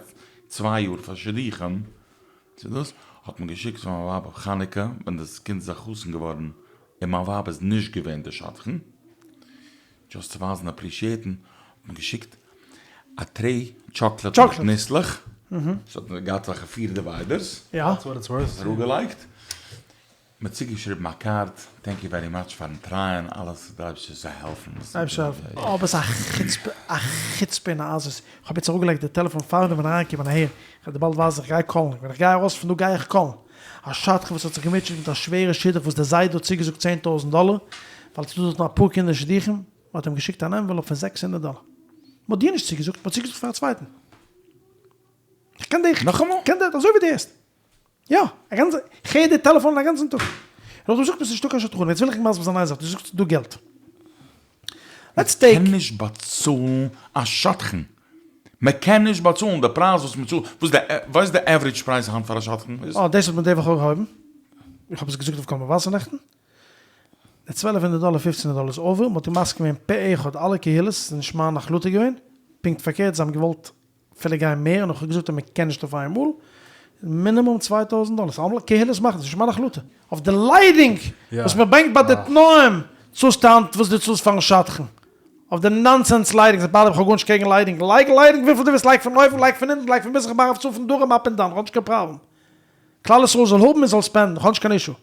צוויי יאר פאר שידוכים צו דאס האט מען געשיקט פאר מיין ווייב אויף חנוכה ווען דאס קינד איז א חתן געווארן און מיין ווייב איז נישט געווען די שדכן דזשאסט צו ווייזן אפרישיעטן האט מען געשיקט א טרעי טשאקלעט מיט ניסלעך, עס האט געהאט אזעלכע פיר דיוויידערס, אראפגעלייגט, מען האט צוגעשריבן א קארד, טענק יו ווערי מאטש פארן טרייען אלעס, דער אייבערשטער זאל העלפן. אבער ס'איז א חוצפה, א חוצפה און א עזות, איך האב יעצט אראפגעלייגט די טעלעפאן פאר איך בין אריינגעקומען אהער, איך וועל דיר באלד ווייזן, איך גיי קאלן, ווען איך גיי ארויס פון דא גיי איך קאלן, א שדכן וואס האט זיך געמוטשעט מיט א שווערע שידוך וואס דער זיידע האט צוגעזאגט 10,000 דאלער, ווייל ס'איז דא דארטן אפאר קינדער שידוכים, מען האט אים געשיקט אן ענוועלאפ פון 600 דאלער. מען האט דיר נישט צוגעזאגט, מען האט צוגעזאגט פאר א צווייטן. איך קען דיך. נאכאמאל? קען דיר, אזוי ווי דו הערסט. יא, א גאנצע, איך הער די טעלעפאן א גאנצן טאג. און נאכדעם זאגט מען ס'איז נישטא קיין שדכנים. יעצט וויל איך מסביר זיין איין זאך, דו זאגסט ס'איז דא געלט. לעטס טעיק. מ'קען נישט באצאלן א שדכן. מ'קען נישט באצאלן די פרייז וואס מ'צאלט, וואס די, ווייסט די עווערידזש פרייז היינט פאר א שדכן איז? אה, דאס האט מען די וואך אויפגעהויבן. איך האב עס געזאגט אויף קול מבשר נעכטן. די צוועלף הונדערט דאלער פופצן הונדערט דאלער איז אווער, מ'האט מסכים געווען פה אחד אלע קהילות, ס'איז נישט מיין החלטה געווען, פונקט פארקערט זיי האבן געוואלט אפילו גיין מער און איך האב געזאגט אז מ'קען נישט אויף איינמאל, מינימום 2000 דאלער, ס'אלעמאל קהילות מאכן, ס'איז נישט מיין החלטה. אויף די ליידינג וואס מ'ברענגט ביי די תנאים צאלסטו היינט וואס דו צאלסט פארן שדכן, אויף די נאנסענס ליידינג, ביי די וועי כ'האב גארנישט קעגן ליידינג, לייג ליידינג וויפיל דו ווילסט, לייג פון אויבן, לייג פון אונטן, לייג פון מזרח מערב צפון דרום אפ ענד דאון, כ'האב נישט קיין פראבלעם. כלל ישראל זאל האבן און זאל ספענדן, כ'האב נישט קיין אישו.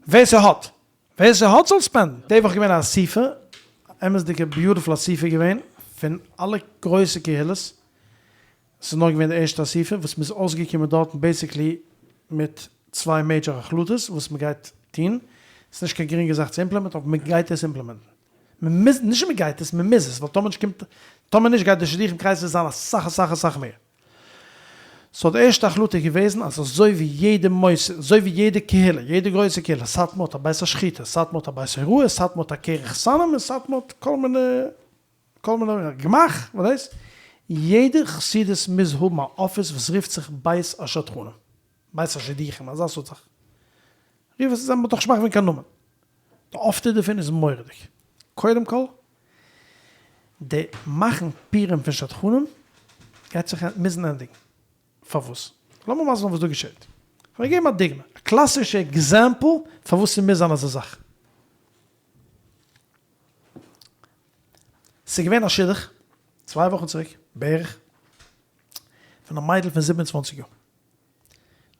ווער ס'האט. ווער ס'האט זאל ספענדן. די וואך געווען א אסיפה, אמת'דיגע ביוטיפול אסיפה געווען. פון אלע גרויסע קהילות, ס'איז נאר געווען די ערשטע אסיפה וואס מ'איז אויסגעקומען דארטן בעיסיקלי מיט צוויי מעידזשער החלטות וואס מ'גייט טון, ס'איז נישט קיין גרינגע זאך צו אימפלעמענטן אבער מ'גייט עס אימפלעמענטן. מ'מוז, נישט מ'גייט עס, מ'מוז עס, ווייל טאמער נישט קומט, טאמער נישט גייט די שידוכים קרייזיס זיין אסאך אסאך אסאך מער. סאו די ערשטע החלטה איז געוועזן אז אזוי ווי יעדע מוסד, אזוי ווי יעדע קהילה, יעדע גרויסע קהילה, סאטמאר האט א בית השחיטה, סאטמאר האט א בית הוראה, סאטמאר האט א קרן חתנים, און סאטמאר האט כל מיני, כל מיני גמח, וואס דאס, יעדע חסידות מוז האבן א אפיס וואס רופט זיך בית השדכנים, בית השידוכים, אזא סארט זאך. רוף עס, מ'האט נאך נישט געמאכט קיין נאמען. די אויפטו דערפון איז מורא'דיג. קודם כל, די מאכן פורים פון שדכנים גייט זיך מוזן ענדיגן. פארוואס? לאמיר מסביר זיין וואס דא געשעט. כ'וועל געבן א דוגמא, א קלאסישע עקזעמפל פארוואס ס'מוז זיין אזא זאך. ס'איז געווען א שידוך צוויי וואכן צוריק בערך, פון א מיידל פון זיבן און צוואנציג יאר.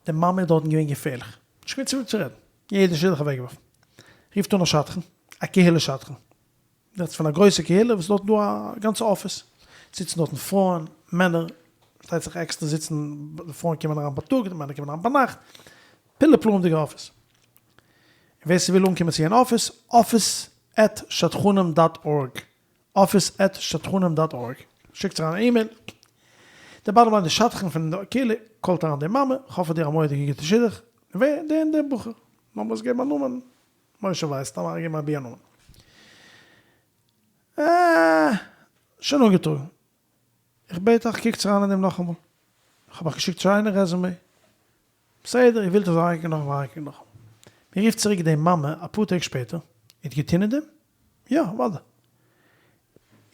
די מאמע איז דארטן געווען געפערליך, נישט געווען צו וועם צו רעדן, יעדע שידוך אוועקגעווארפן. רופט אן א שדכן, א קהילה שדכן, דאס איז פון א גרויסע קהילה וואס דארטן דא א גאנצע אפיס, זיצן דארטן פרויען, מענער, פארשטייט זיך עקסטער זיצן, די פרויען קומען אריין בייטאג, די מענער קומען אריין ביינאכט, פלאי פלאים'דיגע אפיס. און ווער ס'וויל אנקומען צו יענע אפיס, אפיס עט שדכנים דאט ארג, אפיס עט שדכנים דאט ארג, שיקטס אריין א אימעיל, די באטאם ליין די שדכן פון די קהילה קאלט אריין די מאמע, כ'האב פאר דיר א מורא'דיגע גוטע שידוך, ווער? דער און דער בחור, לאמיר עס געבן א נאמען, משה ווייס, סתם אריינגעבן אבי א נאמען. אה, שוין אנגעטראגן. איך בעט אייך קוקטס אריין אין דעם נאכאמאל. איך האב אייך געשיקט שיינע רעזומעי. בסדר, איר ווילט איך זאל אריינקוקן נאכאמאל, אריינקוקן נאכאמאל. מיר רופט צוריק די מאמע אפאר טעג שפעטער, איר האט געטון אין דעם? יא, אוודאי.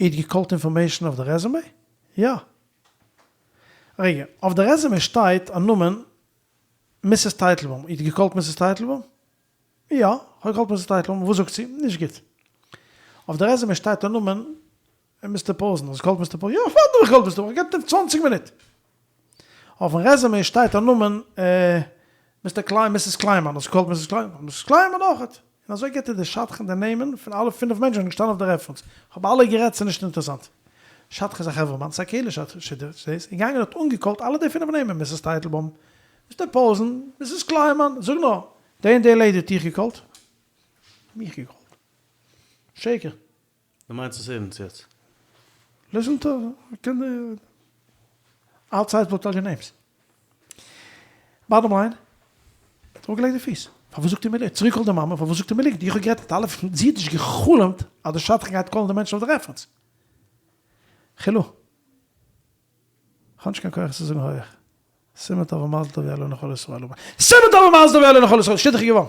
איר האט געקאלט אינפארמעישן אויף די רעזומעי? יא. רגע, אויף די רעזומעי שטייט א נאמען מיסיס טייטלבוים, איר האט געקאלט מיסיס טייטלבוים? יא, כ'האב געקאלט מיסיס טייטלבוים, וואס זאגט זי? נישט גוט. אויף די רעזומעי שטייט א נאמען מיסטער פאוזן, האסט געקאלט מיסטער פאוזן? יא, אוודאי האב איך געקאלט מיסטער פאוזן, געבט אים צוואנציג מינוט. אויפן רעזומעי שטייט א נאמען מיסטער קליין, מיסיס קליינמאן, האסט געקאלט מיסיס קליינמאן? מיסיס קליינמאן אויכעט. און אזוי געבט ער די שדכן די נעמען פון אלע פינף מענטשן וואס זענען געשטאנען אויף די רעפערענס. כ'האב אלע גערעדט, ס'איז נישט אינטערעסאנט. שדכן איז א חברה מאן, ס'איז א קהלה שדכן, איז געגאנגען און האט אנגעקאלט אלע די פינף נעמען, מיסיס טייטלבוים, מיסטער פאוזן, מיסיס קליינמאן, זאג נאר, די און די לעידי האט דיך געקאלט? מיך געקאלט? שקר. דו מיינסט עס ערנסט יעצט? ליסען טו, קען די אוטסייד וויל טעל יור נעימס. באטאם ליין, ער האט אראפגעלייגט די פיס. פארוואס זאגט ער מיר ליגנט? צוריק קאלט די מאמע, פארוואס זאגט ער מיר ליגנט? איך האב גערעדט מיט אלע, זי האט נישט גע'חלומ'ט אז די שדכן גייט קאלן די מענטשן אויף די רעפערענס. חילו. כ'האב נישט קיין כח עס צו זאגן הויעך. סימן טוב ומזל טוב יעלה לכל ישראל אמן. סימן טוב ומזל טוב יעלה לכל ישראל! שידוך איז געווארן.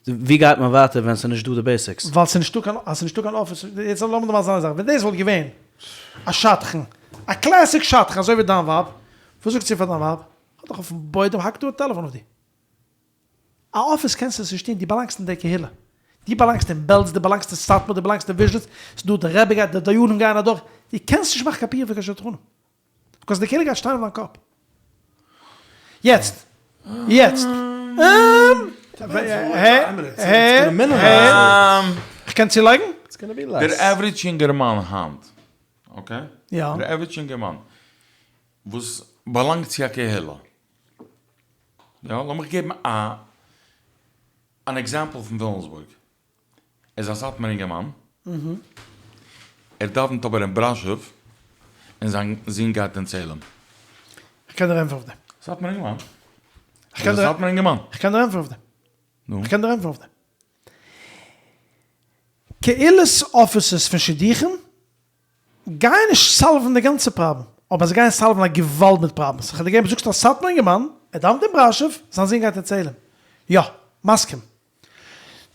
ווי גייט מען ווייטער ווען ס'איז נישט דא די בעיסיקס? ווייל ס'איז נישטא קיין, אז ס'איז נישטא קיין אפיס, יעצט לאמיר דיר מסביר זיין א זאך, ווען דאס וואלט געווען א שדכן, א קלעסיק שדכן אזוי ווי דיין ווייב, וואס זאגט זי פאר דיין ווייב? כ'האב דיך אויפן בוידעם, האק דא א טעלעפאן אויף דיר. א אפיס קענסטו עס נישט טון, דו באלאנגסט אין די קהילה, דו באלאנגסט אין בעלז, דו באלאנגסט אין סאטמאר, דו באלאנגסט אין וויזשניץ, ס'איז דא די רבי גייט, די דיינים גייען אדורך, דו קענסט נישט מאכן קיין פירער פון קיין שדכנים. ביקאוז די קהילה גייט שטיין אויף דיין קאפ. יעצט. יעצט. כ'קען צולייגן? דער עוורידזש אינגערמאן היינט, אקעי? יא. דער עוורידזש אינגערמאן וואס באלאנגט צו א קהילה, יא, לאמיך געבן א אן עקזעמפל פון וויליאמסבורג. ער איז א סאטמאר אינגערמאן, ער דאווענט אבער אין בראשוב, און זיין זון גייט אין צעהלים. איך קען דיר ענטפערן אויף דעם. סאטמאר אינגערמאן? ער איז א סאטמאר אינגערמאן. איך קען דיר ענטפערן אויף דעם. נו? איך קען דיר ענטפערן אויף דעם. קהילות אפיסעס פון שידוכים גייען נישט סאלוון די גאנצע פראבלעם, אבער זיי גייען סאלוון א געוואלד מיט פראבלעמס. איך האב דיר געגעבן, זאגסט א סאטמאר אינגערמאן, ער דאווענט אין בראשוב, זיין זון גייט אין צעהלים. יא, מסכים.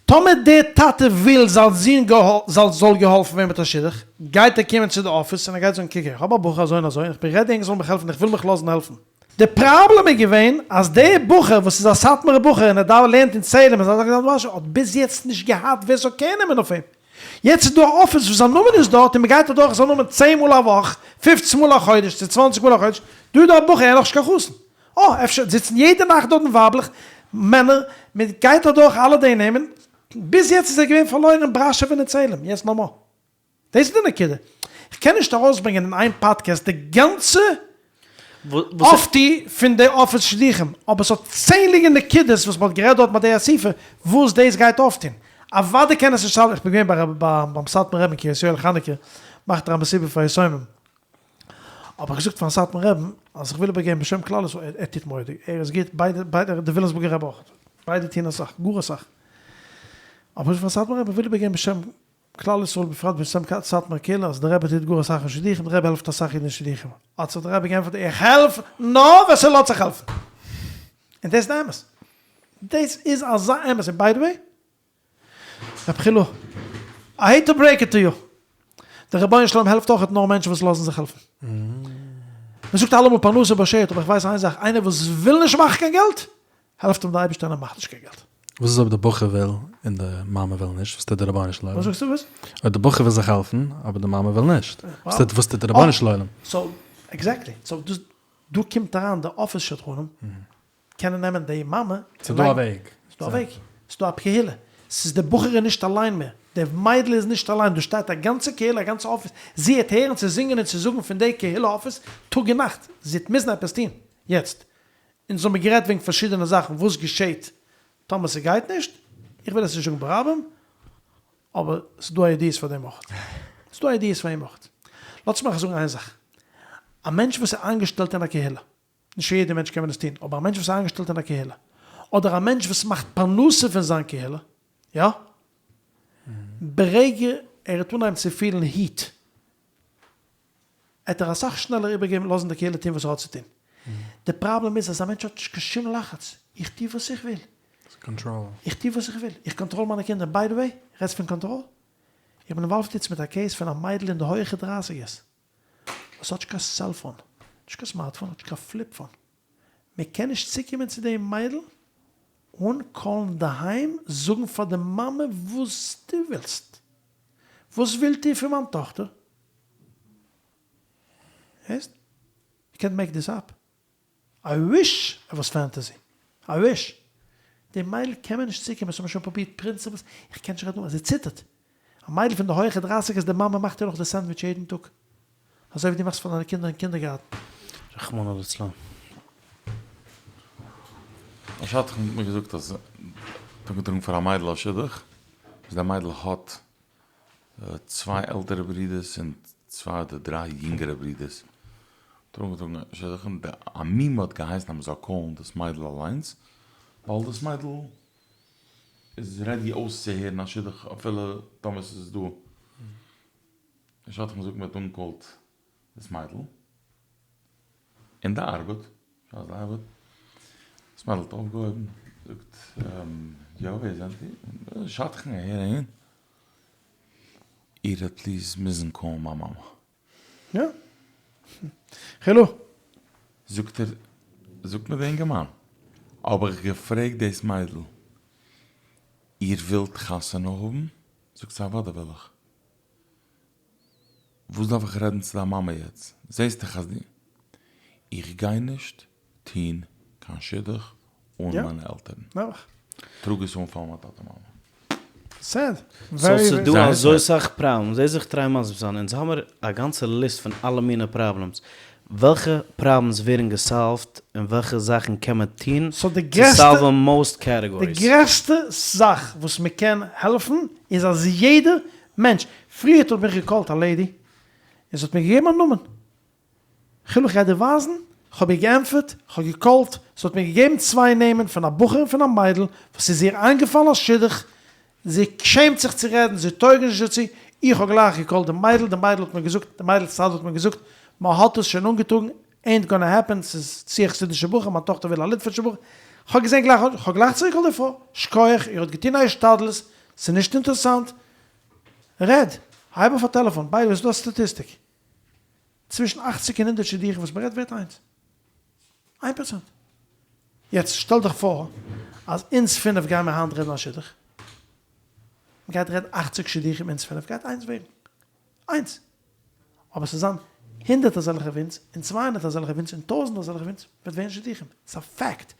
טאמער דער טאטע וויל זיין זון זאל געהאלפן ווערן מיט א שידוך, גייט ער קומען צו די אפיס און ער גייט זאגן קוק איך האב א בחור אזוי און אזוי און איך בין רעדי ענק זאלן מיך העלפן איך וויל מיך לאזן העלפן. די פראבלעם איז געווען אז דער בחור וואס איז א סאטמארע בחור און ער לערנט אין צעהלים און זיין זון האט ביז יעצט נישט געהאט ווער ס'זאל קער נעמען אויף אים. יעצט איז דא א אפיס וואס זיין נאמען איז דארט און מ'גייט אדורך זיין נאמען צען מאל א וואך, פופצן מאל א חודש צו צוואנציג מאל א חודש, דא איז דא א בחור ער איז נאכנישט קיין חתן, אה, אפשר זיצן יעדע נאכט דארטן ווייבלעך, מענער, מען גייט אדורך אלע די נעמען, ביז יעצט איז ער געווען פארלוירן אין בראשוב און אין צעהלים, יעצט נאו מאר. דאס איז די נקודה. איך קען נישט ארויסברענגען אין איין פאדקעסט די גאנצע אויפטו פון די אפיס שידוכים, אבער ס'האט צענדליגע נקודות וואס מ'האט גערעדט דארט ביי די אסיפה וואס דאס גייט אויפטון. אוודאי קען עס נישט סאלוון, איך בין געווען ביי ביים סאטמאר רבי'ן קרית יואל חנוכה מאכט ער א מסיבה פאר יתומים, האב איך געזאגט פארן סאטמאר רבי'ן אז איך וויל איבערגעבן בשם כלל ישראל, ער טוט מורא'דיג, ער איז גוט, ביידע ביידע די וויליאמסבורגער רבי אויך, ביידע טוען אסאך, גאר אסאך, האב איך געזאגט פארן סאטמאר רבי איך וויל איבערגעבן בשם כלל ישראל בפרט בשם סאטמאר קהילה אז די רבי טוט גאר אסאך אין שידוכים, די רבי העלפט אסאך אידן אין שידוכים, האט זיך די רבי געענטפערט איך העלף נאר ווער ס'לאזט זיך העלפן, און דאס איז די אמת, דאס איז אזא אמת, און ביי די וועי, רב חילו, איי העיט טו ברעיק איט טו יו, דער רבונו של עולם העלפט אויכעט נאר מענטשן וואס לאזן זיך העלפן. מען זאגט אלעמאל פרנסה באשערט, אבער איך ווייס איין זאך, איינער וואס וויל נישט מאכן קיין געלט, העלפט אים דער אייבערשטער און ער מאכט נישט קיין געלט. וואס איז אויב די בחור וויל און די מאמע וויל נישט, וואס טוט דער רבונו של עולם? וואס זאגסטו וואס? אויב די בחור וויל זיך העלפן אבער די מאמע וויל נישט, וואס טוט דער רבונו של עולם? סאו עקזעקטלי, סאו דאס דא קומט אריין די אפיס שדכנים, קענען נעמען די מאמע. ס'איז דא א וועג. ס'איז דא א וועג. ס'איז דא א קהילה. ס'איז די בחור איז נישט אליין מער. די מיידל איז נישט אליין. דא שטייט א גאנצע קהילה, א גאנצע אפיס. זי העט הערן צו זינגען און צו זאגן פון די קהילה אפיס טאג און נאכט. זי העט מוזן עפעס טון. יעצט, אונז האמיר גערעדט וועגן פארשידענע זאכן וואס געשעט טאמער ס'גייט נישט. איך וויל עס נישט זאגן ברבים, אבער ס'איז דא איידיעס פאר דעם אויך. ס'איז דא איידיעס פאר דעם אויך. לאזטס מיך זאגן איין זאך. א מענטש וואס איז איינגעשטעלט אין א קהילה. נישט יעדע מענטש קען מען עס טון, אבער א מענטש וואס איז איינגעשטעלט אין א קהילה, אדער א מענטש וואס מאכט פרנסה פון זיין קהילה, יא, ברגע ער וועט אנהייבן צו פילן heat, עט ער אסאך שנעלער איבערגעבן לאזן די קהילה טון וואס ער האט צו טון. די פראבלעם איז אז א מענטש האט נישט קיין שום לחץ, איך טו וואס איך וויל, איך טו וואס איך וויל, איך קאנטראל מיינע קינדער, ביי די וועי, רעדסט פון קאנטראל? איך בין אינוואלווד יעצט מיט א case פון א מיידל אין די הויעכע דרייסיגערס, וואס האט נישט קיין cellphone, נישט קיין smartphone, האט נישט קיין flip phone, מען קען נישט צוקומען צו די מיידל אן קאלן דערהיים זאגן פאר די מאמע וואס דו ווילסט, וואס ווילט איר פון מיין טאכטער? הערסט? יו קענט מעיק דיס אפ. איי וויש איט וואס פענטעזי. איי וויש. די מיידל קען מען נישט צוקומען, עס האט מען שוין פרובירט פרינציפלס, איך קען נישט רעדן נאר, זי ציטערט. א מיידל פון די הויעכע דרייסיגערס די מאמע מאכט איר נאך די סענדוויטש יעדן טאג. אזוי ווי דו מאכסט פאר דיינע קינדער אין קינדערגארטן. רחמנא לצלן. א שדכן האט מיר געזאגט אז ער האט אנגעטראגן פאר א מיידל א שידוך, וואס די מיידל האט צוויי עלטערע ברודערס און צוויי אדער דריי יונגערע ברודערס, האט ער אנגעטראגן א שידוך און די מומע האט געהייסן אז מען זאל קאלן דאס מיידל אליינס, ווייל דאס מיידל איז ready אויסצוהערן א שידוך אפילו טאמער ס'איז דא, די שדכן זאגט מען האט אנגעקאלט דאס מיידל אין די ארבעט, בשעת די ארבעט, דאס מיידל האט אויפגעהויבן, זאגט, יא ווער זענט איר? שדכן אהער אהין, איר וועט please מוזן קאלן מיין מאמע. יא. העלא. זאגט ער, זאגט מיר די אינגערמאן, האב איך געפרעגט דאס מיידל, איר ווילט חתונה האבן? זאגט זי אוודאי וויל איך. וואס דארף איך רעדן צו דיין מאמע יעצט? זעסט דאך אז איך גיי נישט טון קיין שידוך אן מיינע עלטערן. טראג עס אן פאר מיין טאטע מאמע. סעד. סאו ס'איז דא אזוי סאך פראבלעמס, זע זיך try מסביר זיין, אונז האמער א גאנצע ליסט פון אלע מינע פראבלעמס, וועלכע פראבלעמס ווערן געסאלווט און וועלכע זאכן קען מען טון צו סאלווען most categories? די גרעסטע זאך וואס מען קען העלפן איז אז יעדע מענטש, פריערט האט מיך געקאלט א lady און זי האט מיר געגעבן א נאמען, חילו איך גיי דיר ווייזן, כ'האב איר געענטפערט, כ'האב געקאלט, זי האט מיר געגעבן צוויי נעמען פון א בחור און פון א מיידל וואס איז איר איינגעפאלן א שידוך, זי שעמט זיך צו רעדן, זי טויג נישט דערצו, איך האב גלייך געקאלט די מיידל, די מיידל האט מיר געזאגט, די מיידל'ס צד האט מיר געזאגט, מען האט עס שוין אנגעטראגן, ain't gonna happen, ס'איז צו א חסידישע בחור, מיין טאכטער וויל א ליטווישע בחור, כ'האב געזען גלייך, כ'האב גלייך צוריק געקאלט די פרוי, שכוח, איר האט געטון א השתדלות, ס'איז נישט אינטערעסאנט, רעד, הייב אויף א טעלעפאן, ביי די וועי ס'איז דא א סטאטיסטיק, צווישן אכציג און הונדערט שידוכים וואס מ'רעדט ווערט איינס. איין פראצענט. יעצט שטעל דיך פאר אז אונז פינף גיימער היינט רעדן א שידוך. מ'גייט רעדן אכציג שידוכים אונז פינף גייט איינס ווערן. איינס. אבער ס'זאל זיין הונדערט אזעלכע ווי אונז, און 200 אזעלכע ווי אונז, און טויזנט אזעלכע ווי אונז, וועט ווערן שידוכים. ס'איז א fact.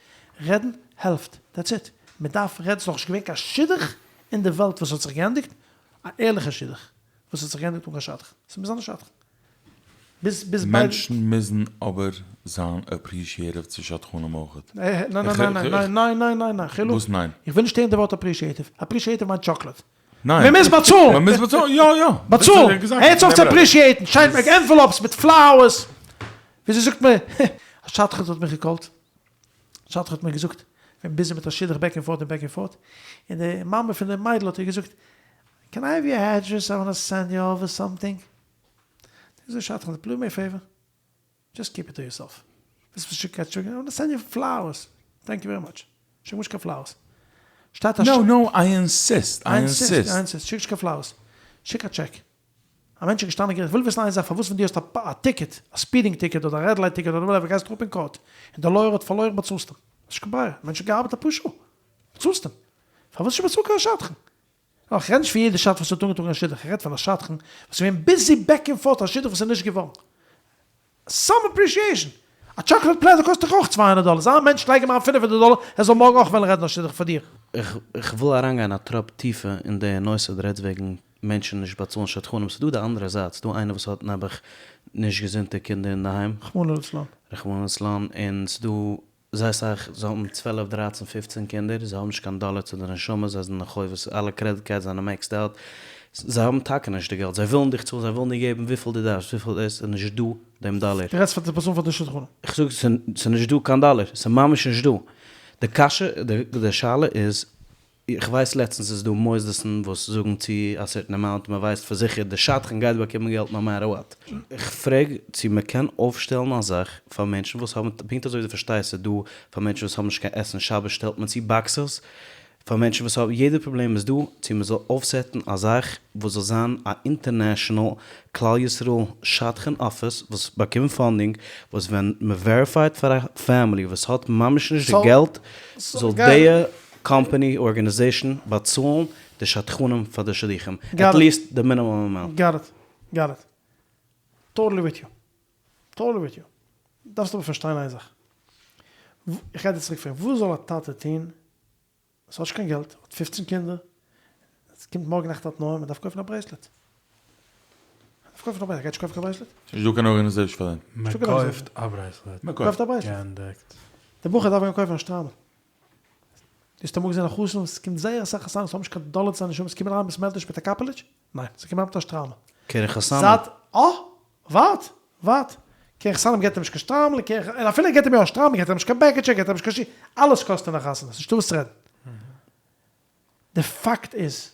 רעדן העלפט. That's it. מ'דארף רעדן. ס'איז נאכנישט געווען קיין שידוך אין די וועלט וואס האט זיך געענדיגט. א ערליכע שידוך. וואס האט זיך געענדיגט אן קיין שדכן. ס'מוז זיין א שדכן. ביז ביז מענטשן מוזן אבער זיין אפרישיעטיוו צו שדכנים אויכעט. ניין ניין ניין ניין ניין ניין ניין ניין חילו. וואס ניין? איך וויל נישט הערן די ווארט אפרישיעטיוו. אפרישיעטיוו מיינט טשאקלעד. ניין. מען מוז באצאלן! מען מוז באצאלן, יא יא. באצאלן! הערטס אויף צו אפרישיעטן, שיינט מיט ענוועלאפס מיט פלאוערס. וויאזוי זאגט מען? א שדכן האט מיך געקאלט. א שדכן האט מיר געזאגט, כ'בין ביזי מיט א שידוך בעק ענד פארט און בעק ענד פארט, און די מאמע פון די מיידל האט איר געזאגט, קען איי העוו יור עדרעס, איי וואנט סענד יו אווער סאמטינג. זאגט די שדכן, דו מי א פעיווער, דזשאסט קיפ איט טו יורסעלף. ווילסט מיר שיקן א טשעק, איי וואנט סענד יו פלאוערס, טענק יו ווערי מאטש. שיק מיר נישט קיין פלאוערס. שטייט א. נאו נאו איי אינסיסט, איי אינסיסט. איי אינסיסט, שיק נישט קיין פלאוערס. שיק א טשעק. א מענטש איז געשטאנען אין געריכט, כ'וויל וויסן איין זאך, פארוואס ווען דו האסט א טיקעט, א ספידינג טיקעט אדער א רעד לייט טיקעט אדער וואטעווער, גייסטו אראפ אין קאורט, און די לויער האט פארלוירן באצאלסטו אים. האסט נישט קיין ברירה, א מענטש האט געארבעט אפאר שעה, באצאלסט אים. פארוואס נישט באצאלן קיין שדכן? נאר איך רעד נישט פון יעדע שדכן וואס האט אנגעטראגן א שידוך, איך רעד פון א שדכן וואס איז געווען ביזי בעק ענד פארט א שידוך וואס איז נישט געווארן. סאם אפרישיעישן! א טשאקלעד פלעטער קאסט דאך אויך צוויי הונדערט דאלער, זיי א מענטש לייג אים אריין פינף הונדערט דאלער ער זאל מארגן אויך וועלן רעדן א שידוך פאר דיר. איך וויל אריינגיין א טראפ טיפער אין די נושא, דו רעדסט וועגן מענטשן נישט באצאלן שדכנים, ס'דא די אנדערע זייט, ס'דא איינער וואס האט נעבעך נישט געזונטע קינדער אינדערהיים, רחמנא לצלן. רחמנא לצלן, און ס'דא זייער אסאך, זיי האבן צוועלף דרייצן פופצן קינדער, זיי האבן נישט קיין דאלער צו די נשמה, זיי זענען חובות, אלע קרעדיט קארדס זענען מעקסד אוט, זיי האבן טאקע נישט די געלט, זיי ווילן דיך צאלן, זיי ווילן דיר געבן וויפיל דו דארפסט, וויפיל עס איז נישט דא דעם דאלער. דו רעדסט פאר די פערזאן פאר די שדכנים? איך זאג ס'איז נישט דא קיין דאלער, ס'איז ממש נישט דא. די קשיא, די שאלה איז, איך ווייס לעצטנס איז דא מוסדות'ן וואס זאגן צו א סערטען אמאונט, מען ווייסט פאר זיכער די שדכן גייט באקומען געלט נאו מעטער וואט. איך פרעג צו מען קען אויפשטעלן א זאך פאר מענטשן וואס האבן, פונקט אזוי ווי דו פארשטייסט ס'איז דא פאר מענטשן וואס האבן נישט קיין עסן שבת שטעלט מען צו באקסעס פאר מענטשן וואס האבן, יעדע פראבלעם איז דא, צו מען זאל אויפסעטן א זאך וואס זאל זיין א אינטערנעשענעל כלל ישראל שדכן אפיס וואס באקומט פאנדינג וואס ווען מען וועריפייט פאר א פעמילי וואס האט ממש נישט די געלט זאל די קאמפאני ארגענעזעישן באצאלן די שדכנים פאר די שידוכים עט ליעסט די מינימום אמאונט. גאט איט, גאט איט. טאטעלי וויט יו. טאטעלי וויט יו. דארפסט אבער פארשטיין איין זאך. איך גיי דיר צוריק פרעגן, וואס זאל א טאטע טון וואס האט נישט קיין געלט, האט פופצן קינדער, עס קומט מארגן נאכט א תנאים, מען דארף קויפן א ברעיסלעט. מען דארף קויפן א ברעיסלעט, ער גייט נישט קויפן קיין ברעיסלעט? ס'נישט דא קיין ארגענעזעישן פאר דעם. מען קויפט א ברעיסלעט. מען קויפט א ברעיסלעט. געענדיגט. דער בחור דארף גיין קויפן א שטריימל. דו האסט אמאל געזען א חתן וואס קומט זייער אסאך חתנים וואס האבן נישט קיין דאלער צו זיין נשמה, עס קומען אריין בית מדרש מיט א קאפעליטש? ניין, זיי קומען אריין מיט א שטריימל. קרן חתנים. זייט, אה! ווארט! ווארט! קרן חתנים געט אים נישט קיין שטריימל, און אפילו ער געט אים יא א שטריימל געט ער אים נישט קיין בעקיטשע, געט ער אים נישט קיין שי, אלעס קאסט אין א חתונה, ס'נישטא וואס צו רעדן. די פאקט איז,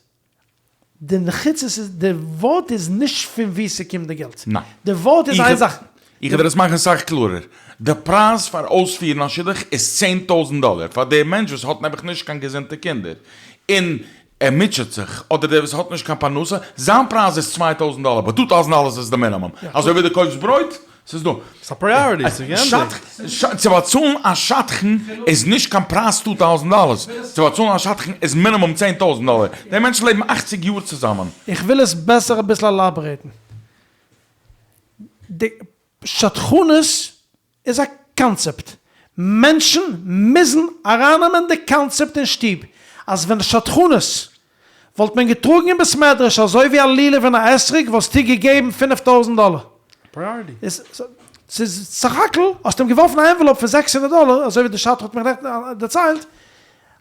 די נחיצות איז, די ווארט איז נישט פון וואו ס'קומט די געלט. ניין. די ווארט איז איין זאך. איך וועל דיר עס מאכן אסאך קלארער. די פרייז פאר אויספירן א שידוך איז צען טויזנט דאלער פאר דער מענטש וואס האט נעבעך נישט קיין געזונטע קינדער און ער מוטשעט זיך, אדער דער וואס האט נישט קיין פרנסה, זיין פרייז איז צוויי טויזנט דאלער, באט טו טאוזענט דאלערס איז די מינימום. אזוי ווי דו קויפסט ברויט, ס'איז דא. ס'איז א פריאריטי, ס'איז געענדיגט. צו באצאלן א שדכן איז נישט קיין פרייז טו טאוזענט דאלערס, צו באצאלן א שדכן איז מינימום צען טויזנט דאלער. די מענטשן לעבן אכציג יאר צוזאמען. איך וויל עס בעסער אביסל עלאבערעיטן. די שדכנות איז א קאנצעפט. מענטשן מוזן ארייננעמען די קאנצעפט אין שטוב אז ווען שדכנות וואלט מען געטראגן אין בית מדרש אזוי ווי א לולב און א אתרוג וואלסטו געגעבן פינף טויזנט דאלער. ס'איז סך הכל האסט אים געווארפן א ענוועלאופ פון זעקס הונדערט דאלער אזוי ווי די שדכן האט מיך נעכטן דערציילט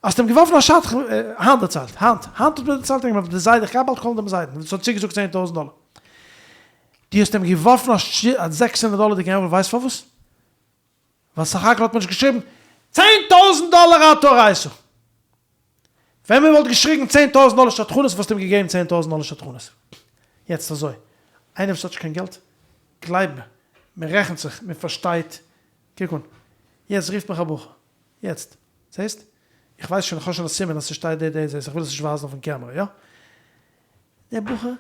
האסט אים געווארפן א שדכן היינט דערציילט היינט היינט האט מיר דערציילט די זיידע איך גיי באלד קאלן דעם זיידן וואס האט צוגעזאגט צען טויזנט דאלער. דו האסט אים געווארפן א זעקס הונדערט דאלערדיגע ענוועלאפ ווייסט פארוואס? ווייל סך הכל האט מען נישט געשריבן צען טויזנט דאלער אתה הראת. ווען מען וואלט געשריגן צען טויזנט דאלער שדכנות וואלסטו אים געגעבן צען טויזנט דאלער שדכנות. יעצט אזוי, איינער וואס האט נישט קיין געלט, גלייב מיר, מען רעכנט זיך, מען פארשטייט, קוק אן, יעצט רופט מיך א בחור, יעצט, זעסט? איך ווייס שוין, איך האב שוין א סימן אז ס'שטייט די די, זעסט, איך וויל עס נישט ווייזן אויפן קעמערע, יא? דער בחור,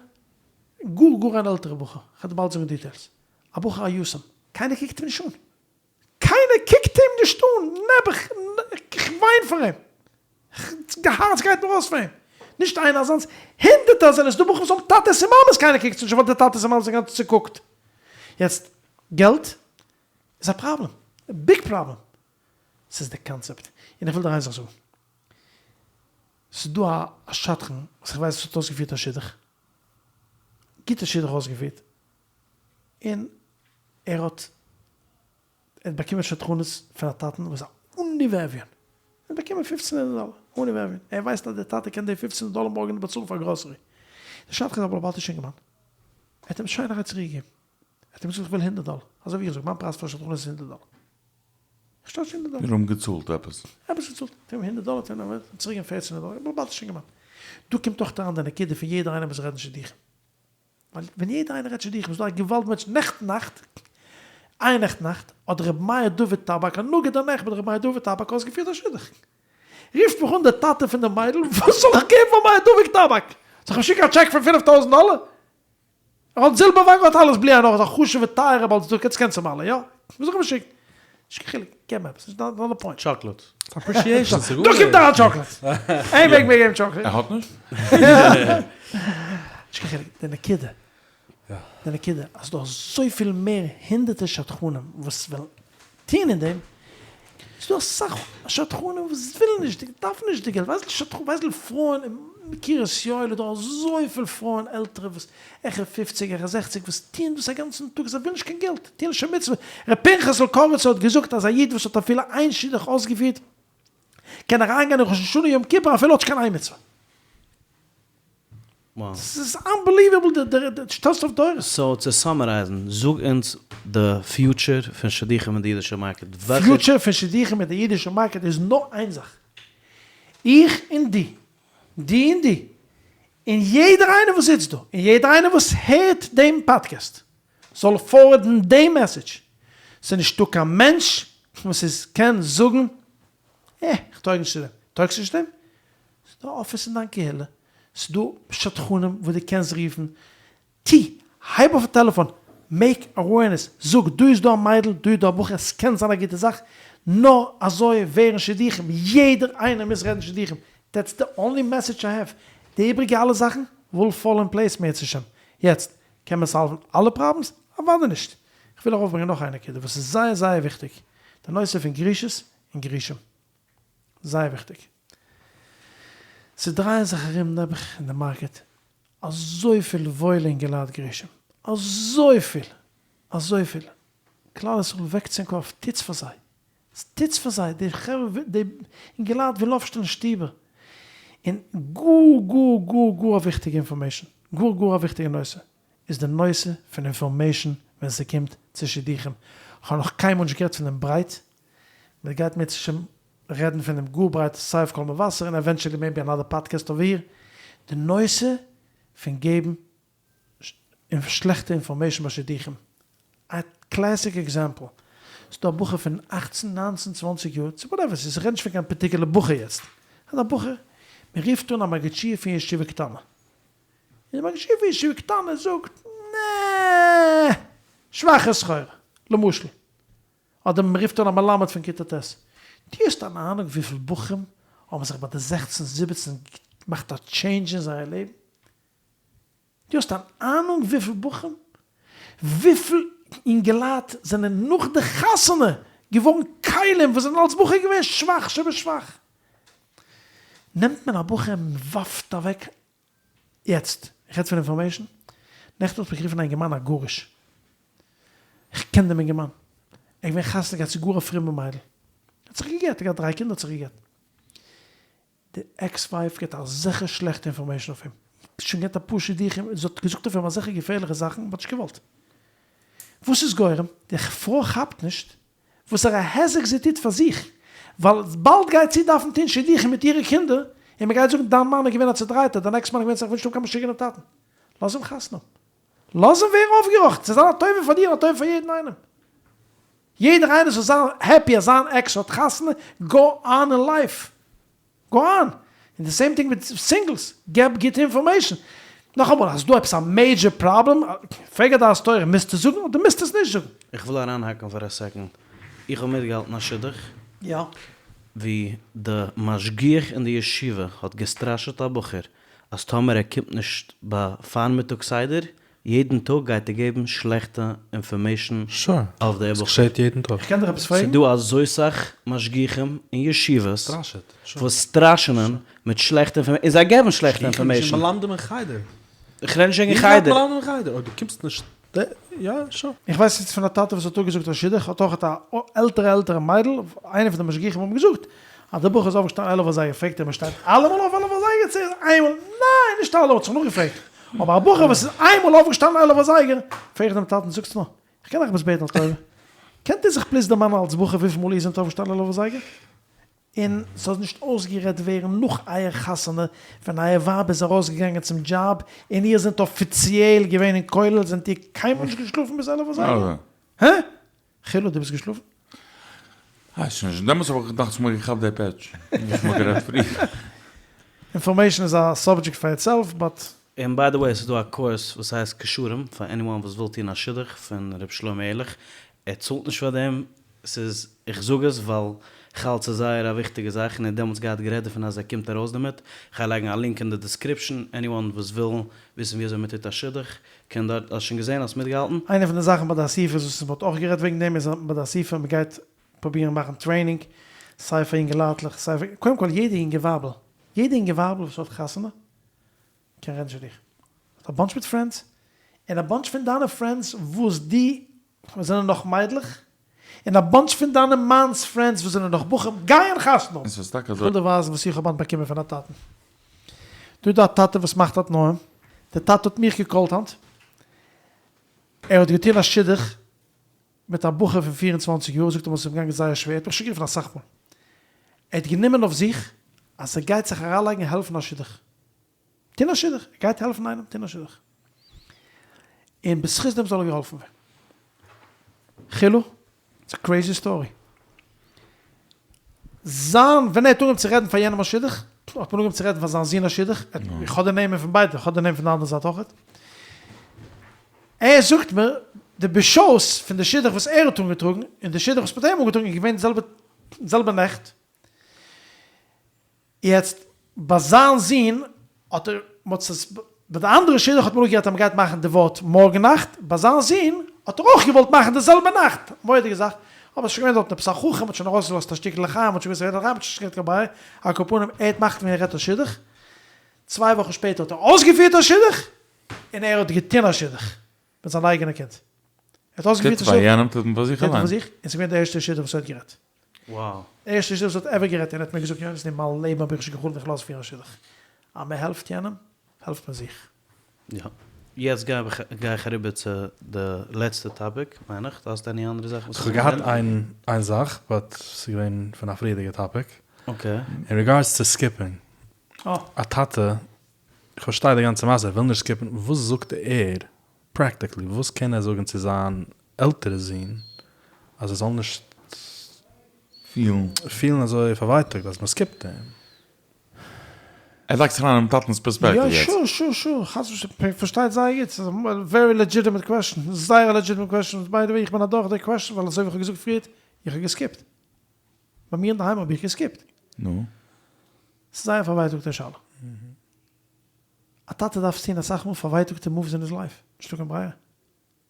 גאר גאר אן עלטערע בחור, כ'וועל דיר באלד זאגן דיטעילס, א בחור א יתום, קיינער קוקט אים נישט אן, קיינער קוקט אים נישט אן, נעבעך, איך וויין פאר אים, די הארץ גייט מיר אויס פאר אים, נישט איינער אזאנס, הונדערטער זענען עס דא בחורים וואס האבן טאטעס און מאמעס קיינער קוקט זיי נישט אן ווייל די טאטעס און מאמעס זענען גאנץ צוקוקט, יעצט געלט איז א פראבלעם, א ביג פראבלעם, ס'איז די קאנצעפט, און איך וויל דיר איין זאך זאגן, ס'איז דא א שדכן וואס איך ווייס וואס האט אויסגעפירט א שידוך. גוטע שידוך אויסגעפירט, און ער האט ער האט באקומען שדכנות פון א טאטן וואס איז א עני ואביון, ער האט באקומען פופצן הונדערט דאלער, עני ואביון, ער ווייסט אז דער טאטע קען די פופצן הונדערט דאלער מארגן באצאלן פאר גראסערי, דער שדכן איז א בעל הבתישע אינגערמאן, ער האט אים שיינערהייט צוריק געגעבן, ער האט אים געזאגט איך וויל הונדערט דאלער, אזוי ווי איך זאג מיין פרייז פאר שדכנות איז הונדערט דאלער, איך טשארדזש הונדערט דאלער. מיר האבן געצאלט עפעס. עפעס געצאלט, האט אים הונדערט דאלער, האט אים צוריק געגעבן פערצן הונדערט דאלער, בעל הבתישע אינגערמאן. דא קומט אויך אריין די נקודה פון יעדער איינער מוז רעדן שידוכים. ווייל ווען יעדער איינער רעדט שידוכים איז דא א געוואלד מענטשן, נעכטן נאכט, אייערנעכטן נאכט, האט ר' מאיר דוד טאבאק, הנגיד הנכבד ר' מאיר דוד טאבאק אויסגעפירט א שידוך. רופט מיך אן דער טאטע פון די מיידל, וואס זאל איך געבן פאר מאיר דוד טאבאק? זאל איך אים שיקן א טשעק פון פינף טויזנט דאלער? ער האט זילבערוואג האט אלעס בלי עין הרע איז א חשובע טייערע בעל צדקה עטס קענטס אים אלע יא? וואס זאל איך אים שיקן? נישט קיין חילוק געב אים עפעס נישט נאט די פוינט. טשאקלעט. אפרישיעישאן ס'איז דא קומט אריין טשאקלעט! איין וועג מעג געבן טשאקלעט. ער האט נישט? נישט קיין חילוק די נקודה די נקודה אז ס'דא אזויפיל מער הונדערטער שדכנים וואס ווילן טוהן אין דעם, ס'איז דא אסאך שדכנים וואס ווילן נישט, דארפן נישט די געלט, ווייסט שדכנים, ווייסט פרויען אין קרית יואל איז דא אזויפיל פרויען עלטערע וואס העכער פופציג העכער זעכציג וואס טוהן דאס א גאנצן טאג זיי ווילן נישט קיין געלט, טוהן לשם מצוה, ר' פנחס'ל קאריצער האט געזאגט אז א איד וואס האט אפילו איין שידוך אויסגעפירט קען אריינגיין אין ראש השנה יום כיפור אפילו האט נישט קיין איין מצוה. ס'איז אנבעליוועבל די די שטעלסט אויף דורות. סאו צו סאמערייזן, זאג אונז די פיוטשער פון שידוכים אין די אידישע מארקעט, וועלכע. פיוטשער פון שידוכים אין די אידישע מארקעט איז נאר איין זאך, איך און דו, דו און דו, און יעדער איינער וואס זיצט דא, און יעדער איינער וואס הערט דעם פאדקעסט, זאל פארווערדן דעם מעסעדזש, ס'איז נישטא קיין מענטש וואס איז קען זאגן, אה, איך טויג נישט צו דעם, טויגסט נישט צו דעם? ס'איז דא א אפיס אין דיין קהילה, ס'איז דא שדכנים וואס דו קענסט רופן, טו, הייב אויף א טעלעפאן, מעיק אווערנעס, זאג, דא איז דא א מיידל, דא איז דא א בחור, עס קען זיין א גוטע זאך, נאר אזוי ווערן שידוכים, יעדער איינער מוז רעדן שידוכים, דעטס די אנלי מעסעדזש איי העוו, די איבריגע אלע זאכן וויל פאל אין פלעיס מערצעשעם, יעצט, קען מען סאלוון אלע פראבלעמס? אוודאי נישט! כ'וויל ארויפברענגען נאך איין נקודה וואס איז זייער זייער וויכטיג, די נושא פון גרושות און גרושים. זייער וויכטיג. ס'דרייען זיך ארום נעבעך אין די מארקעט אזויפיל וואוילע אינגעלייט גרושים. אזויפיל! אזויפיל! כלל ישראל וועקטס ענק אויף, טוטס פאר זיי! טוטס פאר זיי! די חברה, די אינגעלייט ווילן אויפשטעלן שטיבער. און גאר גאר גאר גאר א וויכטיגע אינפארמעישן, גאר גאר א וויכטיגע נושא, איז די נושא פון אינפארמעישן ווען ס'קומט צו שידוכים. כ'האב נאך קיינמאל נישט גערעדט פון דעם ברייט, מ'גייט מערצעשעם רעדן פון דעם גאר ברייט סיי אויף קול מבשר און עווענטשעלי מעיבי אנאדער פאדקעסט אווער היער, די נושא פון געבן שלעכטע אינפארמעישן ביי שידוכים. א קלעסיק עקזעמפל, ס'דא א בחור פון אכצן ניינצן צוואנציג יאר, צו וואטעווער ס'איז, איך רעד נישט פון קיין פארטיקולער בחור יעצט, כ'רעד א בחור, מ'רופט אן א מגיד שיעור פון ישיבה קטנה, און די מגיד שיעור פון ישיבה קטנה זאגט, נע, שוואכע סחורה, למשל. אדער מען רופט אן א מלמד פון כיתה ט'. דו האסט אן אהנונג וויפיל בחורים האבן זיך ביי די זעכצן זיבעצן געמאכט א טשעינדזש אין זייער לעבן? דו האסט אן אהנונג וויפיל בחורים? וויפיל אינגעלייט זענען נאך די חתונה געווארן כלים וואס זענען אלס בחור געווען שוואך שבשוואך? נעמט מען א בחור און מען ווארפט אוועק יעצט, איך רעד פון אינפארמעישן, נעכטן האט מיך גערופן א אינגערמאן א גרוש, איך קען דעם אינגערמאן, ער איז געווען חתונה געהאט צו גאר א פרומע מיידל, ער האט זיך גע'גט, ער האט געהאט דריי קינדער האט זיך גע'גט, די עקס ווייף געט אזעלכע שלעכטע אינפארמעישן אויף אים, שוין געהאט אפאר שידוכים, זי האט געזאגט אויף אים אזעלכע געפערליכע זאכן, מ'האט נישט געוואלט. וואס איז גורם? די פרוי כאפט נישט וואסערע היזק זי טוט פאר זיך, ווייל באלד גייט זי דארפן טון שידוכים מיט אירע קינדער, און מען גייט זאגן דיין מאן איז געווען א צודרייטער, דיין עקס מאן איז געווען א, איך וויל נישט האבן קיין משוגענעם טאטן. לאז אים חתונה האבן. לאז אים ווערן אויפגעראכטן, ס'זאל זיין א טובה פאר דיר און א טובה פאר יעדן איינעם. יעדער איינער זאל זיין העפי אז זיין עקס האט חתונה, גאו אן אין לייף. גאו אן! און די סעים טינג מיט סינגלס, געב גוטע אינפארמעישן. נאכאמאל, אז ס'דא עפעס א מעידזשער פראבלעם, פרעג א דעת תורה, מוזטו זאגן אדער מוזטו עס נישט זאגן? איך וויל אריינהאקן פאר א סעקאנד, איך האב מיטגעהאלטן א שידוך יא. ווי די משגיח אין די ישיבה האט געסטראשעט א בחור אז טאמער ער קומט נישט ביי פארמיטאג סדר יעדן טאג גייט ער געבן שלעכטע אינפארמעישן שור, אויף די עס בחור. געשעט יעדן טאג. איך קען דיך עפעס פרעגן? ס'דא אזוי סאך משגיחים אין ישיבות סטראשעט, שור. וואס סטראשענען מיט שלעכטע אינפארמעישן, און זיי געבן שלעכטע משגיחים אינפארמעישן. מלמדים אין חדר. איך רעד נישט וועגן חדר. מלמדים אין חדר, אויב דו קומסט נישט, יא, sure. איך ווייס יעצט פון א טאטע וואס האט אפגעזאגט א שידוך, האט אויך א עלטערע עלטערע מיידל, איינע פון די משגיחים האבן געזאגט אז דער בחור איז אויפגעשטאנען עלף אזייגער, פרעגט ער מען שטייט אלעמאל אויף עלף אזייגער צו איז איינמאל, ניין נישט אלעמאל, האט זיך נאכגעפרעגט, אבער א בחור וואס איז איינמאל אויפגעשטאנען עלף אזייגער, פרעג איך דעם טאטן זאגטס נאר, איך קען אייך עפעס בעטן א טובה, קענט איר זיך please דערמאנען אלס בחור וויפיל מאל איר זענט אויפגעשטאנען עלף אזייגער? און ס'זאל נישט אויסגערעדט ווערן נאך אייער חתונה, ווען אייער ווייב איז ארויסגעגאנגען צום דזשאב און איר זענט אפיציעל געווען אין כולל, זענט איר קיינמאל נישט געשלאפן ביז עלף אזייגער? הע? חילו, דו ביסט געשלאפן? ווייס שוין נישט, דעמאלטס האב איך דאכט זיך מיר געכאפט די פעטש, וואס מ'האט גערעדט פריער. Information איז א subject for itself, but. און by the way ס'איז דא א קורס וואס הייסט קשרים פאר anyone וואס וויל טון א שידוך פון ר' שלמה ערליך, ער צאלט נישט פאר דעם, ס'איז, איך זאג עס ווייל כ'האלט ס'איז זייער א וויכטיגע זאך און ער האט דעמאלטס געהאט גערעדט דערפון אז ער קומט ארויס דערמיט, כ'גיי לייגן א link אין די description, anyone וואס וויל וויסן ווי אזוי מ'טוט א שידוך קען דארט, האסט שוין געזען? האסט מיטגעהאלטן? איינע פון די זאכן ביי די אסיפות וואס מ'האט אויך גערעדט וועגן דעם איז אז ביי די אסיפה מ'גייט פרובירן מאכן training סיי פאר יונגעלייטלעך סיי פאר, קודם כל יעדע יונגע ווייבל, יעדע יונגע ווייבל וואס האט חתונה קען רעדן שידוך, האט א bunch מיט friends, און א bunch פון דיינע friends וואס די וואס זענען נאך מיידלעך, און א bunch פון דיינע מאנ'ס friends וואס זענען נאך בחורים גייען חתונה האבן. און ס'איז טאקע איך אזוי. וויל דיר ווייזן וואס איך האב היינט באקומען פון א טאטן. דא איז דא א טאטע וואס מאכט א תנאים, דער טאטע האט מיך געקאלט היינט, ער האט געטון א שידוך מיט א בחור פון 24 יאר, זאגט ער מיר ס'איז אים געגאנגען זייער שווער, ער האט מיך שוין גערופן אסאך מאל, ער האט גענומען אויף זיך אז ער גייט זיך אריינלייגן העלפן א שידוך. טון א שידוך, ער גייט העלפן איינעם טון א שידוך, און בזכות דעם זאל ער געהאלפן ווערן. חילו, it's a crazy story. זיין, ווען ער האט אנגעהויבן צו רעדן פאר יענעם א שידוך, האט מען אנגעהויבן צו רעדן פאר זיין זון א שידוך, איך האב די נעמען פון ביידע, איך האב די נעמען פון די אנדערע זייט אויכעט. ער זאגט מיר, די בושות פון די שידוך וואס ער האט אנגעטראגן, און די שידוך וואס מען האט אים אנגעטראגן איז געווען די זעלבע, זעלבע נעכט. יעצט ביי זיין זון האט ער, מ'האט עס, ביי די אנדערע שידוך האט מען אפגערעדט אז מ'גייט מאכן די ווארט מארגן נאכט, ביי זיין זון האט ער אויך געוואלט מאכן די זעלבע נאכט, מורא'דיגע זאך, אבער עס איז שוין געווען דארטן עפעס א חכם האט שוין ארויסגעלאזט א שטיקל לחיים, מ'האט שוין געוואוסט אז ער רעדט לחיים, מ'האט שוין נישט געהאט קיין ברירה, על כל פנים ער האט מחליט געווען ער רעדט א שידוך, צוויי וואכן שפעטער האט ער אויסגעפירט א שידוך, און ער האט געטון א שידוך מיט זיין אייגענע קינד, ער האט אויסגעפירט טוט א פאר שידוך, יענעם טוט מען פאר זיך טוט מען אליין. פאר זיך, און ס'איז געווען די ערשטע שידוך וואס ער האט גערעדט. Wow. ערשטע שידוך וואס האט ever גערעדט און ער האט מיר געזאגט יונתן אין מיין לעבן האב איך נישט געחלומט איך לאז פירן א שידוך. אז מען העלפט יענעם העלפט מען זיך. יא. יעצט גיי איך גיי איך אריבער צו די לעצטע topic מיין איך, דו האסט any אנדערע זאכן וואס כ'האב געהאט איין איין זאך but ס'איז געווען פון א פריערדיגע topic. Okay. אין regards צו skipping. א טאטע, כ'פארשטיי די גאנצע מעשה, ער וויל נישט skip ן, וואס זאגט ער practically, וואס קען ער זאגן צו זיין עלטערע זון אז ער זאל נישט פילן. פילן אזוי פארווייטאגט אז מען skip ט אים. ער לייגט זיך אריין אינעם טאטנ'ס פערספעקטיוו יא יעצט. sure sure sure, חס ושלום, איך פארשטיי זייער גוט, ס'איז א very legitimate question, זייער א legitimate question, by the way איך בין אדורך די question ווייל אזוי ווי איך האב געזאגט פריערט, איך האב גע skip ט, ביי מיר אינדערהיים האב איך גע skip ט. נו? ס'איז זייער א פארווייטאגטע שאלה. א טאטע דארף טון אסאך מאל פארווייטאגטע moves אין his life, נישטא קיין ברירה.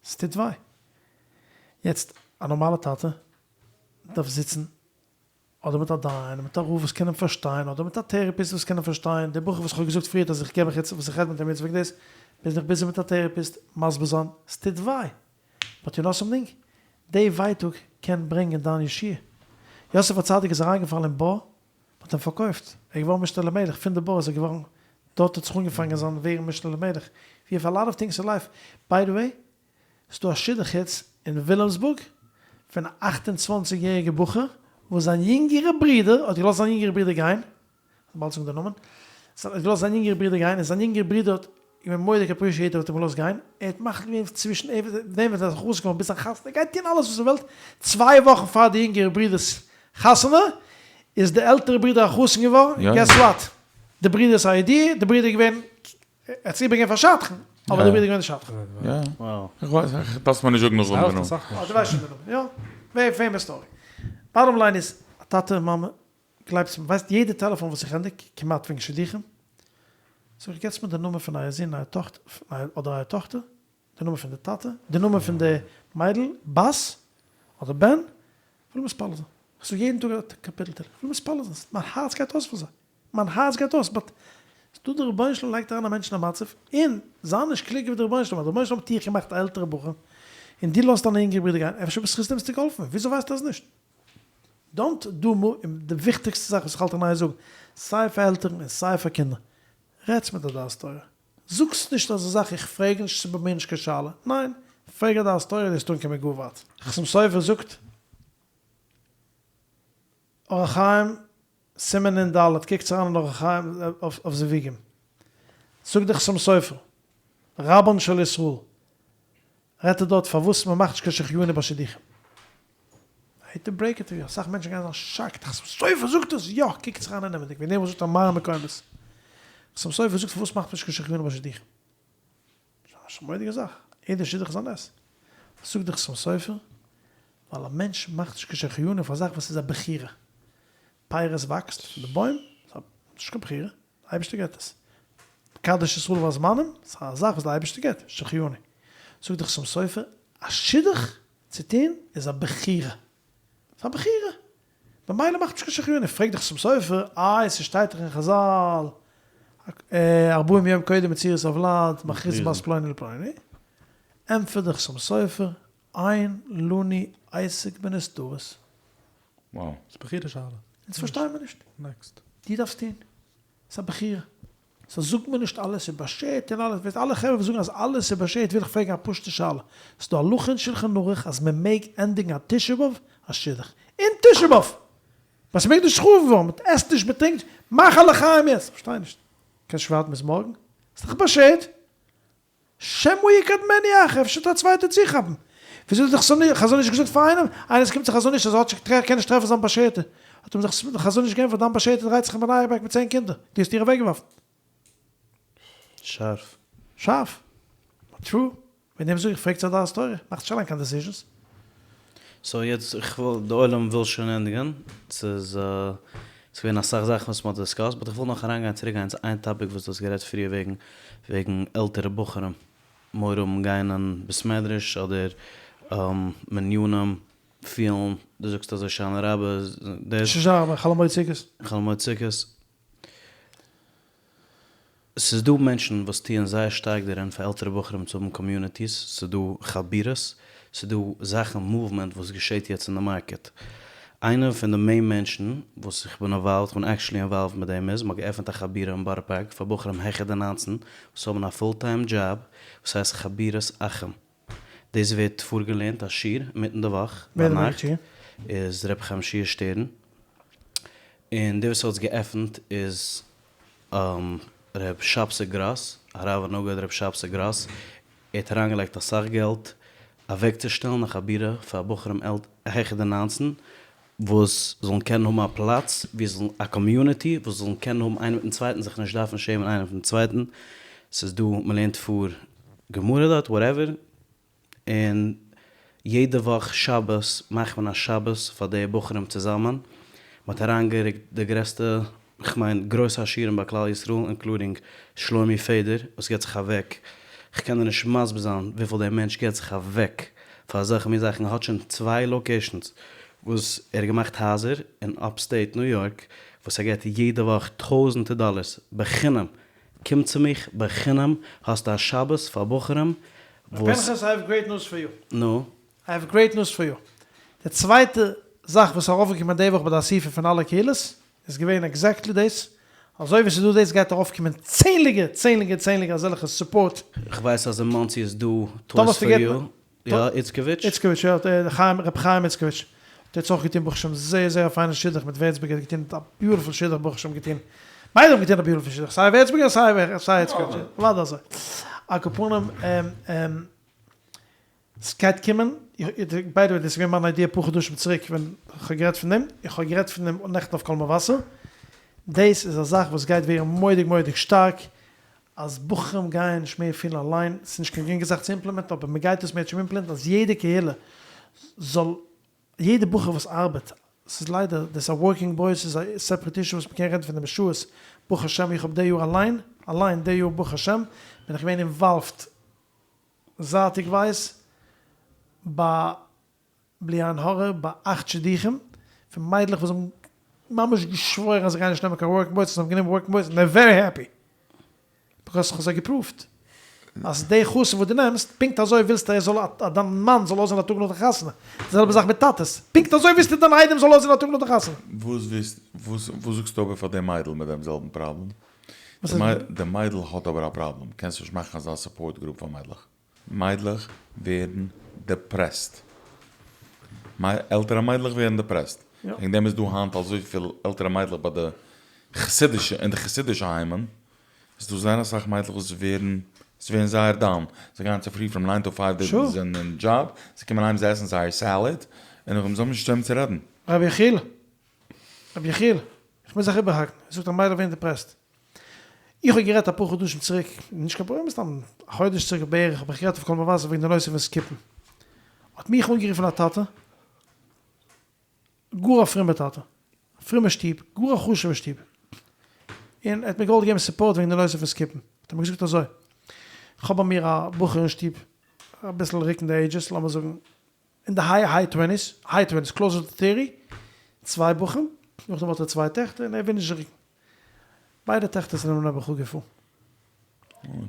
ס'טוט וויי. יעצט, א נארמאלע טאטע דארף זיצן אדער מיט א דיין, מיט א רב וואס קען אים פארשטיין, אדער מיט א therapist וואס קען אים פארשטיין, דער בחור וואס כ'האב געזאגט פריערט אז איך געב מיך יעצט, וואס איך רעד מיט אים יעצט וועגן דאס, בין איך busy מיט א therapist מסביר זיין, ס'טוט וויי. But you know something? די ווייטאג קען ברענגען דיין ישועה. יוסף הצדיק איז אריינגעפאלן אין בור, מ'האט אים פארקויפט, ער איז געווארן משנה למלך, פון די בור איז ער געווארן, דארט האט זיך אנגעפאנגען זיין ווערן משנה למלך, we have a lot of things in life, by the way, ס'דא א שידוך יעצט אין וויליאמסבורג פון א 28 יעריגע בחור וואס זיין יונגערע ברודער האט געלאזט זיין יונגערע ברודער גיין, כ'וועל באלד זאגן די נאמען, האט געלאזט זיין יונגערע ברודער גיין און זיין יונגערע ברודער האט געווען מורא'דיג appreciated האט אים געלאזט גיין, ער האט מחליט געווען צווישן דעם ווען ער איז ארויסגעקומען ביז זיין חתונה, ער גייט טון אלעס וואס ער ווילט, צוויי וואכן פאר די יונגערע ברודער'ס חתונה איז די עלטערע ברודער א חתן געווארן, guess what? די ברודער איז א איד, די ברודער איז געווען, ער האט עס איבערגעגעבן פאר שדכן, אבער די ברודער איז געווען די שדכן. יא, איך ווייס, דארפסט מיר נישט זאגן נאך זאגן די נאמען. אה, דו ווייסט שוין די נאמען, יא, very famous story. Bottom line איז, א טאטע און מאמע, גלייבטס מיר, ווייסט יעדע טעלעפאן וואס איך ענדיג, כמעט וועגן שידוכים, זאג איך, געטס מיר די נאמען פון אייער זון, אייער טאכטער, אדער אייער טאכטער, די נאמען פון די טאטע, די נאמען פון די מיידל, בת, אדער בן, איך וויל מתפלל זיין, איך זאג יעדן טאג א קאפיטל תהלים, איך וויל מתפלל זיין, מיין הארץ גייט אויס פאר זיי, מיין הארץ גייט אויס, but. ס'דא דער רבונו של עולם לייגט אריין א מענטש אין א מצב, און זיי נישט קלוגער ווי דער רבונו של עולם, אז דער רבונו של עולם האט דיך געמאכט א עלטערע בחור, און דו לאזט דיינע יונגערע ברודער גיין, אפשר בזכות דעם ביסטו געהאלפן, וויאזוי ווייסטו אז נישט? דאנט דו מו, און די וויכטיגסטע זאך וואס איך האלט אין איין זאגן, סיי פאר עלטערן און סיי פאר קינדער, רעדטס מיט א דעת תורה, זאגטס נישט אזא זאך איך פרעג נישט ס'איז ביי מיר נישט קיין שאלה, ניין, פרעג א דעת תורה דו'סט אנקומען גאר ווייט. חתם סופר זאגט, אורח חיים סימן נ ד, קוקטס אריין אין אורח חיים אויף זיווגים, זאגט דער חתם סופר, רבן של ישראל, רעדט ער דארט פארוואס מען מאכט נישט קיין שהחיינו ביי שידוכים. איי העיט טו ברעיק איט טו יו, אסאך מענטשן גייען זיין שאקט, חתם סופר זאגט דאס? יא, קוקטס אריין אינעווייניג, וועגן דעם וואס זאגט א מראה מקומות. חתם סופר זאגט פארוואס מאכט מען נישט קיין שהחיינו ביי שידוכים. ס'איז א מורא'דיגע זאך, יעדע שידוך איז א נס. זאגט דער חתם סופר, ווייל א מענטש מאכט נישט קיין שהחיינו אויף א זאך וואס איז א בחירה. פירות וואקסט פון די בוים, ס'איז נישט קיין בחירה, די אייבערשטער געבט עס. מקדש ישראל והזמנים, ס'איז א זאך וואס די אייבערשטער געבט, שהחיינו. זאגט דער חתם סופר, א שידוך צו טון איז א בחירה. ס'איז א בחירה. ממילא מאכט נישט קיין שהחיינו. פרעגט דער חתם סופר, איי ס'שטייט דאך אין חזל, ארבעים יום קודם יצירת הוולד, מכריזין בת פלוני לפלוני. ענטפערט דער חתם סופר, אין לנו עסק בנסתרות. Wow. ס'איז בחירה שאלה. אונז פארשטייען מיר נישט. נעקסט. דו דארפסט טון. ס'איז א בחירה. סאו זאג מיר נישט אלעס איז באשערט און אלעס, ווייסט אלע חברה וואס זאגן אז אלעס איז באשערט וויל איך פרעגן א פשוטע שאלה, ס'איז דא הלכה אין שלחן ערוך אז מען מעג ענדיגן א תשעה באב א שידוך אין תשעה באב! בית המקדש איז חרוב געווארן, מען עסט נישט מען טרינקט נישט, מאך א לחיים יעצט! כ'פארשטיי נישט, קענסט נישט ווארטן ביז מארגן? ס'איז דאך באשערט! שמא יקדמנו אחר, אפשר וועט א צווייטער צוכאפן. וויאזוי האט דער חזון איש געזאגט פאר איינעם, איינער עס קומט צו חזון איש אז ער האט נישט קען נישט טרעפן זיין באשערטע, האט אים דער חזון איש געענטפערט, דיין באשערטע דרייט זיך אין בני ברק מיט צען קינדער, דו האסט איר אוועקגעווארפן. שארף. שארף. באט טרו. וועגן דעם זאג איך, פרעגטס א דעת תורה, מאכטס נישט אליין קיין דעסיזשענס. סאו יעצט איך וויל די עולם וויל שוין ענדיגן, ס'איז ס'איז געווען אסאך זאכן וואס מ'האט דיסקאסט, באט איך וויל נאך אריינגיין צוריק גיין צו איין טאפיק וואס דו האסט גערעדט פריער וועגן וועגן עלטערע בחורים מורא האבן גיין אין בית מדרש אדער מנינים פילן, דו זאגסט אז הושענא רבה איז דאס. הושענא רבה, חול המועד סוכות. חול המועד סוכות. ס'איז דא מענטשן וואס טוען זייער שטארק דערין פאר עלטערע בחורים צו האבן קאמיוניטיס, ס'איז דא חבורות, ס'איז דא זאכן מאוומענט וואס געשעט יעצט אין די מארקעט. איינע פון די מעין מענטשן וואס איך בין אינוואלווד, כ'בין עקשעלי אינוואלווד מיט דעם איז, מ'האט געעפענט א חבורה אין בארא פארק פאר בחורים העכער די ניינצן וואס האבן א פול טיים דזשאב וואס הייסט חבורת אחים. דאס ווערט פארגעלערנט א שיעור אינמיטן די וואך ביינאכט איז ר' חיים שיע שטערן און דער וואס האט עס געעפנט איז ר' שבתי גראס, הרב הנגיד ר' שבתי גראס, ער האט אריינגעלייגט אסאך געלט אוועקצושטעלן א חבורה פאר בחורים העכער די ניינצן וואס זאלן קענען האבן א פלאץ ווי זיי זאלן א קאמיוניטי וואס זאלן קענען האבן איינער מיטן צווייטן זיך נישט דארפן שעמען איינער פון צווייטן, ס'איז דא מ'לערנט פאר גמרא דארט וואטעווער, און יעדע וואך שבת מאכט מען א שבת פאר די בחורים צוזאמען, מ'האט אריינגערוקט די גרעסטע כ'מיין גרויסע עשירים ביי כלל ישראל אינקלודינג שלומי פעדער וואס געט זיך אוועק, כ'קען דיר נישט מסביר זיין וויפיל דער מענטש געט זיך אוועק פאר אזעלכע מין זאכן, ער האט שוין צוויי לאקעישאנס וואס ער האט געמאכט הייזער אין אפסטעיט ניו יארק וואס ער געט יעדע וואך טויזענטער דאלערס בחינם, קום צו מיך בחינם האסטו א שבת פאר בחורים וואס. פנחס איי האוו גרעיט נוז פאר יו. נו? איי האוו גרעיט נוז פאר יו. די צווייטע זאך וואס איז ארויפגעקומען די וואך ביי די אסיפה פון אלע קהילות איז געווען עקזעקטלי דאס, אזוי ווי ס'איז דא דאס גייט ארויפקומען צענליגע צענליגע צענליגע אזעלכע סופארט. כ'ווייס אז אין מאנסי איז דא טויס פאר יו, יא איצקאוויטש? איצקאוויטש יא, חיים ר' חיים איצקאוויטש האט יעצט אויך געטון ברוך השם זייער זייער א פיינע שידוך מיט ווערצבערגער האט געטון א ביוטיפול שידוך ברוך השם געטון ביידע האבן געטון א ביוטיפול שידוך סיי ווערצבערגער סיי סיי איצקאוויטש אוודאי אזוי על כל פנים. סגייט קומען, ביי די וועי דאס איז געווען מיין איידיע אפאר חדשים צוריק ווען כ'האב גערעדט פון דעם, איך האב גערעדט פון דעם נעכטן אויף קול מבשר, דאס איז א זאך וואס גייט ווערן מורא'דיג מורא'דיג שטארק, אז בחורים גייען נישט מער פילן אליין, ס'איז נישט קיין גרינגע זאך צו אימפלעמענטן אבער מ'גייט עס מערטשעם אימפלעמענטן אז יעדע קהילה זאל, יעדע בחור וואס ארבעט, ס'איז ליידער, דאס א ווארקינג בויס איז א סעפערעט אישו וואס מ'קען רעדן פון דעם שעות, ברוך השם איך האב די יאר אליין, אליין די יאר ברוך השם בין איך געווען אינוואלווד זייטיגווייז ביי בלי עין הרע ביי אכט שידוכים פון מיידלעך וואס האבן ממש געשוואוירן אז זיי גייען נישט נעמען קיין ווארקינג בויס און זיי האבן גענומען ווארקינג בויס און דעיר ווערי העפי. Because כ'האב זיי געפרואווט אז די חתן וואס דו נעמסט, פונקט אזוי ווילסטו ער זאל אז דיין מאן זאל אויסזען א טאג נאך די חתונה, די זעלבע זאך מיט טאטעס, פונקט אזוי ווילסטו דיין איידעם זאל אויסזען א טאג נאך די חתונה. וואס ווילסט, וואס זאגסטו אבער פאר די מיידל מיט דעם זעלבן פראבלעם? די מיידל האט אבער א פראבלעם, קענסט נישט מאכן אזא support group פאר מיידלעך. מיידלעך ווערן depressed. עלטערע מיידלעך ווערן depressed. וועגן דעם איז דא היינט אזויפיל עלטערע מיידלעך ביי די חסידישע, אין די חסידישע היימען, איז דא זייער אסאך מיידלעך וואס ווערן, זיי ווערן זייער down. זיי גייען צופרי from nine to five, זיי זענען אין דזשאב, זיי קומען אהיים זיי עסן זייער salad, און נאכדעם זיי האבן נישט וועם צו רעדן. רבי יחיאל, רבי יחיאל, איך מוז זיך איבערהאקן, איר זאגט אז מיידלעך ווערן depressed. איך האב גערעדט אפאר חדשים צוריק, נישט קיין פאר, מסתם א חודש צוריק בערך, האב איך גערעדט אויף קול מבשר וועגן די נושא פון skip ן. האט מיך אנגערופן א טאטע, גאר א פרומע טאטע, א פרומע שטוב, גאר א חשוב'ע שטוב, און ער האט מיר געוואלט געבן support וועגן די נושא פון skip ן. האט ער מיר געזאגט אזוי, איך האב ביי מיר א בחור אין שטוב, אביסל רוקן די ages, לאמיר זאגן אין די high high twenties, high twenties, closer to thirty, צוויי בחורים, נאכדעם האט ער צוויי טעכטער און ער וויל נישט רוקן. ביידע טעכטער זענען אים נעבעך אפגעפארן.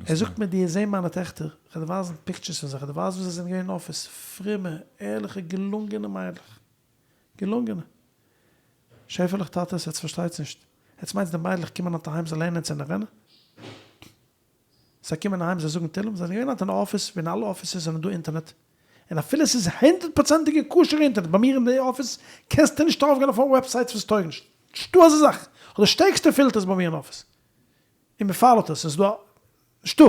ער זאגט מיר דו זען מיינע טעכטער, איך וועל דיר ווייזן pictures פון זיי, איך וועל דיר ווייזן ווי זיי זענען געווען אין אפיס, פרומע, ערליכע, געלונגענע מיידלעך. געלונגענע. שעפעלעך טאטעס, עטס פארשטייטס נישט. עטס מיינטס די מיידלעך קומען היינט אהיים זיי לערנען צו נערענען? זיי קומען אהיים זיי זאגן תהלים, זיי זענען געווען היינט אין א אפיס ווי אין אלע אפיסעס זענען דא אינטערנעט, און אפילו עס איז הונדערט פראצענטיגע כשר'ע אינטערנעט, ביי מיר אין די אפיס קענסטו נישט ארויפגיין אויף websites וואס טויג נישט, נישטא אזא זאך, כ'האב די שטערקסטע filters ביי מיר אין אפיס, און מען follow ט עס, עס איז דא א, נישטא.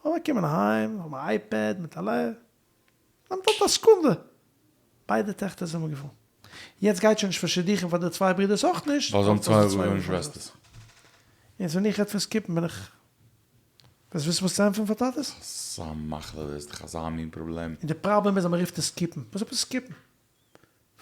אבער קומען אהיים, האבן א iPad מיט א ל. נעמט דארט א סעקונדע. ביידע טעכטער זענען געפארן. יעצט גייט שוין נישט פאר שידוכים פאר די צוויי ברידערס אויך נישט. ווייל זיי האבן צוויי ברודער און שוועסטערס. יעצט ווען איך רעד פון skip ן בין איך. וועסט וויסן וואס צו ענטפערן פאר טאטעס? אזא מחלה דאס איז דאך אזא מין פראבלעם. און די פראבלעם איז אז מען רופט עס skip ן. וואס עפעס skip ן?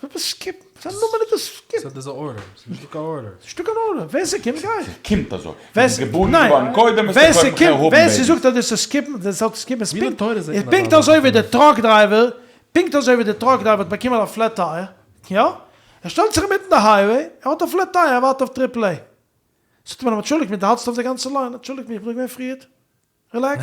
וואס עפעס skip ן? וואס א נאמען איז דאס skip ן? סא דאס איז א order, ס'איז נישטא קיין order. ס'איז נישטא קיין order, ווער ס'קומט גייט. ס'קומט אזוי. ווער ביסט געבארן געווארן קודם וועסטו קודם האבן ווער babies. ס'זאגט אז דאס איז skip ן, דאס האט skip ן איז ווי אין די תורה זעט מען אזא פונקט זאך אזוי ווי אפילו? די truck driver, פונקט אזוי ווי די truck driver האט באקומען א flat tire, יא? ער שטעלט זיך אינמיטן די highway, ער האט א flat tire, ער ווארט אויף triple A. זאגט מען אים אנטשולדיגט מיר דו האלטסט אויף די גאנצע line, אנטשולדיגט מיר איך בין דא געווען פריערט. Relax.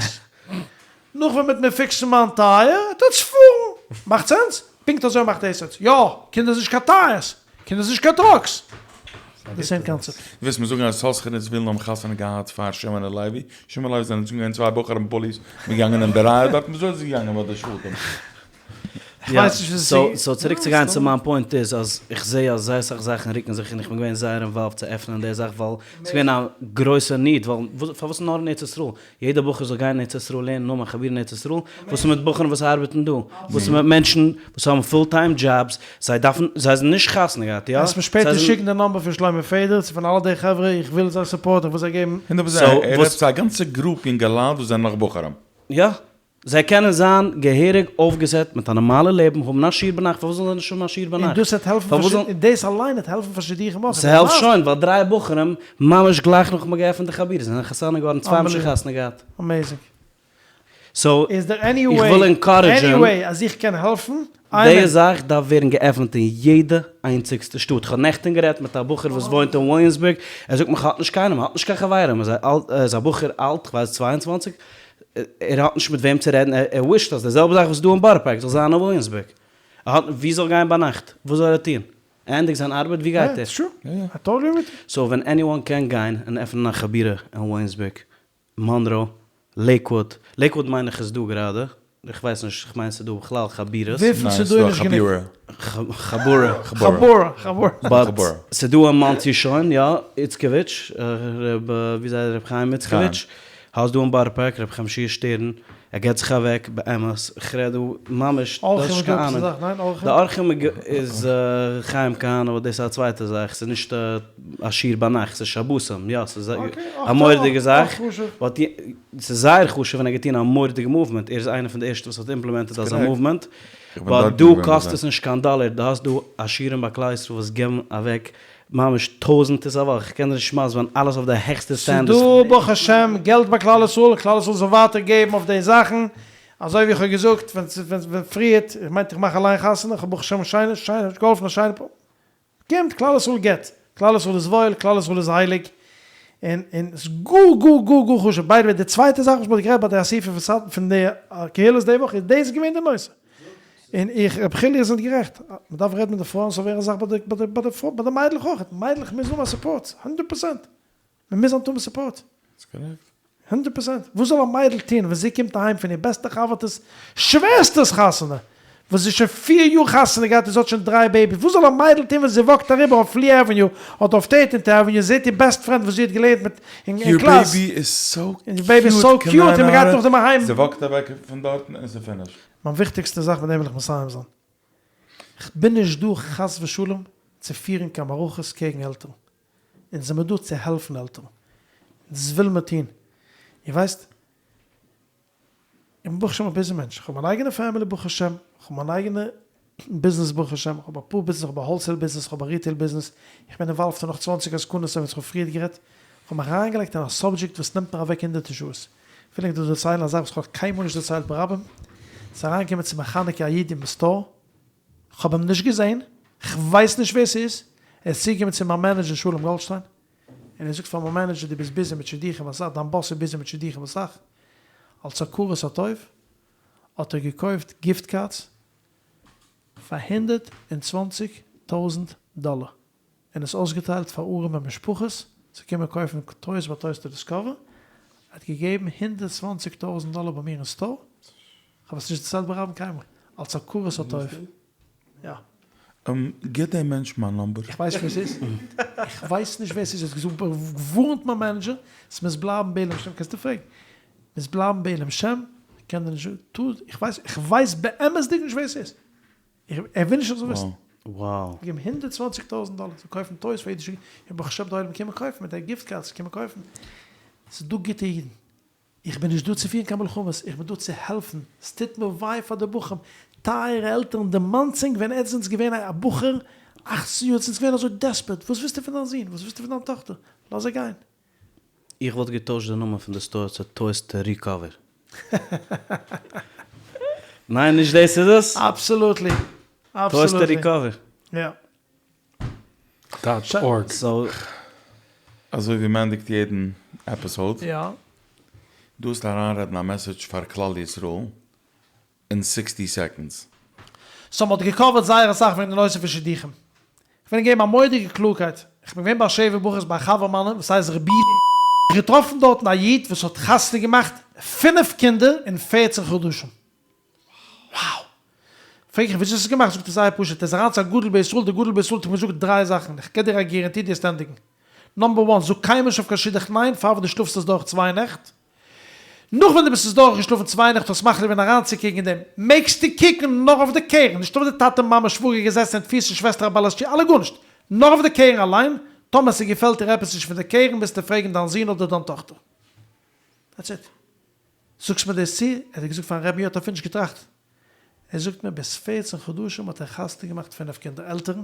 נאך ווען מ'וועט מיר fix ן מיין tire, וועט עטס פארן. מאכט sense? פונקט אזוי מאכט דאס sense. יא, קינדער זענען נישט קיין tires. קינדער זענען נישט קיין trucks. די same concept. דו ווילסט מיר זאגן אז יששכר און זבולון האבן חתונה געהאט פאר שמעון און לוי? שמעון און לוי זענען געווען צוויי בחורים bullies, מ'איז געגאנגען אין די רייע דארטן, וויאזוי איז עס געגאנגען ביי די שבטים? כ'ווייס נישט וואס סאו סאו צוריק צו גיין צו מיין point איז אז איך זעה אז זייער סאך זאכן רוקן זיך און איך בין געווען זייער involved צו עפענען די זאך ווייל ס'איז געווען א גרויסע need ווייל פארוואס נאר אין ארץ ישראל? יעדע בחור זאל גיין אין ארץ ישראל לערנען נאר מיין חבר אין ארץ ישראל? וואס איז מיט בחורים וואס ארבעטן דא? וואס איז מיט מענטשן וואס האבן full time jobs זיי דארפן זיי זענען נישט חתונה געהאט יא? וועסט מיר שפעטער שיקן די number פון שלמה פעדער צו פון אלע די חברה איך וויל זיי support ן איך וויל זיי געבן. הונדערט פראצענט ער רעדט צו א גאנצע group יונגעלייט וואס זענען נאך בחורים. יא. זיי קענען זיין געהעריג אויפגעסעט מיט א נארמאלע לעבן, האבן א שיעור ביינאכט, פארוואס זאלן זיי נישט האבן א שיעור ביינאכט? און דאס וועט העלפן פאר און דאס אליין וועט העלפן פאר שידוכים אויך. ס'העלפט שוין, ווייל דריי בחורים ממש גלייך נאך מ'האט געעפנט די חבורה זענען חתונה געווארן, צוויי האבן שוין חתונה געהאט. Amazing. So, איז דער any איך וויל way, encourage ן. Any way אז איך קען העלפן? די זאך דארף ווערן געעפנט אין יעדע איינציגסטע שטאט. כ'האב נעכטען גערעדט מיט א בחור וואס וואוינט אין וויליאמסבורג, ער זאגט מיר כ'האט נישט קיינעם, האט נישט קיין חברים, ער איז א בחור אלט, כ'ווייס 22, ער האט נישט מיט וועם צו רעדן, ער wish ט אז די זעלבע זאך וואס איז דא אין בארא פארק זאל זיין אין וויליאמסבורג, ער האט ווי זאל גיין ביינאכט, וואס זאל ער טון, ער ענדיגט זיין ארבעט ווי גייט ער? So ווען anyone קען גיין און עפענען א חבורה אין וויליאמסבורג, מאנרא, לעיקוואד, לעיקוואד מיין איך איז דא גראדע, איך ווייס נישט, איך מיין ס'איז דא בכלל חבורות. וויפיל ס'איז דא איז נישט גענוג. חבורה. חבורה. חבורה. But ס'איז דא אין מאנסי שוין, יא, איצקאוויטש, ר' ווי זייט ר' חיים איצקאוויטש, האסט דא אין בארא פארק ר' חיים שיע שטערן, ער געט זיך אוועק, באמת, איך רעד דא ממש, דו האסט נישט קיין אהנונג. די אורחים איז חיים כהנא, אבער דאס איז א צווייטע זאך, ס'איז נישט א שיעור ביינאכט, ס'איז שבתים, יא, ס'איז א מורא'דיגע זאך, but ס'איז זייער חשוב און ער האט געטון א מורא'דיגע movement, ער איז איינער פון די ערשטע וואס האט implemented אזא movement, but דא קאסט עס נישט קיין דאלער, דו האסט דא עשירים ביי כלל ישראל וואס געבן אוועק ממש טויזענטערס א וואך, איך קען דיר נישט מסביר זיין, אלעס אויף די העכסטע standards. ס'איז דא ברוך השם געלט ביי כלל ישראל, און כלל ישראל זאל ווייטער געבן אויף די זאכן, אזוי ווי איך האב געזאגט ווען ווען פריערט, איך מיינט איך מאך אליין חתונה, איך האב ברוך השם שיינע שיינע געהאלפן א שיינע פאר, קומט, כלל ישראל געבט, כלל ישראל איז וואויל, כלל ישראל איז הייליג, און און ס'איז גאר גאר גאר גאר חשוב, ביי די וועי די צווייטע זאך וואס מ'האט גערעדט ביי די אסיפה פון סאטמאר פון די קהילות די וואך איז דאס געווען די נושא, און איך רב חילי איר זענט גערעכט, מ'דארף רעדן מיט די פרויען ס'זאל ווערן א זאך ביי די ביי די ביי די ביי די מיידלעך אויכעט, מיידלעך מוזן האבן א support, הונדערט פראצענט, מ'מוז היינט האבן support. הונדערט פראצענט! וואס זאל א מיידל טון ווען זי קומט אהיים פון איר בעסטע חבר'טע'ס שוועסטער'ס חתונה, וואס זי איז שוין פיר יאר חתונה געהאט און זי האט שוין דריי babies, וואס זאל א מיידל טון ווען זי walk ט אריבער אויף לי עוועניו אדער אויף Thirteenth Avenue און זעט איר best friend וואס זי האט געלערנט מיט אין קלאס, און איר baby איז so cute און מ'גייט נאכדעם אהיים. זי walk ט אוועק פון דארטן און ס'איז finished. מיין וויכטיגסטע זאך מיט דעם וויל איך מסיים זיין, כ'בין נישט דא חס ושלום צו פירן קיין מערכות קעגן עלטערן, אונז זעמיר דא צו העלפן עלטערן, דאס ווילן מיר טון, איר ווייסט, איך בין ברוך השם א busy מענטש, איך האב מיין אייגענע family ברוך השם, איך האב מיין אייגענע ביזנעס ברוך השם, איך האב אפאר ביזנעס, איך האב א wholesale ביזנעס, איך האב א retail ביזנעס, איך בין involved אין נאך צוואנציג עסקנות אזוי ווי איך האב פריערט גערעדט, איך האב מיך אריינגעלייגט אין א subject וואס נעמט מיר אוועק הונדערטער שעות, איך וויל ענק דא דערציילן א זאך וואס איך האב קיינמאל נישט דערציילט ברבים, ס'איז אריינגעקומען צו מיר חנוכה א איד אין store, כ'האב אים נישט געזען, כ'ווייס נישט ווער ס'איז, ער איז צוגעקומען צו מיין manager שלום גאלדשטיין, און ער זאגט פאר מיין manager דו ביסט busy מיט שידוכים אסאך, דיין boss איז busy מיט שידוכים אסאך, אלס הכרת הטוב האט ער געקויפט gift cards פאר 120 טויזנט דאלער, און עס אויסגעטיילט פאר ארעמע משפחות צו קומען קויפן toys ביי Toys to Discover, ער האט געגעבן 120 טויזנט דאלער ביי מיר אין store, כ'האב עס נישט דערציילט ברבים קיינמאל, אלס הכרת הטוב. יא. גיב דעם מענטש מיין number. איך ווייס נישט ווער ס'איז. איך ווייס נישט ווער ס'איז. ער האט געזאגט, געווארנט מיין manager, ס'מוז בלייבן בעילום שם, קענסטו פרעגן. מוז בלייבן בעילום שם, כ'קען דיר נישט זאגן, איך ווייס, איך ווייס באמת'דיג נישט ווער ס'איז. ער וויל נישט איך זאל וויסן. Wow. געגעבן 120 טויזנט דאלער צו קויפן toys פאר אידישע קינדער, ברוך השם די עולם קומען קויפן מיט די gift cards קומען קויפן. ס'איז דא גוטע אידן. איך בין נישט דא צו פירן קיין מלחמות, איך בין דא צו העלפן, ס'טוט מיר וויי פאר די בחורים, טייערע עלטערן דערמאנטס ענק ווען עטס זענטס געווען א בחור אכצן יאר, עטס זענטס געווען אזוי desperate, וואס ווילסטו פון דיין זון, וואס ווילסטו פון דיין טאכטער, לאז זיי גיין. איך וואלט געטוישט די נאמען פון די store צו Toys to Recover. ניין נישט דאס איז עס? Absolutely. Toys to Recover. יא. Dot org. אזוי ווי מ'ענדיגט יעדן episode. יא. דו האסט אריינרעדן א message פאר כלל ישראל אין sixty seconds. So מ'האט גע cover ט זייער אסאך וועגן די נושא פון שידוכים. כ'וויל ענק געבן א מורא'דיגע קלארקייט. כ'בין געווען ביי א שבע ברכות ביי א חבר מיינע וואס הייסט רבי. געטראפן דארטן א איד וואס האט חתונה געמאכט פינף קינדער אין פערצן חדשים. Wow! פרעג איך וויאזוי האסט עס געמאכט? זאגט ער זייער פשוט, ער איז אריין צו א גדול בישראל, דער גדול בישראל האט אים געזאגט דריי זאכן, איך גיב דיר א guarantee דו וועסט ענדיגן. Number one, זאג קיינמאל נישט אויף קיין שידוך ניין פאר ווען דו שלאפסט עס דורך צוויי נעכט. נאך ווען דו ביסט עס דורך געשלאפן צוויי נעכט האסט מחליט געווען אריינצוקוקן אין דעם, מעגסטו קוקן נאר אויף די קרן, נישט אויף די טאטע מאמע שוואגער געזעסן אין תפיסה שוועסטער א בעלת תשובה אלע גארנישט, נאר אויף די קרן אליין, טאמער ס'געפעלט דיר עפעס נישט פון די קרן מוזטו פרעגן דיין זון אדער דיין טאכטער. That's it. זאגסט מיר דאס צו? ער האט געזאגט פארן רבי'ן, האט אפילו נישט געטראכט. ער זאגט מיר ביז פערצן חדשים האט ער חתונה געמאכט פינף קינדער, עלטערן,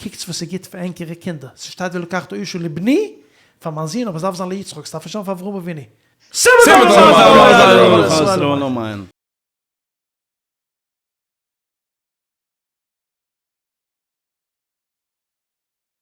קוקטס וואס איז גוט פאר ענקערע קינדער, ס'שטייט ולקחת אשה לבני, פאר מיין זון, אבער עס דארף זיין ליצחק, ס'דארף נישט זיין פאר אברהם אבינו.